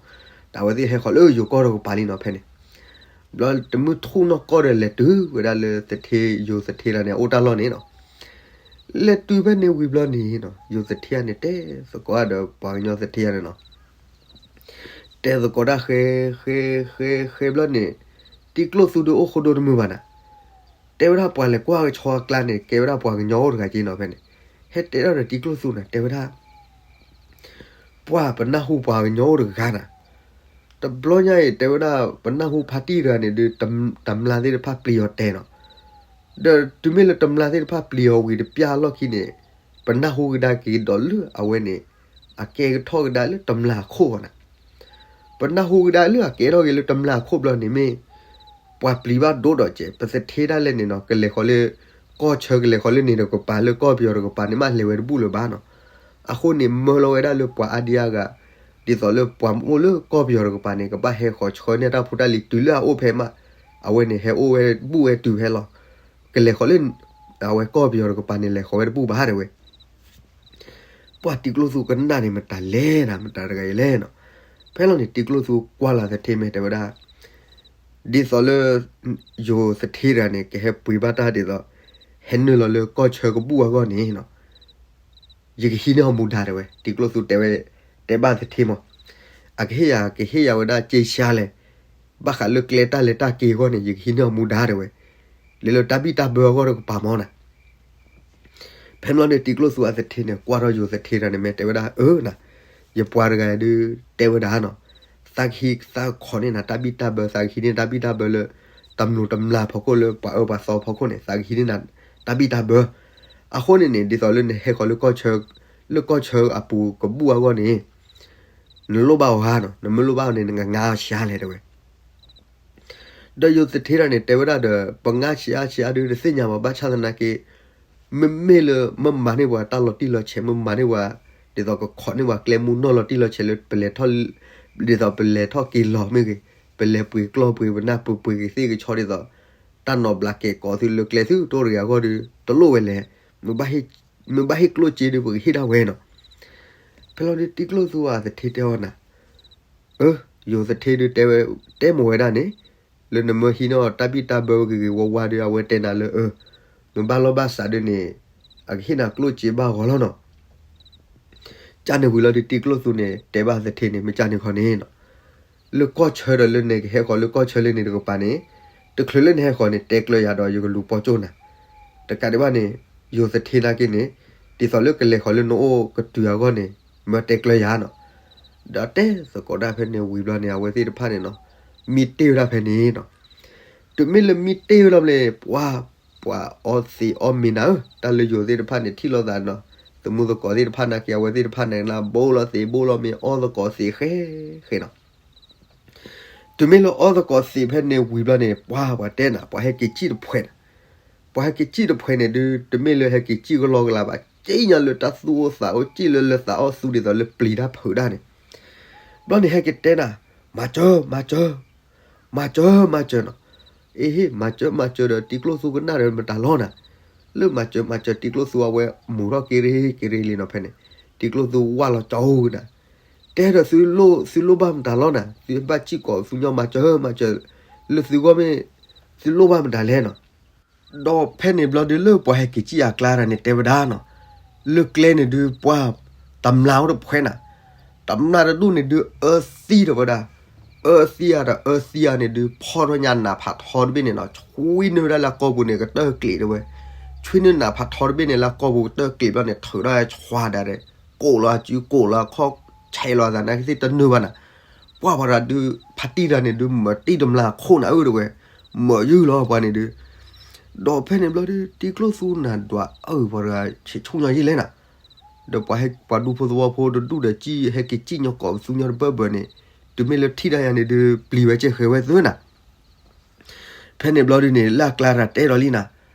တၢ်ဝဲသ့ၣ်ဟဲဃီၤလၢယိၤကီၢ်တကပၤလံနီၤဖဲန့ၣ်, ဘျီတမုၢ်ထူၣ်နီၢ်ကီၢ်ဒီးလဲၤတုၤဝဲဒၣ်လၢသထ့ ယိၤသထ့တဂၤန့ၣ် အအိၣ်တၢ်လီၢ်န့ၣ်နီၤ, လဲၤတုၤဖဲန့ၣ်ဝံၤဘျီန့ၣ်နီၤ ယိၤသထ့တဂၤန့ၣ် တဲသကိးဒီးပှၤကညီသထ့တဂၤန့ၣ်နီၤ တဲသကိးတၢ်ဃဲ, ဃဲ, ဃဲ, ဃဲဘျီန့ၣ်, တံၤကျိၣ်သူဒုးအိၣ်ဃိဒိတမုာ်ဘၣ်နၤ, တဲဝဲဒၣ်ပှၤလဲၤကွၢ်ကဆီအကျါန့ၣ် ကဲဝဲဒၣ်ပှၤကညီအိၣ်တဂၤက့နီၤဖဲန့ၣ်, ဟဲတဲထီၣ်ဒီးတံၤကျိၣ်သူနၤ တဲဝဲဒၣ်, ပှၤပနၢ်ဟူပှၤကညီအိၣ်တဂၤနၤ, တဘျီညါအံၤ တဲဝဲဒၣ်ပနၢ်ဟူဖါတံၢ်တဂၤန့ၣ်ဒုး တမျၢ်သ့ၣ်တဖၣ်ပျံၤအီၤတဲနီၤ ဒီးတုၤမ့ၢ်လၢတမျၢ်သ့ၣ်တဖၣ်ပျံၤအီၤဝံၤတပျၢ်အလီၢ်ခံန့ၣ်, ပနၢ်ဟူကဒါက့ၤဒီးလၢအဝဲန့ၣ်, အကဲကထီၣ်ကဒါလၢတမျၢ်အခိၣ်ဘၣ်နၤ, ပနၢ်ဟူကဒါလၢအကဲထီၣ်က့ၤလၢတမျၢ်အခိၣ်ဘျီန့ၣ်မ့ၢ်, ပှၤပျံၤဘၣ်ဒိၣ်ဒီးကဲး ပသထ့ဒၣ်လဲာ်န့ၣ်နီၤ ကလဲၤဃီၤလၢ, ကီၢ်ဆၢကလဲၤဃီၤလၢန့ၣ်တကပၤလၢကီၢ်ပယီၤတကပၤန့ၣ် မ့ၢ်လဲၤဝဲတဘူၣ်လၢၤဘၣ်နီၤ, အဃိန့ၣ်မၢလီၤဝဲဒၣ်လၢပှၤအါဒံအါဂၤ, ဒ်သိးလၢပှၤအိၣ်လၢကီၢ်ပယီၤတကပၤန့ၣ် ကဘၣ်ဟဲဃီၤဆှၢန့ၢ်တၢ်ဖိတၢ်လံၤတုၤလၢအအိၣ်ဖဲမး, အဝဲန့ၣ်ဟဲအိၣ်ဝဲဘူၣ်ဝဲတုၤဖဲလီၤ, ကလဲၤဃီၤလၢ, အဝဲကီၢ်ပယီၤတကပၤန့ၣ် လဲၤဃီၤဝဲတဘူၣ်ဘၣ်တဲဝဲ ပှၤတံၤကျိၣ်သူကနၣ်န့ၣ် မတၤလဲၣ်နၤ မတၤတဂၤအံၤလဲၣ်နီၤ, ဖဲလီၤန့ၣ် တံၤကျိၣ်သူကွၢ်လၢ်သထ့မ့ၢ်တဲဝဲဒၣ်, ဒ်သိးလၢ, ယိၤသထ့တဂၤန့ၣ် ကဟဲပှ့ၤဘၣ်တၢ်ဒ်သိး, ဟဲနုာ်လီၤလၢကီၢ်ဆၢကဘူၣ်အဂီၢ်န့ၣ်နီၤ ယကဟံးန့ၢ်အီၤမူဒါတဲဝဲ တံၤကျိၣ်သူတဲဝဲ, တဲဘၣ်သထ့မး, အကဟ့ၣ်ယၤ ကဟ့ၣ်ယၤဝဲဒၣ်က့ရှါလဲၣ်, ဘၣ်ဃးလၢကျဲတၢ်လဲၤတၢ်က့ၤအဂီၢ်န့ၣ် ယကဟံးန့ၢ်အီၤမူဒါတဲဝဲ, လၢလၢတၢ်ဘံၣ်တၢ်ဘၢအဂီၢ်တကပၤမးနၤ ဖဲမ့ၢ်လီၤန့ၣ် တံၤကျိၣ်သူအသထ့န့ၣ် ကွၢ်ထီၣ်ယိၤသထ့တဂၤန့ၣ် မ့ၢ်တဲဝဲဒၣ် အၢနၤ, ယပှၤတဂၤဒုးတဲဝဲဒၣ်နီၤ, သးကဟံးသးခိးန့ၢ်နၤတၢ်ဘံၣ်တၢ်ဘၢ သးကဟံးန့ၢ်တၢ်ဘံၣ်တၢ်ဘၢလၢ, တမျိာ်တမျာ်ဖီခိၣ်လၢပှၤအၢပှၤသီဖီခိၣ်န့ၣ် သးကဟံးန့ၢ်နၤတၢ်ဘံၣ်တၢ်ဘၢ, အဃိန့ၣ်န့ၣ် ဒ်သိးလၢနဟဲဃီၤလၢကီၢ်ဆၢ, လၢကီၢ်ဆၢအပူၤကဘူၣ်အဂီၢ်န့ၣ် နလိၣ်ဘၣ်အီၤဧါနီၤ, နမ့ၢ်လိၣ်ဘၣ်အီၤန့ၣ် နကငါအီၤဆံးအါလဲၣ်တဲဝဲ ဒီးယိၤသထ့တဂၤန့ၣ် တဲဝဲဒၣ်ဒီး ပငါဆံးအါဆံးအါဒုးတသ့ၣ်ညါဘၣ် ဘၣ်ဆၣ်သနာ်က့, မ့မ့ၢ်လၢမ့ၢ်မၤန့ၢ်ပှၤတၢ်လီၤတံၢ်လီၤဆဲး မ့ၢ်မၤန့ၢ်ပှၤ, ဒ်သိးကခိးန့ၢ်ပှၤကျဲမူနီၢ်လီၤတံၢ်လီၤဆဲးလၢပလဲၤထီၣ်, ဒ်သိးပလဲၤထီၣ်က့ၤလီၤမ့ၢ်ဂ့ၤ, ပလဲၤပှ့ၤကျီၢ်ပှ့ၤပနၢ်ပှ့ၤပှ့ၤကသ့ၣ်ကဆီဒ်သိး, တၢ်နီၤဘျးကဲးကိးသုလၢကျဲသုတအိၣ်တဂ့ၤအဂီၢ်ဒီး တလိၣ်ဝဲလဲၣ်, မ့ၢ်ဘၣ်ဟ့ၣ်ကျိၣ်စ့ဒုးပကဟ့ၣ်ဒၣ်ဝဲနီၤ ဖဲလီၤဒုးတံၤကျိၣ်သူအသထ့တဲအီၤနၤ, အၢ, ယိၤသထ့ဒုးတဲဝဲ, တဲမ့ၢ်ဝဲဒၣ်န့ၣ်, လၢနမ့ၢ်ဟံးန့ၢ်အီၤတၢ်ဘံၣ်တၢ်ဘၢဂ့ၤဂ့ၤဝါဝါဒီး အဝဲတဲနၤလၢအၢ, မ့ၢ်ဘၣ်လီၢ်ဘၣ်စးဒုးန့ၣ်, အကဟ့ၣ်နၤကျိၣ်စ့ဘၣ်ဂီၤလီၤနီၤ. ကၢ်န့ၣ်ဝံၤလီၤဒုးတံၤကျိၣ်သူန့ၣ် တဲဘၣ်သထ့န့ၣ် မ့ၢ်ကၢ်န့ၣ်ခီန့ၣ်နီၤ, လၢကီၢ်ဆၢဒီးလၢနကဟဲဃီၤလၢကီၢ်ဆၢလၢန့ၣ်တကပၤန့ၣ်, တချုးလၢနဟဲဃီၤန့ၣ် တဲကျၢၤယၤဒီးယကလူၤပိာ်ကၠိၣ်နၤ တကးဒံးဘၣ်န့ၣ်, ယိၤသထ့နာ်က့န့ၣ်, ဒ်သိးလၢကလဲၤဃီၤလၢနအိၣ်ကတုၤအဂီၢ်န့ၣ်, မ့ၢ်တဲကျၢၤယၤနီၤ. ဒီးတဲသကိးဒၣ်ဖဲန့ၣ်ဝံၤဘျီန့ၣ် အဝဲသ့ၣ်တဖၣ်န့ၣ်နီၤ, မံတ့ၢ်ဝဲဒၣ်ဖဲန့ၣ်နီၤ. တုၤမ့ၢ်လၢမံတ့ၢ်ဝဲဒၣ်ဘျီန့ၣ် ပှၤ, ပှၤအီသံးအီမ့ၤနၤဧၢ, တၢ်လၢယိၤသ့ၣ်တဖၣ်န့ၣ် ထံၣ်လိာ်သးနီၤ, သမူသကိးသ့ၣ်တဖၣ်နာ်က့ အဝဲသ့ၣ်တဖၣ်န့ၣ် ဘိလီၤသံးဘိလီၤမ့ၤ အီသကိးသံးဃဲဃဲနီၤ. တုၤမ့ၢ်လၢအီသကိးသံးဖဲန့ၣ်ဝံၤဘျီန့ၣ် ပှၤ, ပှၤတဲနၤ ပှၤဟဲက့ၤစံၣ်တဖှဲးနၤ, ပှၤဟဲက့ၤစံၣ်တဖှဲးန့ၣ်ဒုး တမ့ၢ်လၢဟဲက့ၤစံၣ်ကလီကလီဘၣ်, စံၣ်ညါလၢတၢ်သူၣ်အိၣ်သးအိၣ် စံၣ်လၢလၢသးအီၣ်သူဒ်သိးလၢပျံၤတၢ်ဖုးတၢ်န့ၣ်. ဘျီန့ၣ်ဟဲက့ၤတဲနၤ, မၤစၢၤ, မၤစၢၤ, မၤစၢၤ, မၤစၢၤနီၤ. အ့ဟ့ၣ် မၤစၢၤ မၤစၢၤဒီး တံၤကျိၣ်သူကနၣ်ဒီးမတၤလီၤနၤ. လၢမၤစၢၤ မၤစၢၤ တံၤကျိၣ်သူအဝဲမူထီၣ်က့ၤရ့က့ၤရ့လံနီၤဖဲန့ၣ်, တံၤကျိၣ်သူဝၢ်လီၤကၠီကနၤ, တဲဒီးသုလိၣ်, သုလိၣ်ဘၣ်မတၤလီၤနၤ, သုဘၣ်စံၣ်ကိးသုညီမၤစၢၤ မၤစၢၤ, လၢသုဂီၢ်မ့ၢ်, သုလိၣ်ဘၣ်မတၤလဲၣ်နီၤ. ဒီးဖဲန့ၣ်ဘျီဒုးလၢပှၤဟဲက့ၤစံၣ်အကျါတဂၤန့ၣ် တဲဝဲဒၣ်နီၤ, လၢကျဲန့ၣ်ဒုးပှၤ, တမျာ်အိၣ်တဖှဲးနၤ, တမျာ်တဒူၣ်န့ၣ်ဒုးအၢသံဒီးဝဲဒၣ်, အၢသံဧါဒီးအၢသံဧါန့ၣ်ဒုး ဖီၣ်ထီၣ်ညါနးဖးထီတဘ့ၣ်န့ၣ်နီၤ, ဆွံနုာ်ဝဲဒၣ်လၢအကိာ်ပူၤန့ၣ် ကတၢၢ်ကျံးတဝဲ, ဆွံနုာ်နးဖးထီတဘ့ၣ်န့ၣ် လၢအကိာ်ပူၤကတၢၢ်ကျံးဘျီန့ၣ် ထုးထီၣ်ဆှါဒၣ်ဒီး, ကိးလီၤအစု ကိးလီၤအခီၣ်, ဆဲးလီၤအသးနာ်က့သ့ၣ်တနုာ်ဘၣ်နၤ. ပှၤပှၤတဂၤဒုး ဖါတံၢ်တဂၤန့ၣ်ဒုး မၤတံၢ်တမျာ်ခိၣ်နၤဧၢတဝဲ, မၤယုၢ်လီၤပှၤန့ၣ်ဒုး. ဒီးဖဲန့ၣ်ဘျီဒုး တံၤကျိၣ်သူနၤဒွးအၢ ပှၤတဂၤဆဲးဆူၣ်ညီယံာ်လဲၣ်နၤ. ဒီးပှၤဟဲပှၤဒူဖိသဝီဖိတဒူၣ်ဒီး စံၣ်ဟဲက့ၤစံၣ်ညီကိးပသူညီတဘၢဘၢန့ၣ်, တုၤမ့ၢ်လၢထံၣ်တၢ်ယၤန့ၣ်ဒုး ပျံၤဝဲကဲဃဲၤဝဲသုနၤ. ဖဲန့ၣ်ဘျီဒုးန့ၣ် လၢအကျါတဂၤတဲဒီးလံနၤ,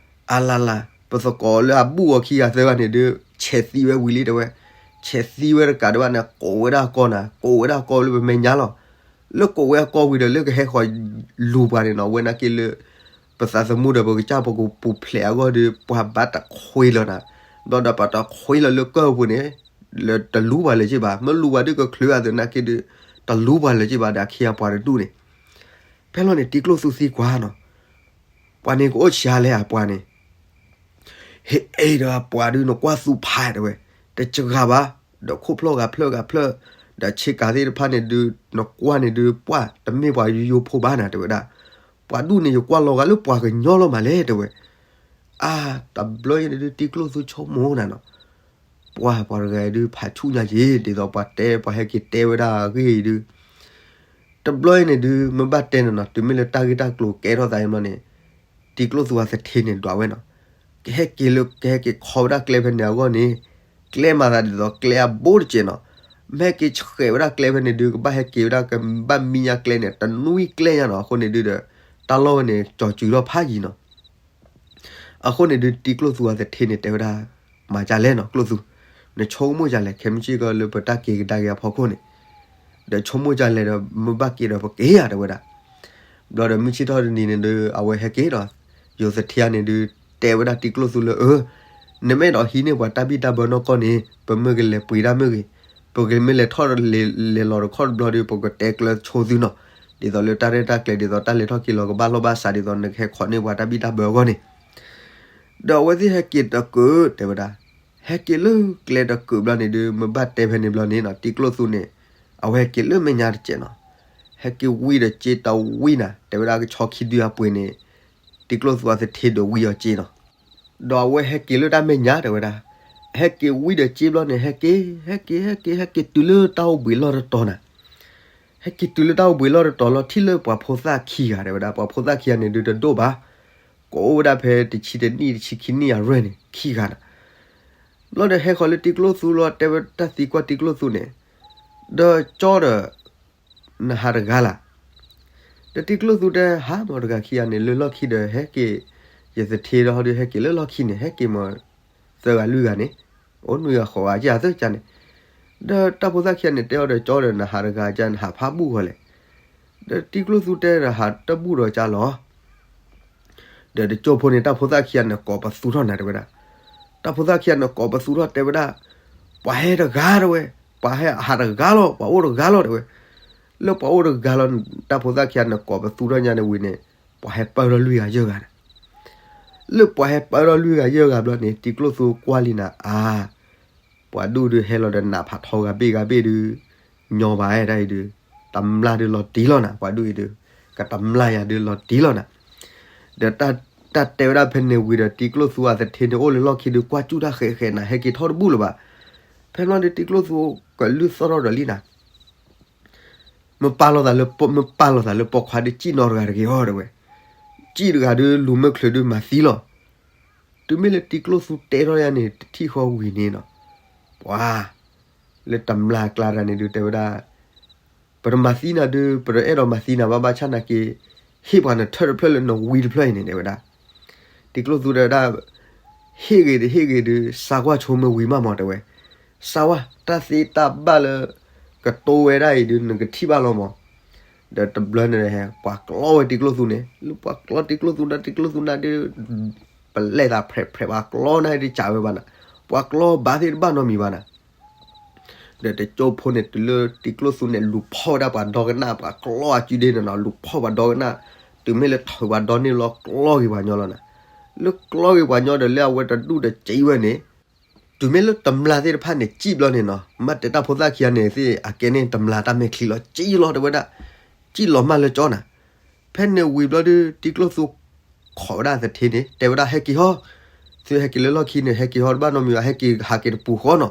အလၤလၤ, ပသကိးလၢအဘူၣ်အီၤခံဂၤသၢဂၤန့ၣ်ဒုး ဆဲးသံဝဲဝံၤလံတဲဝဲ, ဆဲးသံဝဲတကးဒံးဘၣ်န့ၣ် ကိးဝဲဒၣ်အကီၢ်နၤ, ကိးဝဲဒၣ်အကီၢ်လၢပမဲာ်ညါလီၤ. လၢကိးဝဲအကီၢ်ဝံၤဒီး လၢကဟဲဃီၤလူၤပှၤန့ၣ်နီၤ, ဝဲနာ်က့လၢ ပ ပသးသမူဒီးပကစၢ်ပကပူၤဖျဲးအဂီၢ်ဒီး ပှၤဘၣ်တခွ့လီၤနၤ, ဘျီဒီးပှၤတခွ့လီၤလၢကၢၢ်ပူၤန့ၣ် တလူၤပှၤလၢၤက့ဘၣ်, မ့ၢ်လူၤပှၤဒုးကချုးအသနာ်က့ဒီး တလူၤပှၤလၢၤက့ဘၣ်ဒီး အခ့အပှၤတဒူၣ်န့ၣ်, ဖဲလီၤန့ၣ် တံကျိၣ်သူသံကွၢ်နီၤ, ပှၤန့ၣ်ကအိၣ်ဆံးလဲၣ်အပှၤန့ၣ် ဟ့ၣ်အ့ၣ်ဒီးပှၤဒုး နကွၢ်သူဖးတဲဝဲ, တစှၤဘၣ်, ဒီးခိၣ်ဖျီၣ်ဂၤဖျၢၣ်ဂၤဖျၢၣ်, ဒီးဆ့ကၤသ့ၣ်တဖၣ်န့ၣ်ဒုး နကွၢ်န့ၣ်ဒုး ပှၢ်တမ့ၢ်ပှၤယိယိဖိဘၣ်နၤတဲဝဲဒၣ်, ပှၤဒူၣ်န့ၣ် ယကွၢ်လီၤဂာ်လၢပှၤကညီလီၤမးလဲၣ်တဲဝဲ, အါ, တဘျီအံၤန့ၣ်ဒုး တံကျိၣ်သူဆိကမိၣ်နၤနီၤ, ပှၤပှၤတဂၤအံၤဒုး ဖးဆူၣ်ညါက့ၤ ဒ်သိးပှၤတဲ ပှၤဟဲက့ၤတဲဝဲဒၣ်အဂ့ၢ်အံၤဒုး တဘျီအံၤန့ၣ်ဒုး မ့ၢ်ဘၣ်တဲန့ၣ်နီၤ တုၤမ့ၢ်လၢတၢ်ဂ့ၢ်တၢ်ကျိၤကဲထီၣ်သးအံၤဘျီန့ၣ်, တံကျိၣ်သူအသထ့န့ၣ်ဒွးဝဲနီၤ, ကဟဲက့ၤလၢ ကဟဲက့ၤခီဝဲဒၣ်ကျဲဖဲန့ၣ်အဂီၢ်န့ၣ်, ကျဲမၤသးဒ်သိးကျဲအဘိတစဲးနီၤ, မ့ၢ်ဟဲက့ၤဆှဲးဝဲဒၣ်ကျဲဖဲန့ၣ်ဒုး ကဘၣ်ဟဲက့ၤဝဲဒၣ် ကဘၣ်မံညါကျဲန့ၣ် တနွံကျဲညါနီၤ, အဃိန့ၣ်ဒုးဒီး တၢ်လီၢ်ဝဲန့ၣ် ကၠီၤစူၤထီၣ်ဖးယံၤနီၤ အဃိန့ၣ်ဒုး တံကျိၣ်သူအသထ့န့ၣ် တဲဝဲဒၣ်, မၤဒ်လဲၣ်နီၤ ကျိၣ်သူ, နဆိကမိၣ်ဒ်လဲၣ် ခဲမုၢ်ဆ့ၣ်ကီးလၢပတၢ်က့ၤကဒါက့ၤအဖီခိၣ်န့ၣ်, ဒီးဆိကမိၣ်ဒ်လဲၣ်ဒီး မ့ၢ်ဘၣ်က့ၤဒီးပက့ၤဧါ တဲဝဲဒၣ်. ဘျီဒီးမုၢ်ဆ့ၣ်ထီၣ်တနံၤန့ၣ်ဒီး အဝဲဟဲက့ၤဒီး ယိၤသထ့န့ၣ်ဒုး တဲဝဲဒၣ်တံကျိၣ်သူလၢ အၢ နမ့ၢ်အဲၣ်ဒိးဟံးန့ၢ်ပှၤတၢ်ဘံၣ်တၢ်ဘၢနီၢ်ကီၢ်န့ၣ် ပမ့ၢ်ကလဲၤပှ့ၤတၢ်မ့ၢ်ဂ့ၤ, ပကမ့ၢ်လဲၤထီၣ်လဲၤလီၤတခီတဘျီဒီး ပကတဲကျၢၤဆိသုနီၤ, ဒ်သိးလၢတၢ်ရဲၣ်တၢ်ကျဲၤ ဒ်သိးတၢ်လဲၤထီၣ်က့ၤလီၤကဘၣ်လိာ်ဘၣ်စး ဒ်သိးနကဟဲခိးန့ၢ်ပှၤတၢ်ဘံၣ်တၢ်ဘၢအဂီၢ်န့ၣ် ဒီးအဝဲသ့ၣ်ဟဲက့ၤတကုး တဲဝဲဒၣ်, ဟဲက့ၤလၢကျဲတကုးဘျီန့ၣ်ဒုး မ့ၢ်ဘၣ်တဲဖဲန့ၣ်ဘျီန့ၣ်နီၤ တံကျိၣ်သူန့ၣ် အဝဲဟဲက့ၤလၢမဲာ်ညါတစဲးနီၤ, ဟဲက့ၤဝံဒီးစ့တဝံနၤ တဲဝဲဒၣ် ကဆီခံဒုအပှ့ၤန့ၣ် တံကျိၣ်သူအသထ့ဒုးဝံအီၤစ့နီၤ, ဒီးအဝဲဟဲက့ၤလၢတၢ်မဲာ်ညါတဲဝဲဒၣ်, ဟဲက့ၤဝံဒီးစ့ဘျီန့ၣ် ဟဲက့ၤ ဟဲက့ၤ ဟဲက့ၤ ဟဲက့ၤတုၤလၢတၢ်အိၣ်ဘှံးလီၢ်တတီၤနၤ ဟဲက့ၤတုၤလၢတၢ်အိၣ်ဘှံးလီၢ်တတီၤလီၤ ထံၣ်လၢပှၤဖိသၣ်ခံဂၤတဲဝဲဒၣ်, ပှၤဖိသၣ်ခံဂၤန့ၣ်ဒုးတဒိၣ်ဘၣ်, ကအိၣ်ဝဲဒၣ်ဖဲတဆံတနံၣ်တဆံခံနံၣ်အရွဲၢ်န့ၣ် ခံဂၤနၤ, ဘျီဒီးဟဲဃီၤလၢတံကျိၣ်သူလီၤ တဲဝဲတၢ်သံကွၢ်တံကျိၣ်သူန့ၣ်, ဒီးကၠီဒီး နဟးတဂၤလၢ် ဒီးတံကျိၣ်သူတဲ ဟးမးတဂၤခံဂၤန့ၣ် လၢလီၢ်ခံဒီးဟဲက့ၤ, ယသထ့ဒီးဟီဒီးဟဲက့ၤလၢလီၢ်ခံန့ၣ် ဟဲက့ၤမး သၢဂၤလွံၢ်ဂၤန့ၣ်, အိၣ်နွံဂၤဃိးဂၤကသၢကန့ၣ်, ဒီးတၢ်ဖိသၣ်ခံဂၤန့ၣ် တဲအီၤဒီးကၠီဒီး နဟးတဂၤကနဟးဖးဘူၣ်ဃီလဲၣ်, ဒီးတံကျိၣ်သူတဲဒီးဟးတဘူၣ်ဒီးကလီၤ ဒီးတကၠိဖိန့ၣ် တၢ်ဖိသၣ်ခံဂၤန့ၣ်ကိးပသူထီၣ်နၤတဲဝဲဒၣ်, တၢ်ဖိသၣ်ခံဂၤန့ၣ်ကိးပသူထီၣ်တဲဝဲဒၣ်, ပှၤဟဲတဂၤတဲဝဲ, ပှၤဟဲဟးတဂၤလီၤ ပှၤအိၣ်တဂၤလီၤတဲဝဲ, လၢပှၤအိၣ်တဂၤလီၤန့ၣ် တၢ်ဖိသၣ်ခံဂၤန့ၣ်ကိးပသူထီၣ်ညါန့ၣ်ဝံၤန့ၣ်, ပှၤဟဲပၢၢ်ထီၣ်လွံၢ်ဂၤယဲၢ်ဂၤန့ၣ်, လၢပှၤဟဲပၢၢ်ထီၣ်လွံၢ်ဂၤယဲၢ်ဂၤဘျီန့ၣ် တံကျိၣ်သူကွၢ်လံနၤ အါ ပှၤဒူၣ်ဒုးဟဲလီၤဒီးနးဖးထီဂၤဘ့ၣ်ဂၤဘ့ၣ်ဒုး, ညီဘၣ်တၢ်အံၤဒုး, တမျၢ်ဒုးလီၤတံၢ်လီၤနၤ ပှၤဒူၣ်အံၤဒုး, ကတမျၢ်ယၤဒုးလီၤတံၢ်လီၤနၤ, ဒီးတၢ်တဲဝဲဒၣ်ဖဲန့ၣ်ဝံၤဒီး တံကျိၣ်သူအသထ့န့ၣ်အိၣ်လၢလီၢ်ခံဒုး ကွၢ်စူၣ်တၢ်ဃဲးဃဲးနၤ ဟဲက့ၤထီၣ်တဘူၣ်လၢၤဘၣ်, ဖဲလီၤဒီးတံကျိၣ်သူကလုၢ်သီၣ်ထီၣ်ဒီးလံနၤ မ့ၢ်ပာ်လီၤသးလၢပိာ်ခွါဒုး စံၣ်နီတဂၤတဂ့ၤအီၤတဲဝဲ, စံၣ်တဂၤဒုး လူၤမ့ၢ်ချုးဒုးမၤသံလီၤ, တုၤမ့ၢ်လၢတံကျိၣ်သူတဲထီၣ်ယါန့ၣ် တထံၣ်ဃီဝံၤန့ၣ်နီၤ, ပှၤ လၢတမျၢ်အကျါတဂၤန့ၣ်ဒုးတဲဝဲဒၣ်, ပတမၤသံနၤဒုး ပတအဲၣ်ဒိးမၤသံနၤဘၣ် ဘၣ်ဆၣ်နာ်က့ ဟ့ၣ်ပှၤနထၢၣ်တဖျၢၣ်လၢနဝံတဖျၢၣ်အံၤန့ၣ်တဲဝဲဒၣ်, တံကျိၣ်သူတဲဝဲဒၣ် ဟ့ၣ်ဂ့ၤတဟ့ၣ်ဂ့ၤဒုး စးကွၢ်ဆိမ့ၢ်ဝံၤမးမးတဲဝဲ, စးဝါ တၢ်သ့တၢ်ဘၣ်လၢ ကတိၤဝဲဒၣ်အံၤဒုး နကထံၣ်ဘၣ်လီၤမး, ဒီးတဘျီန့ၣ် ပှၤကျီဝဲတံကျိၣ်သူန့ၣ် လၢပှၤကျီတံကျိၣ်သူနၤ တံကျိၣ်သူနၤဒုး ပလဲသးဖြဲးဖြဲး ပှၤကျီနၤဒုး စးဝဲဘၣ်နၤ, ပှၤကျီဘၣ်သ့ၣ်တဘၣ်နီတမံၤဘၣ်နၤ ဒီးတကၠိဖိန့ၣ် တုၤလၢတံကျိၣ်သူန့ၣ် လူၤဖီၣ်ဝဲဒၣ်ပှၤဒီကနၣ် ပှၤကျီအစုဒ့န့ၣ်နီၤ လူၤဖီၣ်ပှၤဒီကနၣ်, တုၤမ့ၢ်လၢထုးပှၤဒီန့ၣ်လီၤ ကျီက့ၤပှၤညီလီၤနၤ, လၢကျီက့ၤပှၤညီဒီး လၢအဝဲတဒူၣ်တစံးဝဲန့ၣ်, တုၤမ့ၢ်လၢတမျၢ်သ့ၣ်တဖၣ်န့ၣ် စံၣ်ဘျီန့ၣ်နီၤ မ့ၢ်တဲတၢ်ဖိသၣ်ခံဂၤန့ၣ်သ့ၣ် အကဲန့ၣ်တမျၢ်တၢ်မဲာ်ချံလီၤ စံၣ်လီၤတဲဝဲဒၣ်, စံၣ်လီၤမၢ်လၢကၠီနၤ ဖဲန့ၣ်ဝံၤဘျီဒုး တံကျိၣ်သူ ခိးဝဲဒၣ်သထ့န့ၣ် တဲဝဲဒၣ် ဟဲက့ၤဟီ, သုဟဲက့ၤလၢလီၢ်ခံန့ၣ် ဟဲက့ၤဟီတဘၣ်နီတမံၤဘၣ် ဟဲက့ၤဟးက့ၤတပူၤဃီနီၤ,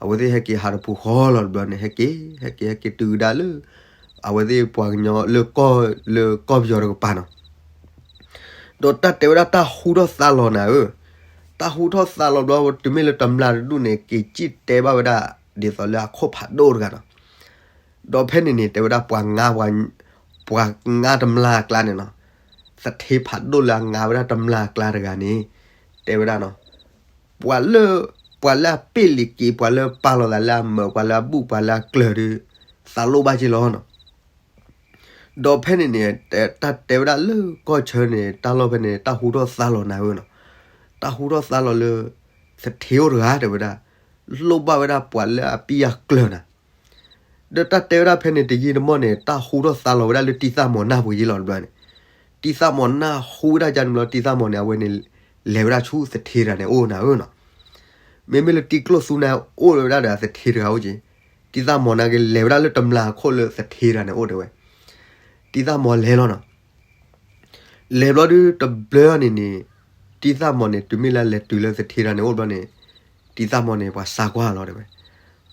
အဝဲသ့ၣ်ဟဲက့ၤဟးတပူၤဃီလီၤတဘျီန့ၣ် ဟဲက့ၤ ဟဲက့ၤ ဟဲက့ၤတုၤကဒါလၢ အဝဲသ့ၣ်ပှၤကညီလၢကီၢ် လၢကီၢ်ပယီၤတကပၤနီၤ ဒီးတၢ်တဲဝဲဒၣ်တၢ်ဟူထီၣ်သါလီၤနၤဧၢ, တၢ်ဟူထီၣ်သါလီၤဘျီ တုၤမ့ၢ်လၢတမျၢ်တဒူၣ်န့ၣ် က့ၤစံၣ်တဲဘၣ်ဝဲဒၣ် ဒ်သိးလၢအခိၣ်ဖးဒိၣ်တဂၤနီၤ, ဒီးဖဲန့ၣ်န့ၣ် တဲဝဲဒၣ်ပှၤငါ ပှၤငါတမျၢ်အကျါန့ၣ်နီၤ, သထ့ဖးဒိၣ်လၢအငါဝဲဒၣ်တမျၢ်အကျါတဂၤန့ၣ် တဲဝဲဒၣ်နီၤ, ပှၤလၢ ပှၤလၢအပ့ၢ်လံၤက့ၤ ပှၤလၢပာ်လီၤသးလၢအမၢး ပှၤလၢအဘူၣ် ပှၤလၢအကျၢၤဒုး သးလိၣ်ဘၣ်က့ၤလီၤနီၤ. ဒီးဖဲန့ၣ်န့ၣ် တၢ်တဲဝဲဒၣ်လၢကီၢ်ဆၢန့ၣ် တၢ်လီၢ်ဖဲန့ၣ် တၢ်ဟူထီၣ်သါလီၤနၤဧၢနီၤ, တၢ်ဟူထီၣ်သါလီၤလၢ သထ့အိၣ်တဂၤတဲဝဲဒၣ်, လိၣ်ဘၣ်ဝဲဒၣ်ပှၤလၢအပံၢ်အကျၢၤနၤ ဒီးတၢ်တဲဝဲဒၣ်ဖဲန့ၣ် တယံာ်တမီၢ်န့ၣ် တၢ်ဟူထီၣ်သါလီၤဝဲဒၣ်လၢတံၤသၣ်မီၤနၢ်ပူၤယ့လီၤတဘျီန့ၣ်, တံၤသၣ်မီၤနၢ်ဟူဝဲဒၣ်ကန့ၣ်ဘျီ တံၤသၣ်မီၤန့ၣ် အဝဲန့ၣ် လဲၤဝဲဒၣ်ဆူသထ့တဂၤန့ၣ်အိၣ်နၤဧၢနီၤ, မ့မ့ၢ်လၢတံၤကျိၣ်သူနၤအိၣ်ဝဲဒၣ်ဒီးသထ့တဂၤအိၣ်က့ၤ, တံၤသၣ်မီၤနၢ်က့ၤလဲၤဝဲဒၣ်လၢတမျာ်ခိၣ်လၢသထ့တဂၤန့ၣ်အိၣ်တဲဝဲ, တံၤသၣ်မီၤလဲၤလီၤနီၤ လဲၤဘျီဒုးတဘျီန့ၣ်န့ၣ်, တံၤသၣ်မီၤန့ၣ် တုၤမ့ၢ်လၢလဲၤတုၤလၢသထ့တဂၤန့ၣ်အိၣ်ဘျီန့ၣ်, တံၤသၣ်မီၤန့ၣ် ပှၤစးကွၢ်လီၤတဲဝဲ,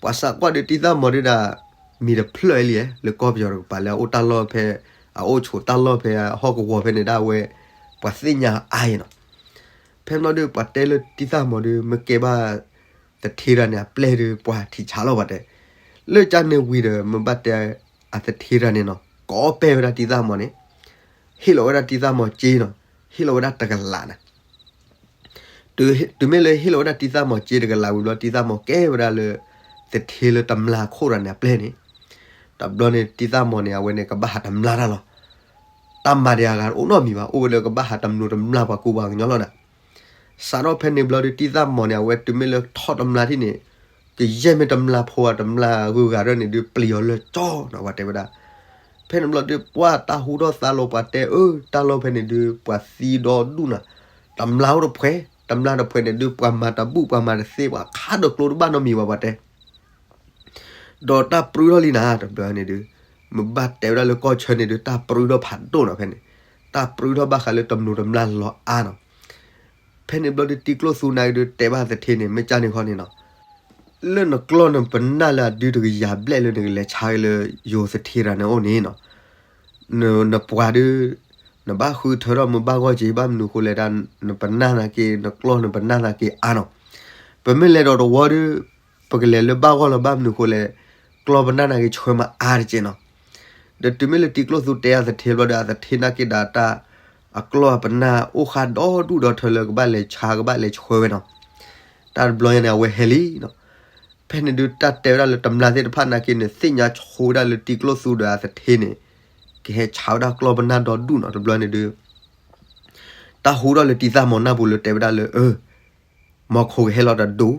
ပှၤစးကွၢ်ဒီးတံၤသၣ်မီၤဒုးဒၣ်, မံၤတဖျၢၣ်အံၤလံ, လၢကီၢ်ပယီၤတကပၤလၢအအိၣ်တၢ်လီၢ်ဖဲ, အအိၣ်ဆိးတၢ်လီၢ်ဖဲအဟီၣ်ကဝီၤဖဲန့ၣ်ဒၣ်ဝဲ, ပှၤသ့ၣ်ညါအါအံၤနီၤ, ဖဲဘျီဒုးပှၤတဲလၢတံၤသၣ်မီၤဒုး မ့ၢ်ကဲဘၣ် သထ့တဂၤန့ၣ်အပျဲၢ်ဒုး ပှၤထံးဆါလီၤပှၤတဲ, လၢကန့ၣ်ဝံၤဒီး မ့ၢ်ဘၣ်တဲအသထ့တဂၤန့ၣ်နီၤ ကိးပဲၢ်ဝဲဒၣ်တံၤသၣ်မီၤန့ၣ်, ဟ့ၣ်လီၤဝဲဒၣ်တံၤသၣ်မီၤစ့နီၤ, ဟ့ၣ်လီၤဝဲဒၣ်တကလးနၤ တုၤမ့ၢ်လၢဟ့ၣ်လီၤဝဲဒၣ်တံၤသၣ်မီၤစ့တကလးဝံၤဘျီ တံၤသၣ်မီၤကဲဝဲဒၣ်လၢ သထ့လၢတမျာ်ခိၣ်တဂၤန့ၣ်အပျဲၢ်န့ၣ်, တဘျီန့ၣ် တံၤသၣ်မီၤန့ၣ် အဝဲန့ၣ်ကဘၣ်ဟးတမျာ်တၢ်လီၤ, တၢ်မၤဒံးအဂၤအိၣ်နီတမံၤဘၣ် အိၣ်ဝဲလၢကဘၣ်ဟးတမျာ်တမျာ်ပှၤကူပှၤကညီလီၤနၤ, စးထီၣ်ဖဲန့ၣ်ဘျီဒုး တံၤသၣ်မီၤန့ၣ် အဝဲတုၤမ့ၢ်လၢထီၣ်တမျာ်ထံၣ်န့ၣ်, ကယဲၢ်မ့ၢ်တမျာ်ဖိအတမျာ်ဂုၤဂၤဒၣ်န့ၣ်ဒုး ပျံၤအီၤလၢကၠီနီၤ ပှၤတဲဝဲဒၣ် ဖဲန့ၣ်ဘျီဒုး ပှၤတၢ်ဟူထီၣ်သါလီၤပှၤတဲအၢ တၢ်လီၢ်ဖဲန့ၣ်ဒုး ပှၤသံဒီဒူၣ်နၤ, တမျာ်အိၣ်တဖှဲး တမျာ်တဖှဲးန့ၣ်ဒုး ပှၤမၤတဘူၣ်ပှၤမၤတသ့ ပှၤခးဒီးကျိတဘၣ်နီတမံၤဘၣ် ပှၤတဲ ဒီးတၢ်ပြူထီၣ်လံနၤ တဘျီန့ၣ်ဒုး, မ့ၢ်ဘၣ်တဲဝဲဒၣ်လၢကီၢ်ဆၢန့ၣ်ဒုး တၢ်ပြူထီၣ်ဖးဒိၣ်နီၤဖဲန့ၣ်, တၢ်ပြူထီၣ်ဘၣ်ဃးလၢတမျာ်တမျာ်လီၤအါနီၤ, ဖဲန့ၣ်ဘျီဒုး တံၤကျိၣ်သူနၤက့ၤဒုး တဲဘၣ်သထ့န့ၣ် မ့ၢ်ကၢ်န့ၣ်ခီန့ၣ်နီၤ, လၢနကျီၢ်နပနၢ်လၢအဒုတကယၤဘျဲၣ်လၢနကလဲၤဆါက့ၤလၢယိၤသထ့တဂၤန့ၣ်အိၣ်န့ၣ်နီၤ, နပှၤဒုး, နဘၣ်ဃုထၢထီၣ်မ့ၢ်ဘၣ်ဂီၢ်က့ၤ ဘၣ်မနုၤဃိလဲၣ်ဒၣ် နပနၢ်သနာ်က့ နကျီၢ်နပနၢ်သနာ်က့အါနီၤ, ပမ့ၢ်လဲၤဒီးတဝီဒုး, ပကလဲၤလၢဘၣ်ဂီၢ်လီၤ ဘၣ်မနုၤဃိလဲၣ်, ကျီၢ်ပနၢ်သနာ်က့ဆှၢမးအါတက့ၢ်နီၤ, ဒီးတုၤမ့ၢ်လၢတံၤကျိၣ်သူတဲအသထ့ဘျီဒီး အသထ့နာ်က့ၤဒၣ်တၢ်, အကျီၢ်အပနၢ်အိၣ်ဃးဒီဒူၣ်ဒီထၢလၢကဘၣ်လဲၤဆါကဘၣ်လဲၤဆှၢဝဲနီၤ, တၢ်တဘျီညါန့ၣ် အဝဲဟဲလံနီၤ ဖဲန့ၣ်ဒုးတၢ်တဲဝဲဒၣ်လၢတမျာ်သ့ၣ်တဖၣ်နာ်က့န့ၣ် သ့ၣ်ညါဆိဝဲဒၣ်လၢတံၤကျိၣ်သူဒီးအသထ့န့ၣ်, ကဟဲဆါဝဲဒၣ်ကျီၢ်ပနၢ်ဒီဒူၣ်နီၤ တဘျီန့ၣ်ဒုး, တၢ်ဟူထီၣ်လၢတံၤသၣ်မီၤနၢ်ပူၤလၢတဲဝဲဒၣ်လၢအၢ, မီၤခိကဟဲလီၤတဒူၣ်,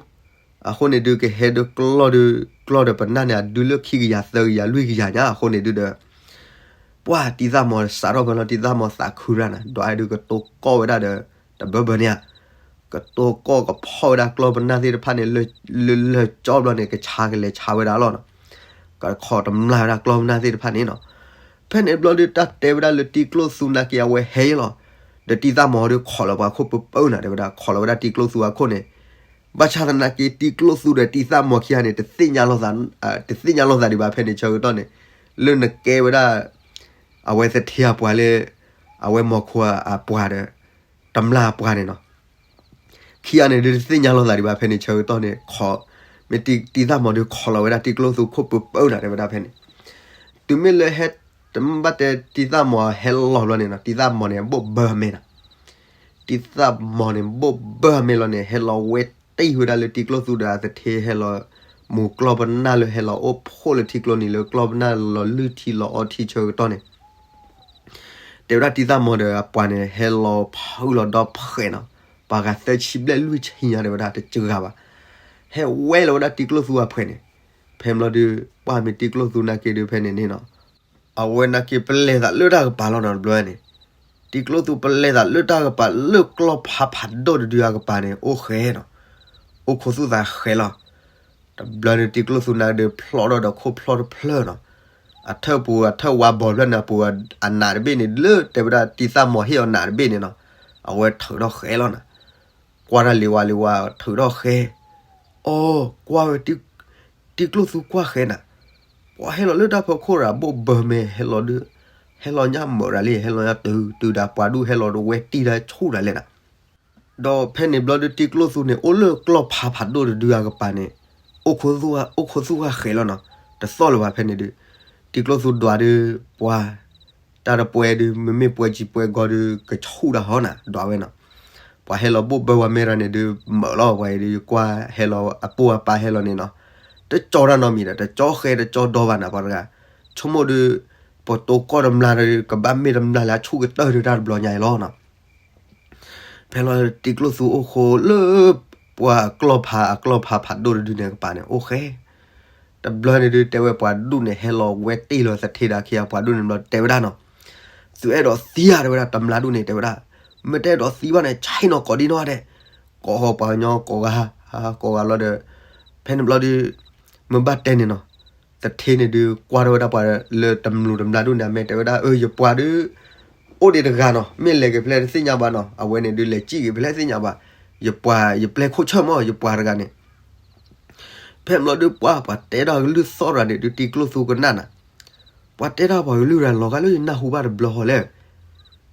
အဃိန့ၣ်ဒုး ကဟဲဒုးကျီၢ်ဒီး, ကျီၢ်ဒီးပနၢ်န့ၣ် အဒုလၢခံကယၤသၢကယၤလွံၢ်ကယၤညါ အဃိန့ၣ်ဒုးဒီး ပှၤတံၤသၣ်မီၤစးထီၣ်ဖဲလီၤ တံၤသၣ်မီၤသးခုရၣ်နၤ ဒီးအဲၣ်ဒုးကတိၤကီၢ်ဝဲဒၣ်ဒီး, တဘၢဘၢန့ၣ်ဧါ, ကတိၤကီၢ်ကဖီၣ်ဝဲဒၣ်ကျီၢ်ပနၢ်သ့ၣ်တဖၣ်န့ၣ်, လၢလၢကၠီဘျီန့ၣ် ကဆါကလဲၤဆါဝဲဒၣ်လီၤနီၤ, ကခိးတမျာ်ဝဲဒၣ်ကျီၢ်ပနၢ်သ့ၣ်တဖၣ်န့ၣ်နီၤ, ဖဲန့ၣ်ဘျီဒုးတၢ်တဲဝဲဒၣ်လၢတံၤကျိၣ်သူနာ်က့အဝဲဟဲလီၤ, ဒီးတံၤသၣ်မီၤဒုးခိးလီၤပှၤခိၣ်ပၢပၢနၤ တဲဝဲဒၣ် ခိးလီၤဝဲဒၣ်တံၤကျိၣ်သူအခိၣ်န့ၣ်, ဘၣ်ဆၣ်သနာ်က့ တံၤကျိၣ်သူဒီးတံၤသၣ်မီၤခံဂၤန့ၣ် တသ့ၣ်ညါလိာ်သးဒံးဘၣ်ဖဲန့ၣ်ဆၢကတီၢ်န့ၣ်, လၢနကဲဝဲဒၣ်, အဝဲသထ့အပှၤလၢ, အဝဲမီၤခိအပှၤဒီး, တမျာ်အပှၤန့ၣ်နီၤ ခံဂၤန့ၣ်ဒုးတသ့ၣ်ညါလိာ်သးဒံးဘၣ်ဖဲန့ၣ်ဆၢကတီၢ်န့ၣ် ခိး, မ့ၢ်တံၤသၣ်မီၤဒုးခိးလီၤဝဲဒၣ်တံၤကျိၣ်သူခိၣ်ပၢပၢနၤ တဲဝဲဒၣ်ဖဲန့ၣ်, တုၤမ့ၢ်လၢဟဲ, တမ့ၢ်ဘၣ်တဲတံၤသၣ်မီၤဟဲလီၤဘျီန့ၣ်နီၤ တံၤသၣ်မီၤန့ၣ် ဘိၣ်ဘၢအမဲာ်နၤ တံၤသၣ်မီၤန့ၣ် ဘိၣ်ဘၢအမဲာ်လီၤန့ၣ် ဟဲလီၤဝဲတံၢ်ဝဲဒၣ်လၢတံၤကျိၣ်သူဒီးအသထ့ဟဲလီၤ, မူၤကျီၢ်ပနၢ်လၢဟဲလီၤအိၣ်ဖှိၣ်လၢထံကျိန့ၣ်လၢကျီၢ်ပနၢ်လီၤလုၢ်ထံလီၤအီထံဆၢကတီၢ်န့ၣ်, တဲဝဲဒၣ်တံၤသၣ်မီၤဒီးအပှၤန့ၣ် ဟဲလီၤဖုးလီၤဒီဖှဲးနီၤ, ပှၤဂၤသၢဆံဘျဲၣ်လွံၢ်ဆံညါတဲဝဲဒၣ်တစှၤဘၣ်, ဟဲဝဲလီၤဝဲဒၣ်တံၤကျိၣ်သူအဖှဲးန့ၣ်, ဖဲဘျီဒုး, ပှၤမ့ၢ်တံၤကျိၣ်သူနာ်က့ဒုးဖဲန့ၣ်န့ၣ်နီၤ အဝဲနာ်က့ပလဲၤသးလၢတၢ်ကပၤလီၤနီၤ တဘျီန့ၣ်, တံၤကျိၣ်သူပလဲၤသးလၢတၢ်ကပၤလၢကျီၢ်ဖးဖးဒိၣ်တဒုအကပၤန့ၣ် အိၣ်ဃဲနီၤ, အိၣ်ခိးသူၣ်သးဃဲလီၤ, တဘျီန့ၣ်တံၤကျိၣ်သူနာ်က့ဒုးဖျီထီၣ်ဒီးခိၣ်ဖျီၣ်တဖျၢၣ်နီၤ, အထၢၣ်ပူၤအထၢၣ်ဝါဘီဖျၢၣ်န့ၣ်အပူၤ, အနးတဘ့ၣ်န့ၣ် လၢတဲဝဲဒၣ်တံၤသၣ်မီၤဟ့ၣ်အီၤနးတဘ့ၣ်န့ၣ်နီၤ, အဝဲထုးထီၣ်ဃဲလီၤနီၤ ကွၢ်တၢ်လံၤဝါလံၤဝါထုးထီၣ်ဃဲ, အိ, ကွၢ်ဝဲ, တံၤကျိၣ်သူကွၢ်ဃဲနၤ, ပှၤဟဲလီၤလၢတၢ်ဖီခိၣ်ဒီး ဘိၣ်ဘၢမဲာ်ဟဲလီၤဒုး, ဟဲလီၤညါမုာ်ဒၣ်လံ ဟဲလီၤညါတုၤတုၤဒီးပှၤဒုးဟဲလီၤတဝဲတံၢ်တၢ်ဆူၣ်ဒၣ်လဲာ်နၤ, ဒီးဖဲန့ၣ်ဘျီဒုးတံၤကျိၣ်သူန့ၣ် အိၣ်လၢကျီၢ်ဖးဖးဒိၣ်တဒုအကပၤန့ၣ်, အိၣ်ခိးသူၣ်ဃၣ်ဃဲလီၤနီၤ, တသီၣ်လၢၤဘၣ်ဖဲန့ၣ်ဒုး, တံၤကျိၣ်သူဒွးဒုး, ပှၤ တၢ်တပှဲၤဒုး မ့မ့ၢ်ပှဲၤကံပှဲၤဂီၤဒုး ကဆူၣ်ဒၣ်ဟီနၤ ဒွးဝဲနီၤ, ပှၤဟဲလီၤဘိၣ်ဘၢဝဲမဲာ်ရၤန့ၣ်ဒုး မုာ်လီၤပှၤအံၤဒုး ယကွၢ်ဟဲလီၤအပိၢ်အပၢ်ဟဲလီၤန့ၣ်နီၤ, တကၠီတၢ်နီတမံၤဒီး တကၠီဃဲတကၠီဒီဘၣ်နၤ ပှၤတဂၤ, ဆိကမိၣ်ဒုး ပတိကီၢ်တမျၢ်ဒီး ကဘၣ်မ့ၢ်တမျၢ်လၢအဆူၣ်ကတၢၢ်ဒုးတၢ်တဘျီညါအံၤလီၤနီၤ. ဖဲလီၤတံကျိၣ်သူအိၣ်ဃိလၢ ပှၤကျီၢ်ဖးအကျီၢ်ဖးဖးဒိၣ်တဒုန့ၣ်ကပၤန့ၣ် အိၣ်ဃဲ တဘျီန့ၣ်ဒုး တဲဝဲပှၤဒူၣ်န့ၣ် ဟဲလီၤဝဲတ့ၢ်လီၤသထ့ဒီးခံဂၤပှၤဒူၣ်န့ၣ်ဘျီ တဲဝဲဒၣ်နီၤ, သုအဲၣ်ဒိးသံဧါ တဲဝဲဒၣ် တမျၢ်ဒူၣ်န့ၣ် တဲဝဲဒၣ်, မ့ၢ်တအဲၣ်ဒိးသံဘၣ်န့ၣ် ဆဲးနီၤကိးဒံနီၢ်ဒဲး, ကိးဃီၤပှၤကညီကိးဂၤ ကိးဂၤလီၤဒီး ဖဲန့ၣ်ဘျီဒုး မ့ၢ်ဘၣ်တဲန့ၣ်နီၤ, သထ့န့ၣ်ဒုး ကွၢ်ထီၣ်ဝဲဒၣ်ပှၤလၢတမျၢ်တမျၢ်ဒူၣ်န့ၣ် အမဲာ်တဲဝဲဒၣ် အၢ ယပှၤဒုး အိၣ်ဒံးတဂၤနီၤ, မ့ၢ်လဲၤက့ၤဖဲလဲၣ်တသ့ၣ်ညါဘၣ်နီၤ, အဝဲန့ၣ်ဒုးလဲၤစံၣ်က့ၤဖဲလဲၣ်သ့ၣ်ညါဘၣ်, ယပှၤ ယပျဲၢ်ခိၣ်ဆၢၣ်မၢ် ယပှၤတဂၤန့ၣ် ဖဲန့ၣ်ဘျီဒုးပှၤ ပှၤတဲဒၣ်ကလုၢ်သီၣ်ရၤန့ၣ်ဒုး တံကျိၣ်သူကနၣ်နၤ, ပှၤတဲဒၣ်ပှၤကလုၢ်ရၤလီၤဂာ်လၢယနၢ်ဟူဘၣ်တဘျီဃီလဲၣ်,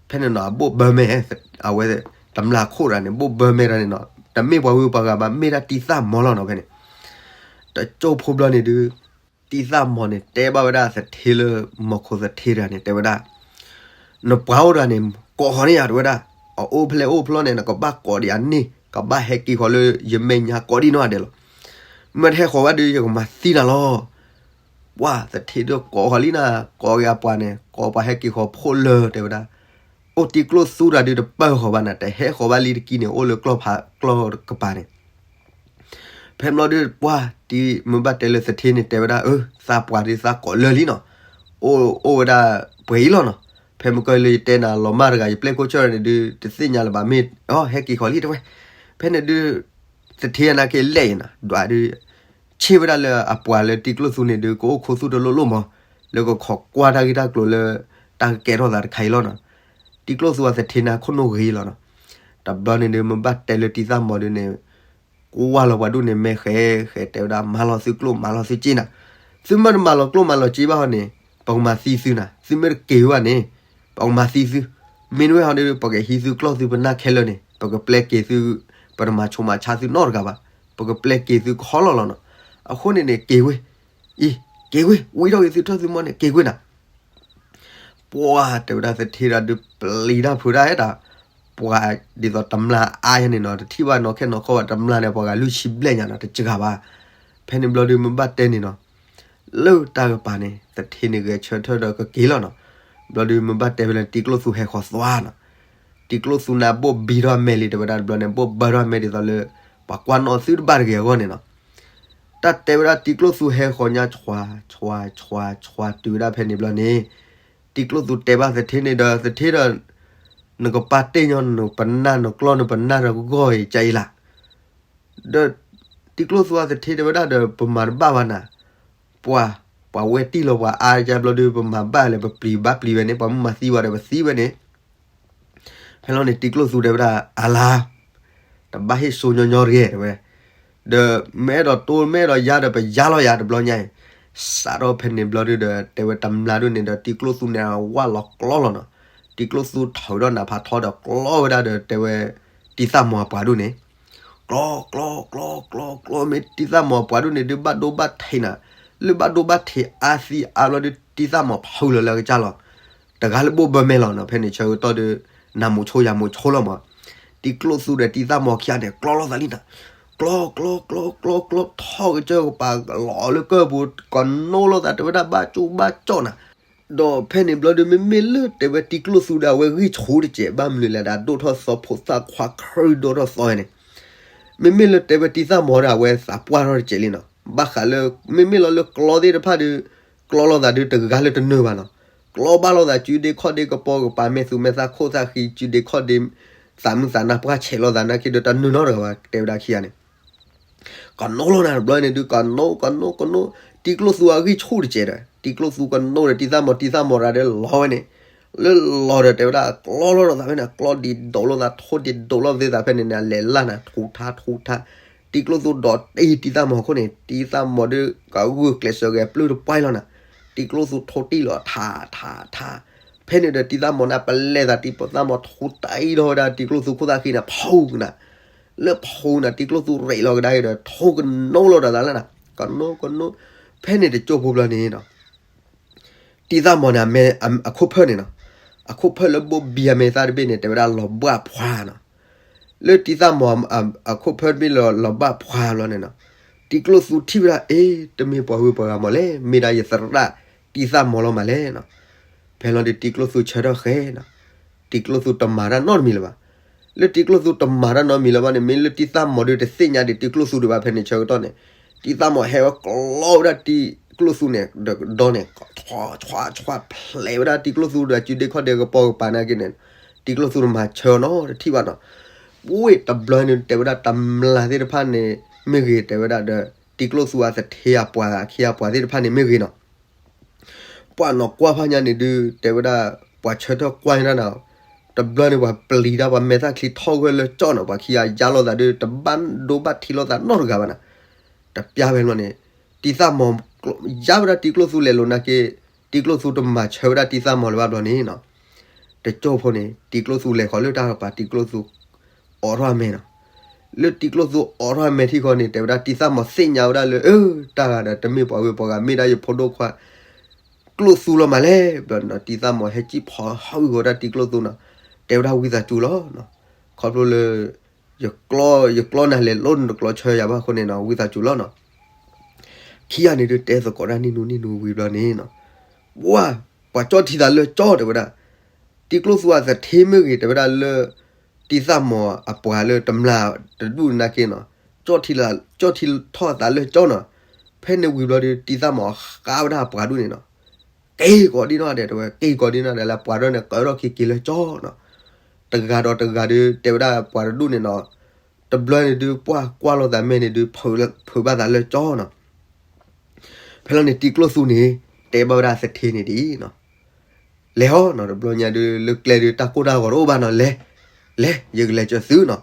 ဖဲန့ၣ်နီၤ အဘိၣ်ဘၢမဲာ် အဝဲ တမျၢ်ခိၣ်ရၤန့ၣ် ဘိၣ်ဘၢမဲာ်တၢ်န့ၣ်နီၤ, တမ့ၢ်ပှၤဂုၤပှၤဂၤဘၣ် မ့ၢ်ဒၣ်တံသၣ်မီၤလီၤနီၤ ဖဲန့ၣ် တကၠိၢ်ဖိဘျီန့ၣ်ဒုး တံသၣ်မီၤန့ၣ် တဲဘၣ်ဝဲဒၣ်သထ့လၢ မီၤခိၣ်သထ့တဂၤန့ၣ် တဲဝဲဒၣ် နပှၤအိၣ်တဂၤန့ၣ် ကိးဃီၤန့ၢ်ယၤ တဲဝဲဒၣ်, အအိၣ်ဖဲလဲၣ်အိၣ်ဖျီန့ၣ် နကဘၣ်ကိးဒံးအန့ၢ် ကဘၣ်ဟဲက့ၤဃီၤလၢယမဲာ်ညါကိးဒံနီၢ်ဒဲးလီၤ. မ့ၢ်တဟဲဃီၤဘၣ်ဒုး ယကမၤသံနၤလီၤ. ပှၤသထ့ဒုးကိးဃီၤလံနၤ, ကိးက့ၤအပှၤန့ၣ် ကိးပှၤဟဲက့ၤဃီၤဖိလၢာ် တဲဝဲဒၣ်, အိၣ်တံကျိၣ်သူတၢ်ဒုးတပၢၢ်ဃီၤဘၣ်နၤ, တဟဲဃီၤဘၣ်လံတကံန့ၣ် အိၣ်လၢကျီၢ်ဖးကျီၢ်ကပၤန့ၣ် ဖဲဘျီဒုးပှၤ တံမ့ၢ်ဘၣ်တဲလၢသထ့န့ၣ် တဲဝဲဒၣ် အၢ သးပှၤဒုးသးကိးလၢာ်လံနီၤ, အိၣ်အိၣ်ဝဲဒၣ်ပှဲၤအံၤလီၤနီၤ, ဖဲမုၢ်ကီၢ်လၢယတဲနၤလီၤမၢ်တဂၤ ယပျဲၢ်ခိၣ်ဆၢၣ်န့ၣ်ဒုး တသ့ၣ်ညါလၢၤဘၣ် မ့ၢ် အီ ဟဲက့ၤဃီၤလံတဲဝဲ, ဖဲန့ၣ်ဒုး သထ့နာ်က့လဲၣ်အံၤနၤ ဒွးဒုး ဆ့ၣ်ဝဲဒၣ်လၢအပှၤလၢတံကျိၣ်သူန့ၣ်ဒုး ကအိၣ်ခူသူၣ်တလိၣ်လိၣ်မး, လၢကခိးကွၢ်တၢ်ဂ့ၢ်တၢ်ကျိၤလၢ တၢ်ကကဲထီၣ်သးတခါအံၤလီၤနီၤ, တံကျိၣ်သူအသထ့နၤခိၣ်နူာ်ဂ့ၤလီၤနီၤ, တဘျီန့ၣ်ဒုး မ့ၢ်ဘၣ်တဲလၢတံသၣ်မီၤဒုးန့ၣ် ကွၢ်လီၤပှၤဒူၣ်န့ၣ် မဲာ်ဃဲဃဲတဲဝဲဒၣ် မၤလီၤသုကျိၣ်မၤလီၤသုစ့နၤ, သုမ့ၢ်တမၤလီၤကျိၣ်မၤလီၤစ့ဘၣ်ဟီန့ၣ် ပကမၤသံသုနၤ, သုမ့ၢ်တက့ၤဝဲဘၣ်န့ၣ် ပကမၤသံသု, မ့ၢ်နဝဲဟီန့ၣ် ပကဟံးသုကျီၢ်သုပနၢ်ခဲလၢာ်န့ၣ် ပကပျဲက့ၤသု, ပတမၤဆိမၤဆါသုနီတဂၤဘၣ်, ပကပျဲက့ၤသုကဟီလီၤလီၤနီၤ, အဃိန့ၣ်န့ၣ် က့ၤဝဲ, အံၤ က့ၤဝဲ ဝံထီၣ်က့ၤသုထၢၣ်သုမီၢ်န့ၣ် က့ၤဝဲနၤ ပှၤတဲဝဲဒၣ်သထ့ဒၣ်ဒုးပျံၤတၢ်ဖုးတၢ်ဟဲတၢ်, ပှၤဒ်သိးတမျၢ်အါယၤန့ၣ်နီၤ တထံၣ်ဘၣ်နီၢ်ခဲနီၢ်ခီဘၣ် တမျၢ်န့ၣ် ပှၤဂၤလွံၢ်ဆံဘျဲၣ်ညါနီၤ တစှၤဘၣ်, ဖဲန့ၣ်ဘျီဒုးမ့ၢ်ဘၣ်တဲန့ၣ်နီၤ, လၢတၢ်ကပၤန့ၣ် သထ့န့ၣ်ဂဲၤဆၢထၢၣ်ဒီးကက့ၤလီၤနီၤ, ဘျီဒုးမ့ၢ်ဘၣ်တဲဖဲလဲၣ် တံကျိၣ်သူဟဲဃီၤသွါနီၤ, တံကျိၣ်သူန့ၣ်ဘိၣ်ဘံထီၣ်အမဲာ်လံ တဲဝဲဒၣ်တဘျီန့ၣ် ဘိၣ်ဘၢထီၣ်အမဲာ်ဒ်သိးလၢ ပှၤကွၢ်နီၣ်သုတဘၣ်တဂ့ၤအဂီၢ်န့ၣ်နီၤ တၢ်တဲဝဲဒၣ်တံကျိၣ်သူဟဲဃီၤညါ ဆွါ ဆွါ ဆွါ ဆွါ တုၤဝဲဒၣ်ဖဲန့ၣ်ဘျီန့ၣ်, တံကျိၣ်သူတဲဘၣ်သထ့န့ၣ်ဒီး သထ့ဒီး နကပာ်တ့ၢ်ညီ နပနၢ်နကျီၢ်နပနၢ်တဂီၢ်အံၤ ကအံၤလၢ် ဒီး တံကျိၣ်သူအသထ့တဲဝဲဒၣ်ဒီး ပမၤတဘၣ်ဘၣ်နၤ, ပှၤ ပှၤဝဲတံၢ်လီၤပှၤအါယါဘျီဒီး ပမၤဘၣ်လဲၣ် ပပျံၤဘၣ်ပျံၤဝဲန့ၣ် ပှၤမ့ၢ်မၤသံဝဲဒီးပသံဝဲန့ၣ် ဖဲလီၤန့ၣ် တံကျိၣ်သူတဲဝဲဒၣ် အလါ တဘၣ်ဟ့ၣ်စိညီညီတဂ့ၤ တဲဝဲ, ဒီးမ့ၢ်အဲၣ်ဒိးတိမ့ၢ်အဲၣ်ဒိးယါဒီး ပယါလီၤယၤတဘျီညါအံၤ, စးထီၣ်ဖဲန့ၣ်ဘျီဒုဒီး တဲဝဲတမျၢ်ဒုန့ၣ်ဒီး တံကျိၣ်သူန့ၣ်ဝၢ်လီၤကျီလီၤနီၤ, တံကျိၣ်သူထီၣ်ဝဲဒီးနးဖးထီဒီးကျီဝဲဒၣ်ဒီး တဲဝဲ တံသၣ်မီၤအပှၤဒုန့ၣ် ကျီ ကျီ ကျီ ကျီ ကျီ မ့ၢ်တံသၣ်မီၤအပှၤဒုန့ၣ်ဒုးဘၣ်ဒိဘၣ်ထံးနၤ, လၢဘၣ်ဒိဘၣ်ထံးအါသံအါဘျီဒု တံသၣ်မီၤဖုလီၤလၢအကစၢ်လီၤ. တဂၤလၢဘိၣ်ဘၢမဲာ်လီၤနီၤ, ဖဲန့ၣ်ဆၢကတီၢ်ဒီး နးမူးဆိယၤမူးဆိလီၤမး, တံကျိၣ်သူဒီးတံသၣ်မီၤခံဂၤန့ၣ် ကျီလိာ်သးလံနၤ, ကျီ ကျီ ကျီ ကျီ ကျီ ထီၣ်ကစၢၢ်ကပၤလီၤလၢကၢၢ်ပူၤ ကနိလိာ်သးတဲဝဲဒၣ်ဘၣ်ကၠိဘၣ်ကၠီနၤ ဒီးဖဲန့ၣ်ဘျီဒု မ့မ့ၢ်လၢတဲဝဲတံကျိၣ်သူဒီးအဝဲဂံၢ်ဆူၣ်တစဲး ဘၣ်မနုၤလဲၣ်ဒီး ဒိၣ်ထီၣ်သီဖိသၣ်ခွါခရုၣ်ဒိၣ်ထီၣ်သီဝဲန့ၣ်, မ့မ့ၢ်လၢတဲဝဲတံသၣ်မီၤဒီးအဝဲသးပှၢ်ထီၣ်တစဲးလံနီၤ, ဘၣ်ဃးလၢ မ့မ့ၢ်လီၤလၢကျီသ့ၣ်တဖၣ်ဒီး ကျီလိာ်သးဒုတဂၤလၢတနုာ်ဘၣ်နီၤ, ကျီဘၣ်လိာ်သးစုဒ့ခီၣ်ဒ့ကပီၤကပၤ မဲာ်သူမဲာ်သၣ်ခိၣ်သၣ်ဃံ စုဒ့ခီၣ်ဒ့ သးမုၢ်သးနါပှၢ်ဆဲးလိာ်သးနာ်က့ဒီးတနုာ်နီတဂၤဘၣ် တဲဝဲဒၣ်ခံဂၤန့ၣ် ကနိလိာ်နၤတဘျီန့ၣ်ဒုး ကနိ ကနိ ကနိ တံကျိၣ်သူအဂံၢ်ဆူၣ်တစဲးဒီး တံကျိၣ်သူကနိဒီးတံသၣ်မီၤ တံသၣ်မီၤရၤဒီးလီၤဝဲန့ၣ်, လၢလီၤဒီးတဲဝဲဒၣ် ကျီလိာ်သးဝဲန့ၣ် ကျီဒံးဒိးလိာ်သး ထိၣ်ဒံးဒိးလိာ်သးဖဲန့ၣ်န့ၣ် အလဲၤလၢ်နၤ ထူထါ ထူထါ, တံကျိၣ်သူဒီးတံ တံသၣ်မီၤခိၣ်န့ၣ် တံသၣ်မီၤဒုး ကဂုာ်ကျဲးစၢးဂဲၤပျုၢ်တပှၢ်လီၤနၤ, တံကျိၣ်သူထိၣ်တံၢ်လီၤထးထးထး, ဖဲန့ၣ်ဒီးတံသၣ်မီၤန့ၣ် ပလဲၤသးတံသၣ်မီၤထိၣ်တံၢ်ထီၣ်ဝဲဒၣ် တံကျိၣ်သူခိၣ်သၣ်ဃံန့ၣ် ဖူနၤ လၢဖူနၤ တံကျိၣ်သူရ့းလီၤကဒါက့ၤဒီး ထိၣ်ကနိလိာ်ဒီးသးလၢနၤ ကနိ ကနိ, ဖဲန့ၣ်တကၠိၢ်ဖိဘျီန့ၣ်နီၤ တံသၣ်မီၤန့ၣ် အခိၣ်ဖၢၣ်န့ၣ်နီၤ, အခိၣ်ဖၢၣ်လၢဘိၣ်ဘံအမဲာ်သၣ်တဘ့ၣ်န့ၣ် တဲဝဲဒၣ်လီၤဘၣ်ဖှါနီၤ, လၢတံသၣ်မီၤအခိၣ်ဖၢၣ်တဘ့ၣ်လီၤဘၣ်ဖှါဘျီန့ၣ်နီၤ, တံကျိၣ်သူထံၣ်ဝဲဒၣ် အ့ တမ့ၢ်ပှၤဂုၤပှၤဂၤမးလဲၣ် မ့ၢ်ဒၣ်ယသရၣ်တံသၣ်မီၤလီၤမးလဲၣ်နီၤ, ဖဲလီၤဒုး တံၤကျိၣ်သူဆၢထၢၣ်ဃဲနီၤ, တံၤကျိၣ်သူတမၤတၢ်နီတမံၤလၢၤဘၣ်. လၢတံၤကျိၣ်သူတမၤတၢ်နီတမံၤလၢၤဘၣ်န့ၣ် မ့ၢ်လၢတံၤသၣ်မီၤဒုးတသ့ၣ်ညါဒံးတံၤကျိၣ်သူဒံးဘၣ် ဖဲန့ၣ်ဆၢကတီၢ်န့ၣ်, တံၤသၣ်မီၤဟဲဝဲကျီဝဲဒၣ်တံၤကျိၣ်သူန့ၣ် ဒီးကဒီန့ၣ် ဆွါဆွါဆွါ ဖျဲးဝဲဒၣ်တံၤကျိၣ်သူဒီးစုဒ့ခီၣ်ဒ့ကပီၤကပၤနာ်က့န့ၣ်, တံၤကျိၣ်သူတမၤဆၢနီတထံၣ်ဘၣ်နီၤ. ပှ့ၢ်တဘျီန့ၣ် တဲဝဲဒၣ်တမျၢ်သ့ၣ်တဖၣ်န့ၣ်မ့ၢ်ဂ့ၤ တဲဝဲဒၣ်ဒီး တံၤကျိၣ်သူအသထ့အပှၤခံအပှၤသ့ၣ်တဖၣ်န့ၣ်မ့ၢ်ဂ့ၤနီၤ, ပှၤနီၢ်ကွၢ်ဖးညါန့ၣ်ဒုး တဲဝဲဒၣ် ပှၤဆၢထၢၣ်ကွၢ်ညါတၢ်နီၤ, တဘျီန့ၣ် ပှၤပျံၤတၢ် ပှၤမဲာ်သၣ်ချံထီၣ်ဂၢၢ်လၢကၠီနီၤ, ပှၤခံဂၤယါလိာ်သးဒုး တဘၣ်ဒိဘၣ်ထံးလိာ်သးနီတဂၤဘၣ်နီၤ. တပျၢ်ဖဲဘျီန့ၣ် တံၤသၣ်မီၤ ယါဝဲဒၣ်တံၤကျိၣ်သူလဲၤလိာ်နာ်က့, တံၤကျိၣ်သူတမၤဆၢဝဲဒၣ်တံၤသၣ်မီၤလၢၤဘၣ်ဘျီန့ၣ်နီၤ, တကၠိၢ်ဖိန့ၣ် တံၤကျိၣ်သူလဲၤဃီၤလၢတၢ်ကပၤ တံၤကျိၣ်သူ အိးထီၣ်အမဲာ်နီၤ. လၢတံၤကျိၣ်သူအိးထီၣ်အမဲာ်ထံၣ်ဃီန့ၣ် တဲဝဲဒၣ်တံၤသၣ်မီၤသ့ၣ်ညါဝဲဒၣ်လၢ အၢ တၢ်ဂၤဒီးတမ့ၢ်ပှၤဂ့ၤပှၤဂၤ မ့ၢ်ဒၣ်ယဖိဒိၣ်ခွါ ကျိၣ်သူလီၤမးလဲၣ်. ဘျီန့ၣ်နီၤ တံၤသၣ်မီၤဟဲကံၣ်ဖီဟးဂီၤဝဲဒၣ်တံၤကျိၣ်သူနီၤ, တဲဝဲဒၣ်ဝံသးစူၤလီၤနီၤ, ခီဖျိလၢ ယကျီ ယကျီနၤလဲၤလိၣ်နတကျီဆၢယၤဘၣ်အဃိန့ၣ်နီၤ ဝံသးစူၤလီၤနီၤ. ခံဂၤန့ၣ်ဒုးတဲသကိးတၢ်နံၣ်နူနံၣ်နူဝံၤဘျီန့ၣ်နီၤ, ပှၤ ပှၤကၠီၣ်ထံသးလၢကၠီတဲဝဲဒၣ်, တံၤကျိၣ်သူအသထ့မ့ၢ်ဂ့ၤ တဲဝဲဒၣ်လၢ တံၤသၣ်မီၤအပှၤလၢတမျၢ်တဒူၣ်နာ်က့နီၤ, ကၠီၣ်ထံလၢ ကၠီၣ်ထံထီၣ်အသးလၢကၠီနီၤ. ဖဲန့ၣ်ဝံၤဘျီဒုး တံၤသၣ်မီၤဃါဝဲဒၣ်အပှၤဒူၣ်န့ၣ်နီၤ, က့ၤကီးဒ်နီၢ်ဒဲး တဲဝဲ က့ၤကီးဒ်နီၢ်ဒဲးလၢပှၤဒီးန့ၣ် ကၢထီၣ်ခံက့ၤလၢကၠီနီၤ. တဂၤဒီးတဂၤဒုး တဲဝဲဒၣ်ပှၤတဒူၣ်န့ၣ်နီၤ, တဘျီန့ၣ်ဒုး ပှၤကွၢ်လိာ်သးမဲာ်န့ၣ်ဒုး ဖုးဘၣ်သးလၢကၠီနီၤ. ဖဲလီၤန့ၣ် တံၤကျိၣ်သူန့ၣ် တဲဘၣ်ဝဲဒၣ်သထ့န့ၣ်ဒ်အံၤနီၤ, လဲၤဟီနီၤ, တဘျီညါဒုး လၢကျဲဒုး တၢ်ကိၢ်တၢ်ဂီၤတအိၣ်ဘၣ်နီၤ, လဲၤ, လဲၤ, ယကလဲၤကၢသုနီၤ.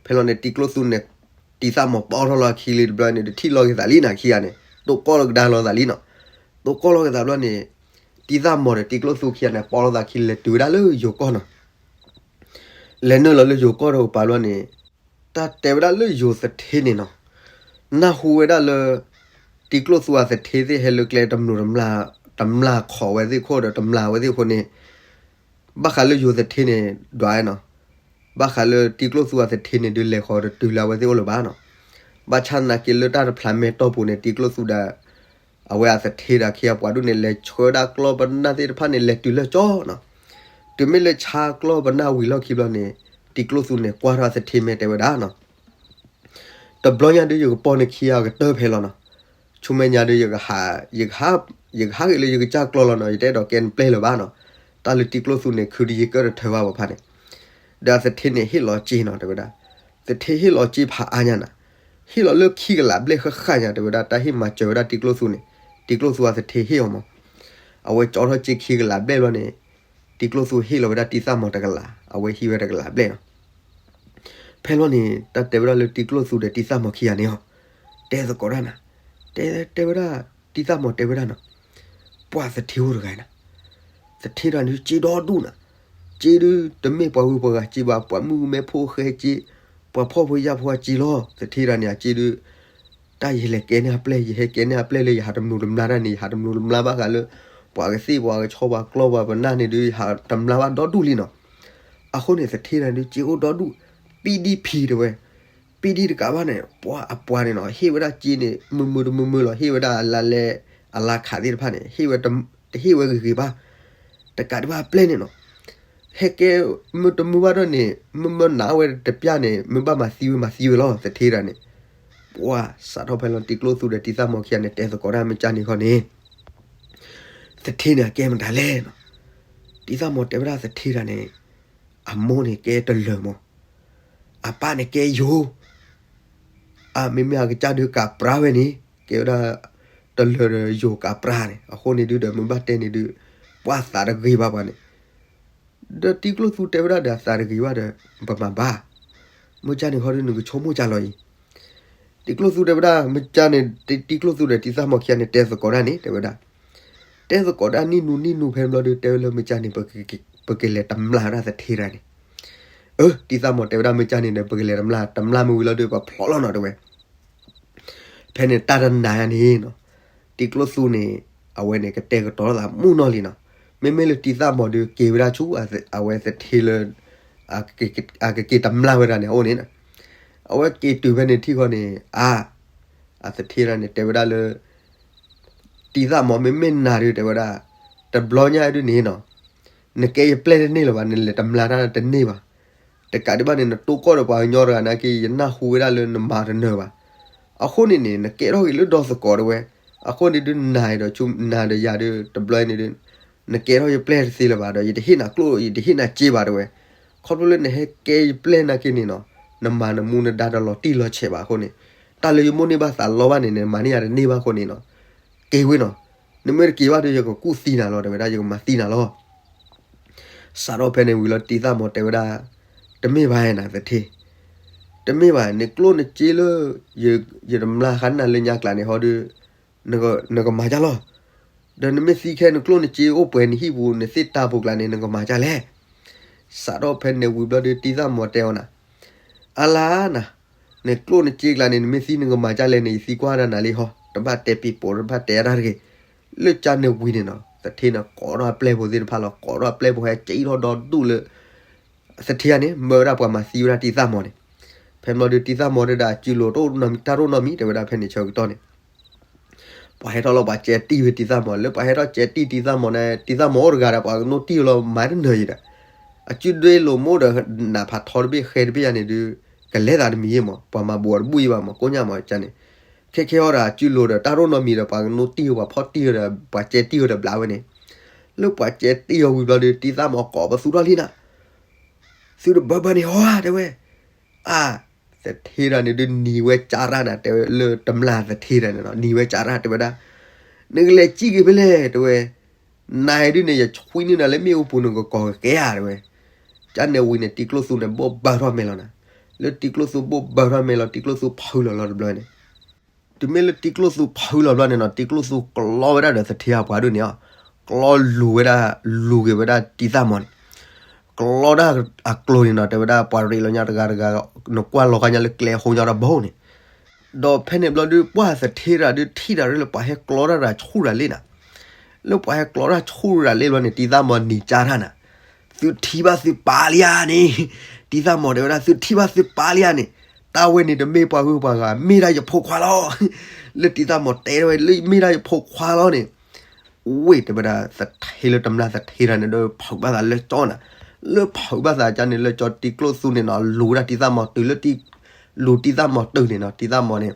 ဖဲလီၤန့ၣ် တံၤကျိၣ်သူန့ၣ် တံၤသၣ်မီၤပီထီၣ်လီၤအခံလံတဘျီန့ၣ် တထံၣ်လိာ်က့ၤသးလံနီၤ, ခံဂၤန့ၣ် တိၢ်ကီၢ်လိာ်ကဒါလိာ်သးလံနီၤ. တိၢ်ကီၢ်လိာ်က့ၤသးဘျီန့ၣ် တံၤသၣ်မီၤဒီးတံၤကျိၣ်သူခံဂၤန့ၣ် ပီလိာ်သးခံလဲၤတုၤဝဲဒၣ်လၢယိၤကီၢ်နီၤ. လဲၤနုာ်လီၤလၢယိၤကီၢ်ဒီးကပၤဘျီန့ၣ် တၢ်တဲဝဲဒၣ်လၢယိၤသထ့န့ၣ်နီၤ, နၢ်ဟူဝဲဒၣ်လၢ တံၤကျိၣ်သူအသထ့သ့ၣ်ဟဲလၢကျဲတမျိးတမျာ်, တမျာ်ခိးဝဲသ့ၣ်ခိၣ်ဒီးတမျာ်ဝဲသ့ၣ်အဃိန့ၣ်, ဘၣ်ဃးလၢယိၤသထ့န့ၣ် ဒွးနီၤ, ဘၣ်ဃးလၢတံၤကျိၣ်သူအသထ့န့ၣ်ဒုး လဲၤဃီၤတတုၤလၢအဝဲသ့ၣ်အိၣ်လၢၤဘၣ်နီၤ. ဘၣ်ဆၣ်သနာ်က့လၢတၢ်တဖျးမဲာ်တီၢ်ပူၤန့ၣ် တံၤကျိၣ်သူဒီး အဝဲအသထ့ဒီးခံဂၤပှၤဒူၣ်န့ၣ် လဲၤဆှၢဒၣ်ကျီၢ်ပနၢ်သ့ၣ်တဖၣ်န့ၣ် လဲၤတုၤလၢကၠီနီၤ. တုၤမ့ၢ်လၢဆါကျီၢ်ပနၢ်ဝံၤလီၢ်ခံဘျီန့ၣ် တံၤကျိၣ်သူန့ၣ် ကွၢ်ထီၣ်အသထ့မဲာ်တဲဝဲဒၣ်နီၤ, တဘျီညါဒုး ယကပိာ်နခံဂၤကတၢၢ်ဖဲလီၤနီၤ. ဆူမဲာ်ညါဒုး ယကဟး, ယကဟး, ယကဟးက့ၤလၢယကစၢ်ကျီၢ်လီၤနီၤ, ယတအဲၣ်ဒိးကဲနပျဲၢ်လၢၤဘၣ်နီၤ. တၢ်လၢတံၤကျိၣ်သူန့ၣ် ခုးတယံၤကၢၣ်တထၢဘၣ်ပှၤဖးန့ၣ်, ဒီးအသထ့န့ၣ်ဟ့ၣ်လီၤစ့နီၤ တဲဝဲဒၣ်, သထ့ဟ့ၣ်လီၤစ့ဖးအါညါနီၤ, ဟ့ၣ်လီၤလၢခံကလးဘျဲၣ်ဃၣ်ဃၣ်ညါ တဲဝဲဒၣ် တၢ်ဟ့ၣ်မၤစၢၤဝဲဒၣ်တံၤကျိၣ်သူန့ၣ်, တံၤကျိၣ်သူအသထ့ဟ့ၣ်အီၤမး, အဝဲကၠီထီၣ်စ့ခံကလးဘျဲၣ်ဘျီန့ၣ်, တံၤကျိၣ်သူဟ့ၣ်လီၤဝဲဒၣ်တံၤသၣ်မီၤတကလး, အဝဲဟံးဝဲတကလးဘျဲၣ်နီၤ. ဖဲလီၤန့ၣ် တၢ်တဲဝဲဒၣ်လၢတံၤကျိၣ်သူဒီးတံၤသၣ်မီၤခံဂၤန့ၣ်ဟီ, တဲသကိးတၢ်နၤ, တဲ, တဲဝဲဒၣ်, တံၤသၣ်မီၤတဲဝဲဒၣ်နီၤ, ပှၤသထ့အိၣ်တဂၤနၤ, သထ့တဂၤန့ၣ်စ့ဒီဒူၣ်နၤ, စ့ဒုးတမ့ၢ်ပှၤဂုၤပှၤဂၤစ့ဘၣ်, ပှၤမုၣ်ကမဲဖိဃဲစ့, ပှၤဖှီၣ်ဖိယာ်ဖိအစ့လီၤ. သထ့တဂၤန့ၣ် အစ့ဒုး တၢ်ယလဲၤကဲန့ၢ်အပျဲၢ်, ယဟဲကဲန့ၢ်အပျဲၢ်လၢယဟးတမျိးတမျာ်တၢ်န့ၣ် ယဟးတမျိးတမျာ်ဘၣ်ဃးလၢ ပှၤကသ့ၣ်ပှၤကဆီပှၤကျီၢ်ပှၤပနၢ်န့ၣ်ဒုး ယဟးတမျာ်ဘၣ်ဒီဒူၣ်လံနီၤ. အဃိန့ၣ် သထ့တဂၤန့ၣ်ဒုး စ့အိၣ်ဒီဒူၣ်, ပံဒံဖံးတဲဝဲ, ပံဒံတကးဘၣ်န့ၣ် ပှၤအပှၤန့ၣ်နီၤ ဟ့ၣ်ဝဲဒၣ်စ့န့ၣ် မုာ်မုာ်တမုာ်မုာ်လီၤ, ဟ့ၣ်ဝဲဒၣ်အလါလဲ, အလါခးသ့ၣ်တဖၣ်န့ၣ် ဟ့ၣ်ဝဲ, တဟ့ၣ်ဝဲဂ့ၤဂ့ၤဘၣ်, တကးဒံးဘၣ်အပျဲၢ်န့ၣ်နီၤ ဟဲကဲမုာ်တမုာ်ဘၣ်ဒီးန့ၣ် မုၢ်မၢနးဝဲတပျၢ်န့ၣ် မုၢ်ဘၣ်မၤသံဝဲမၤသံဝဲလီၤ သထ့တဂၤန့ၣ်. ပှၤစးထီၣ်ဖဲလီၤ တံၤကျိၣ်သူဒီးတံၤသၣ်မီၤခံဂၤန့ၣ် တဲသကိးတၢ်မ့ၢ်ကၢ်န့ၣ်ခီန့ၣ် သထ့န့ၣ်အကဲမတၤလဲၣ်နီၤ. တံၤသၣ်မီၤတဲဝဲဒၣ်သထ့တဂၤန့ၣ် အမိၢ်န့ၣ်ကဲတလၢာ်မး, အပၢ်န့ၣ်ကဲယိၤ အမ့မ့ၢ်အကစၢ်ဒုးကးပြါဝဲန့ၣ် ကဲဝဲဒၣ် တလၢာ်ဒီးယိၤကးပြါန့ၣ် အဃိန့ၣ်ဒုးဒီးမုၢ်ဘၣ်တဲန့ၣ်ဒုး ပှၤသးတဂ့ၤဘၣ်ပှၤန့ၣ်. ဒီးတံၤကျိၣ်သူတဲဝဲဒၣ်ဒီးအသးတဂ့ၤဘၣ်ဒီး ပမၤဘၣ်, မ့ၢ်ကၢ်န့ၣ်ခီဒုးနကဆိကမိၣ်ကၢ်လီၤအံၤ. တံၤကျိၣ်သူတဲဝဲဒၣ် မ့ၢ်ကၢ်န့ၣ် တံၤကျိၣ်သူဒီးတံၤသၣ်မီၤခံဂၤန့ၣ် တဲသကိးတၢ်န့ၣ် တဲဝဲဒၣ် တဲသကိးတၢ်နံၣ်နူနံၣ်နူဖဲဘျီဒုး တဲဝဲလၢမ့ၢ်ကၢ်န့ၣ် ပကလဲၤတမျာ်ဝဲဒၣ်သထ့တဂၤန့ၣ်. အၢ တံၤသၣ်မီၤတဲဝဲဒၣ်မ့ၢ်ကၢ်န့ၣ်ဒီး ပကလဲၤတမျာ်, တမျာ်မ့ၢ်ဝံၤလီၤဒုး ပဖျိးလီၤနီၤ တဲဝဲ. ဖဲန့ၣ်တၢ်တနၤယၤန့ၣ်နီၤ တံၤကျိၣ်သူန့ၣ် အဝဲန့ၣ်ကတဲာ်ကတီၤလိာ်သးမုၢ်နီၢ်လံနီၤ. မ့မ့ၢ်လၢတံၤသၣ်မီၤဒုးက့ၤဝဲဒၣ်ဆူ အဝဲသထ့လၢ အကက့ၤတမျာ်ဝဲဒၣ်န့ၣ် အအိၣ်န့ၣ်နီၤ. အဝဲက့ၤတုၤဖဲန့ၣ်ထံၣ်ဃီန့ၣ် အါ အသထ့တဂၤန့ၣ် တဲဝဲဒၣ်လၢ တံၤသၣ်မီၤမ့မ့ၢ်နၤဒုး တဲဝဲဒၣ် တဘျီညါဒုးန့ၣ်နီၤ နကဲယပျဲၢ်တန့ၢ်လၢၤဘၣ်, နလဲၤတမျၢ်တၢ်တန့ၢ်ဘၣ်. တကးဒံးဘၣ်န့ၣ် နတိၢ်ကီၢ်ဒီးပှၤကညီတဂၤနာ်က့ ယနၢ်ဟူဝဲဒၣ်လၢနမၤတနၢၤဘၣ်. အဃိန့ၣ်န့ၣ် နကဲထီၣ်ဂ့ၤလၢဒီသကိးတဲဝဲ, အဃိန့ၣ်ဒုးနၤဒီးဆူနၤဒီးယၤဒုးတဘျီန့ၣ်ဒုး နကဲထီၣ်ယပျဲၢ်တသ့လၢၤဘၣ်ဒီး ယတဟ့ၣ်နၤကျိၣ် ယတဟ့ၣ်နၤစ့ဘၣ်တဲဝဲ. ခီဖျိလၢနဟဲကဲယပျဲၢ်နာ်က့န့ၣ်နီၤ နမၤနမူနဒါတလီၤတံၢ်လီၤဆဲးဘၣ်အဃိန့ၣ်, တၢ်လၢယမိၣ်န့ၢ်ဘၣ်သးလီဘၣ်န့ၣ် နမၤန့ၢ်ယၤတန့ၢ်ဘၣ်အဃိန့ၣ်နီၤ, က့ၤဝဲနီၤ. နမ့ၢ်တက့ၤဘၣ်ဒီး ယကကူၣ်သံနၤလီၤ တဲဝဲဒၣ်, ယကမၤသံနၤလီၤ. စးထီၣ်ဖဲန့ၣ်ဝံၤလီၤ တံၤသၣ်မီၤတဲဝဲဒၣ်, တမ့ၢ်ဘၣ်နၤသထ့, တမ့ၢ်ဘၣ်, နကျိၣ်နစ့လၢ ယတမျၢ်ဃာ်နၤလၢညါကျါန့ၣ်ဟီဒီး နကမၤဒ်လဲၣ်, ဒီးနမ့ၢ်သံခဲ နကျိၣ်နစ့အိၣ်ပှဲၤနဟံၣ်ပူၤ နသ့ၣ်တၢ်ပူၤကျါန့ၣ် နကမၤဒ်လဲၣ်. စးထီၣ်ဖဲန့ၣ်ဝံၤဘျီဒီး တံၤသၣ်မီၤတဲအီၤနၤ, အါလါနၤ, နကျိၣ်နစ့ကျါန့ၣ် နမ့ၢ်သံနကမၤဒ်လဲၣ်န့ၣ် ယသံကွၢ်ဒၣ်နၤလံဟီ, တဘၣ်တဲပံၤပိာ် တဘၣ်တဲအါတၢ်တဂ့ၤ. လၢကၠါန့ၣ်ဝံၤန့ၣ်နီၤ သထ့န့ၣ် ကိးထီၣ်အပျဲၢ်ဖိသ့ၣ်တဖၣ်လီၤ, ကိးထီၣ်အပျဲၢ်ဖိဟဲကံၣ်ထီၣ်ဒီဒူၣ်လၢ သထ့ဧါန့ၣ် မၢဝဲဒၣ်ပှၤမၤသံဝဲဒၣ်တံၤသၣ်မီၤန့ၣ်. ဖဲဘျီဒီး တံၤသၣ်မီၤတဲဒၣ် အစုလိၤတအိၣ်နီတမံၤ တၢ်တအိၣ်နီတမံၤ တဲဝဲဒၣ်ဖဲန့ၣ်ဆၢကတီၢ်န့ၣ် ပှၤဟဲထီၣ်လီၤ ပှၤကဲတံၢ်ဝဲတံၤသၣ်မီၤ, လၢပှၤဟဲထီၣ်ကဲတံၢ်တံၤသၣ်မီၤန့ၣ် တံၤသၣ်မီၤအိၣ်တဂၤဒီး ပှၤကနိးတံၢ်လီၤ မၤတနၢၤယံၤဒီး အစုဒွဲလိာ်မ့ၢ်ဒီး နးဖးထီတဘ့ၣ် ဃဲတဘ့ၣ်ယါန့ၣ်ဒုး ကလဲၤသးတမံၤယံၤမး, ပှၤမၤဘူးအီၤတဘူၣ်ယံၤဘၣ်မး ကိညၣ်မးကန့ၣ်. ခဲခဲအီၤဒီး အစုလိၤဒီး တၢ်တအိၣ်နီတမံၤဒီး ပှၤကနိးတံၢ်ဝဲ ပှၤဖီၣ်တံၢ်ဝဲဒီး ပှၤကဲတံၢ်ဝဲဒီးဘျးဝဲန့ၣ်. လၢပှၤကဲတံၢ်အီၤဝံၤဘျီဒီး တံၤသၣ်မီၤကိးပသူထီၣ်လံနၤ, သုတဘၢဘၢန့ၣ်ဟီဧါ တဲဝဲ. အါ သထ့တၢ်န့ၣ်ဒုးနံၤဝဲကၠါတၢ်နၤ တဲဝဲလၢတမျၢ်သထ့တၢ်န့ၣ်နီၤ နံၤဝဲကၠါတၢ်တဲဝဲဒၣ်, နကလဲၤကံၣ်က့ၤဖဲလဲၣ် တဲဝဲ, နၤဒုးန့ၣ် ယဆွံနုၤနၤလၢမ့ၣ်အူပူၤ နကကိးကကဲဧါ တဲဝဲ. ကၠါန့ၣ်ဝံၤန့ၣ် တံၤကျိၣ်သူန့ၣ် ဘိၣ်ဘၢထီၣ်မဲာ်လီၤနၤ, လၢတံၤကျိၣ်သူဘိၣ်ဘၢထီၣ်မဲာ်လီၤ တံၤကျိၣ်သူဖုလီၤလီၤတဘျီန့ၣ် တုၤမ့ၢ်လၢတံၤကျိၣ်သူဖုလီၤဘျီန့ၣ်နီၤ တံၤကျိၣ်သူကျီဝဲဒၣ်ဒီးသထ့အပှၤဒုးန့ၣ်အီၤ, ကျီလူၤဝဲဒၣ် လူၤက့ၤဝဲဒၣ်တံၤသၣ်မီၤန့ၣ်, ကျီဒၣ်အကျိၤန့ၣ်နီၤ တဲဝဲဒၣ်ပှၤရ့းလီၤညါတဂၤတဂၤ နကွၢ်လီၤကါညါလၢကျဲအဃိညါတဘိန့ၣ်, ဒီးဖဲန့ၣ်ဘျီဒုး ပှၢ်သထ့တၢ်ဒုးထံၣ်တၢ်ရ့လၢပှၤဟဲကျီတၢ်တၢ်ဆူၣ်တၢ်လံနၤ, လၢပှၤဟဲကျီတၢ်ဆူၣ်တၢ်လံဘျီန့ၣ် တံၤသၣ်မီၤနံၤကၠါတၢ်နၤ, သုထံၣ်ဘၣ်သုပၢ်လံဧါန့ၣ်, တံၤသၣ်မီၤတဲဝဲဒၣ် သုထံၣ်ဘၣ်သုပၢ်လံဧါန့ၣ်, တၢ်ဝဲန့ၣ်တမ့ၢ်ပှၤဂုၤပှၤဂၤ မ့ၢ်ဒၣ်ယဖိခွါလီၤ. လၢတံၤသၣ်မီၤတဲဝဲ လၢမ့ၢ်ဒၣ်ယဖိခွါလီၤန့ၣ်, ဝ့ၢ်တဲဝဲဒၣ် သထ့လၢတမျၢ်သထ့တၢ်န့ၣ်ဒီး ဖုးဘၣ်သးလၢကၠီနၤ, လၢဖုးဘၣ်သးကၠါန့ၣ် လၢကၠီတံၤကျိၣ်သူန့ၣ်နီၤ လူၤဝဲဒၣ်တံၤသၣ်မီၤတုၤလၢ လူၤတံၤသၣ်မီၤတုၤန့ၣ်နီၤ တံၤသၣ်မီၤန့ၣ်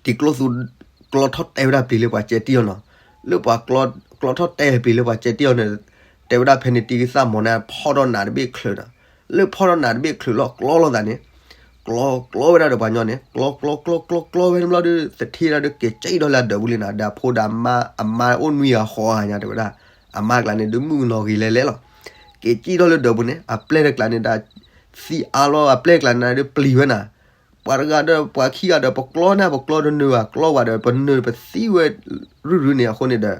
တံၤကျိၣ်သူ ကျီထီၣ်တဲဝဲဒၣ်ပျံၤလၢပှၤကဲတံၢ်အီၤနီၤ, လၢပှၤကျီထီၣ်တဲပျံၤလၢပှၤကဲတံၢ်အီၤန့ၣ်, တဲဝဲဒၣ်ဖဲန့ၣ် တံၤသၣ်မီၤန့ၣ် ဖီၣ်ထီၣ်နးတဘ့ၣ်ချုးနီၤ, လၢဖီၣ်ထီၣ်နးတဘ့ၣ်ချုးလီၤကျီလိာ်သးန့ၣ်, ကျီကျီဝဲဒၣ်ဒီးပှၤညီန့ၣ် ကျီကျီကျီကျီကျီဝဲန့ၣ်ဘျီဒီး သထ့တၢ်ဒုးက့ၤကံၣ်ထီၣ်လၢအဒၢးပူၤလံနၤ ဒီးအဖိဒီးအမါ အမါအိၣ်နွံဂၤဃိးဂၤညါတဲဝဲဒၣ်, အမါကျါန့ၣ် ဒုးမုၣ်ကနီၤဂ့ၤလဲၤလဲၤလီၤ, က့ၤကံၣ်ထီၣ်လၢဒၢးပူၤန့ၣ် အပျဲၢ်တကျါန့ၣ်ဒီး သံအါလီၤ အပျဲၢ်ကျါန့ၣ်ဒုးပျံၤဝဲနၤ ပှၤတဂၤဒီးပှၤခံဂၤဒီး ပကျီန့ၣ် ပကျီတနၢၤဘၣ် ကျီဝဲဒီး ပနၢၤပသံဝဲ ရုၢ်ရုၢ်န့ၣ်အဃိန့ၣ်ဒီး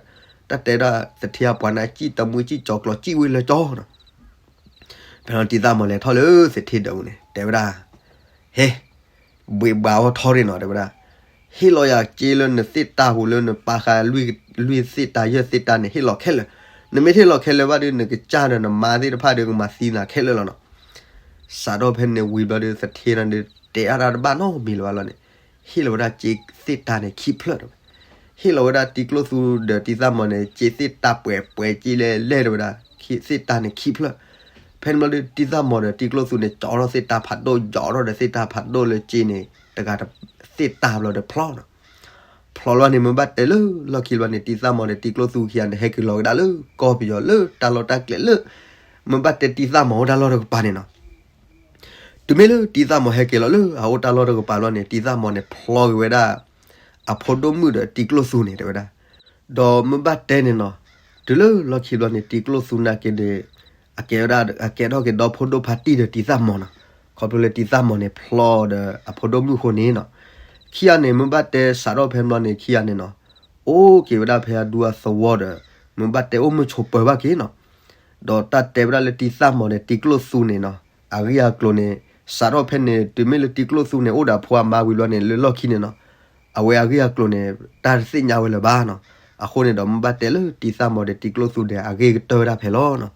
တၢ်တဲဒၣ်သထ့အပှၤန့ၣ် ကံၣ်တမှံကံၣ်ကၠီၤကျီၤကံၣ်ဝဲလၢကၠီနီၤ, ဖဲလီၤတံၤသၣ်မီၤလဲၤထီၣ်လၢသထ့ဒၢးပူၤန့ၣ် တဲဝဲဒၣ်, ဟဲ ဘှ့းဘှးအီထီရ့ၣ်နီၤ တဲဝဲဒၣ်, ဟ့ၣ်လီၤယၤစ့လၢနသ့ၣ်တၢ်ပူၤလၢနပာ်ဃာ် လွံၢ်သ့ၣ်တၢ်ယဲၢ်သ့ၣ်တၢ်န့ၣ် ဟ့ၣ်လီၤခဲလၢာ်, နမ့ၢ်တဟ့ၣ်လီၤခဲလၢာ်ဘၣ်ဒီး နကစၢ်ဒီးနမါသ့ၣ်တဖၣ်ဒီးကမၤသံနၤခဲလၢာ်လီၤနီၤ, စးထီၣ်ဖဲန့ၣ်ဝံၤဘျီဒီး သထ့န့ၣ်ဒီး တဲအါတၢ်တဘၣ်နီတမံၤလၢၤဘၣ်လီၤန့ၣ်, ဟ့ၣ်လီၤဝဲဒၣ်စ့သ့ၣ်တၢ်န့ၣ်ခံဖျၢၣ်တဲဝဲ, ဟ့ၣ်လီၤဝဲဒၣ်တံၤကျိၣ်သူဒီးတံၤသၣ်မီၤန့ၣ် စ့သ့ၣ်တၢ်ပှဲၤပှဲၤက့လဲၣ်လဲၣ်တဲဝဲဒၣ်, သ့ၣ်တၢ်န့ၣ်ခံဖျၢၣ်, ဖဲန့ၣ်ဘျီဒီးတံၤသၣ်မီၤဒီးတံၤကျိၣ်သူန့ၣ် ကၠီထီၣ်သ့ၣ်တၢ်ဖးဒိၣ် ယီၤထီၣ်ဒီးသ့ၣ်တၢ်ဖးဒိၣ်လၢစ့န့ၣ် တဂၤသ့ၣ်တၢ်ဘျီဒီးဖျီနီၤ, ဖျီလီၤန့ၣ် မ့ၢ်ဘၣ်တဲလၢလီၢ်ခံဘျီန့ၣ် တံၤသၣ်မီၤဒီးတံၤကျိၣ်သူခံဂၤန့ၣ် ဟဲက့ၤလီၤကဒါလၢကီၢ်ပယီၤလၢတၢ်လီၢ်တၢ်ကျဲလၢ မ့ၢ်ဘၣ်တဲတံၤသၣ်မီၤအိၣ်တၢ်လီၢ်တကပၤန့ၣ်နီၤ, တုၤမ့ၢ်လၢတံၤသၣ်မီၤဟဲက့ၤလီၤလၢအအိၣ်တၢ်လီၢ်တကပၤဘျီန့ၣ် တံၤသၣ်မီၤန့ၣ် ဖျီက့ၤဝဲဒၣ် အဖိဒိၣ်မုၣ်ဒီးတံၤကျိၣ်သူန့ၣ်တဲဝဲဒၣ်, ဒီးမ့ၢ်ဘၣ်တဲန့ၣ်နီၤ, တုၤလၢလီၢ်ခံဘျီန့ၣ် တံၤကျိၣ်သူနာ်က့ဒီး အကဲဝဲဒၣ် အကဲထီၣ်က့ၤဒီဖိဒိၣ်ဖါတံၢ်ဒီးတံၤသၣ်မီၤနီၤ, ခီဖျိလၢတံၤသၣ်မီၤန့ၣ် ဖျီဒီးအဖိဒိၣ်မုၣ်အဃိန့ၣ်နီၤ, ခံဂၤန့ၣ် မ့ၢ်ဘၣ်တဲစးထီၣ်ဖဲဘျီန့ၣ် ခံဂၤန့ၣ်နီၤ, အိၣ်က့ၤဝဲဒၣ်ဖဲအဒူအသဝီဒီး မ့ၢ်ဘၣ်တဲအိၣ်မုာ်ဆိးပၢၤဘၣ်က့ၤနီၤ, ဒီးတၢ်တဲဝဲဒၣ်လၢတံၤသၣ်မီၤဒီးတံၤကျိၣ်သူန့ၣ်နီၤ, အဂ့ၢ်အကျိၤန့ၣ် စးထီၣ်ဖဲန့ၣ် တုၤမ့ၢ်လၢတံၤကျိၣ်သူန့ၣ် အိၣ်ဒီးအဖိအမါဝံၤဘျီန့ၣ် လၢလီၢ်ခံန့ၣ်နီၤ, အဝဲအဂ့ၢ်အကျိၤန့ၣ် တၢ်တသ့ၣ်ညါဝဲလၢၤဘၣ်နီၤ, အဃိန့ၣ်ဒီး မ့ၢ်ဘၣ်တဲလၢတံၤသၣ်မီၤဒီးတံၤကျိၣ်သူဒီး အဂ့ၢ်ကတၢၢ်ဝဲဒၣ်ဖဲလီၤနီၤ,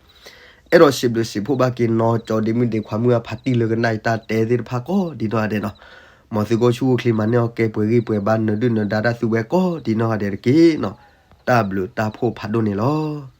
အဲၣ်ဒိးစံးဘျုးစံးဖှိၣ်ဘၣ်က့ၤနီၤ ကၠီဒ့မုၣ်ဒ့ခွါမုၣ်အဖါတံၢ်လၢကနၣ်အံၤတၢ်တဲသ့ၣ်တဖၣ်ကိးဒ်နီၢ်ဂၤဒဲးနီၤ, မ်သုကအိၣ်ဆူၣ်အိၣ်ချ့မၤန့ၢ်အီၣ်ကဲပှဲၤဂံၢ်ပှဲၤဘါနၢၤဒုၣ်နၢၤဒါတၢ်သုဝဲကိးဒ်နီၢ်ဂၤဒဲးတက့ၢ်နီၤ, တၢ်ဘျုးတၢ်ဖှိၣ်ဖးဒိၣ်န့ၣ်လီၤ.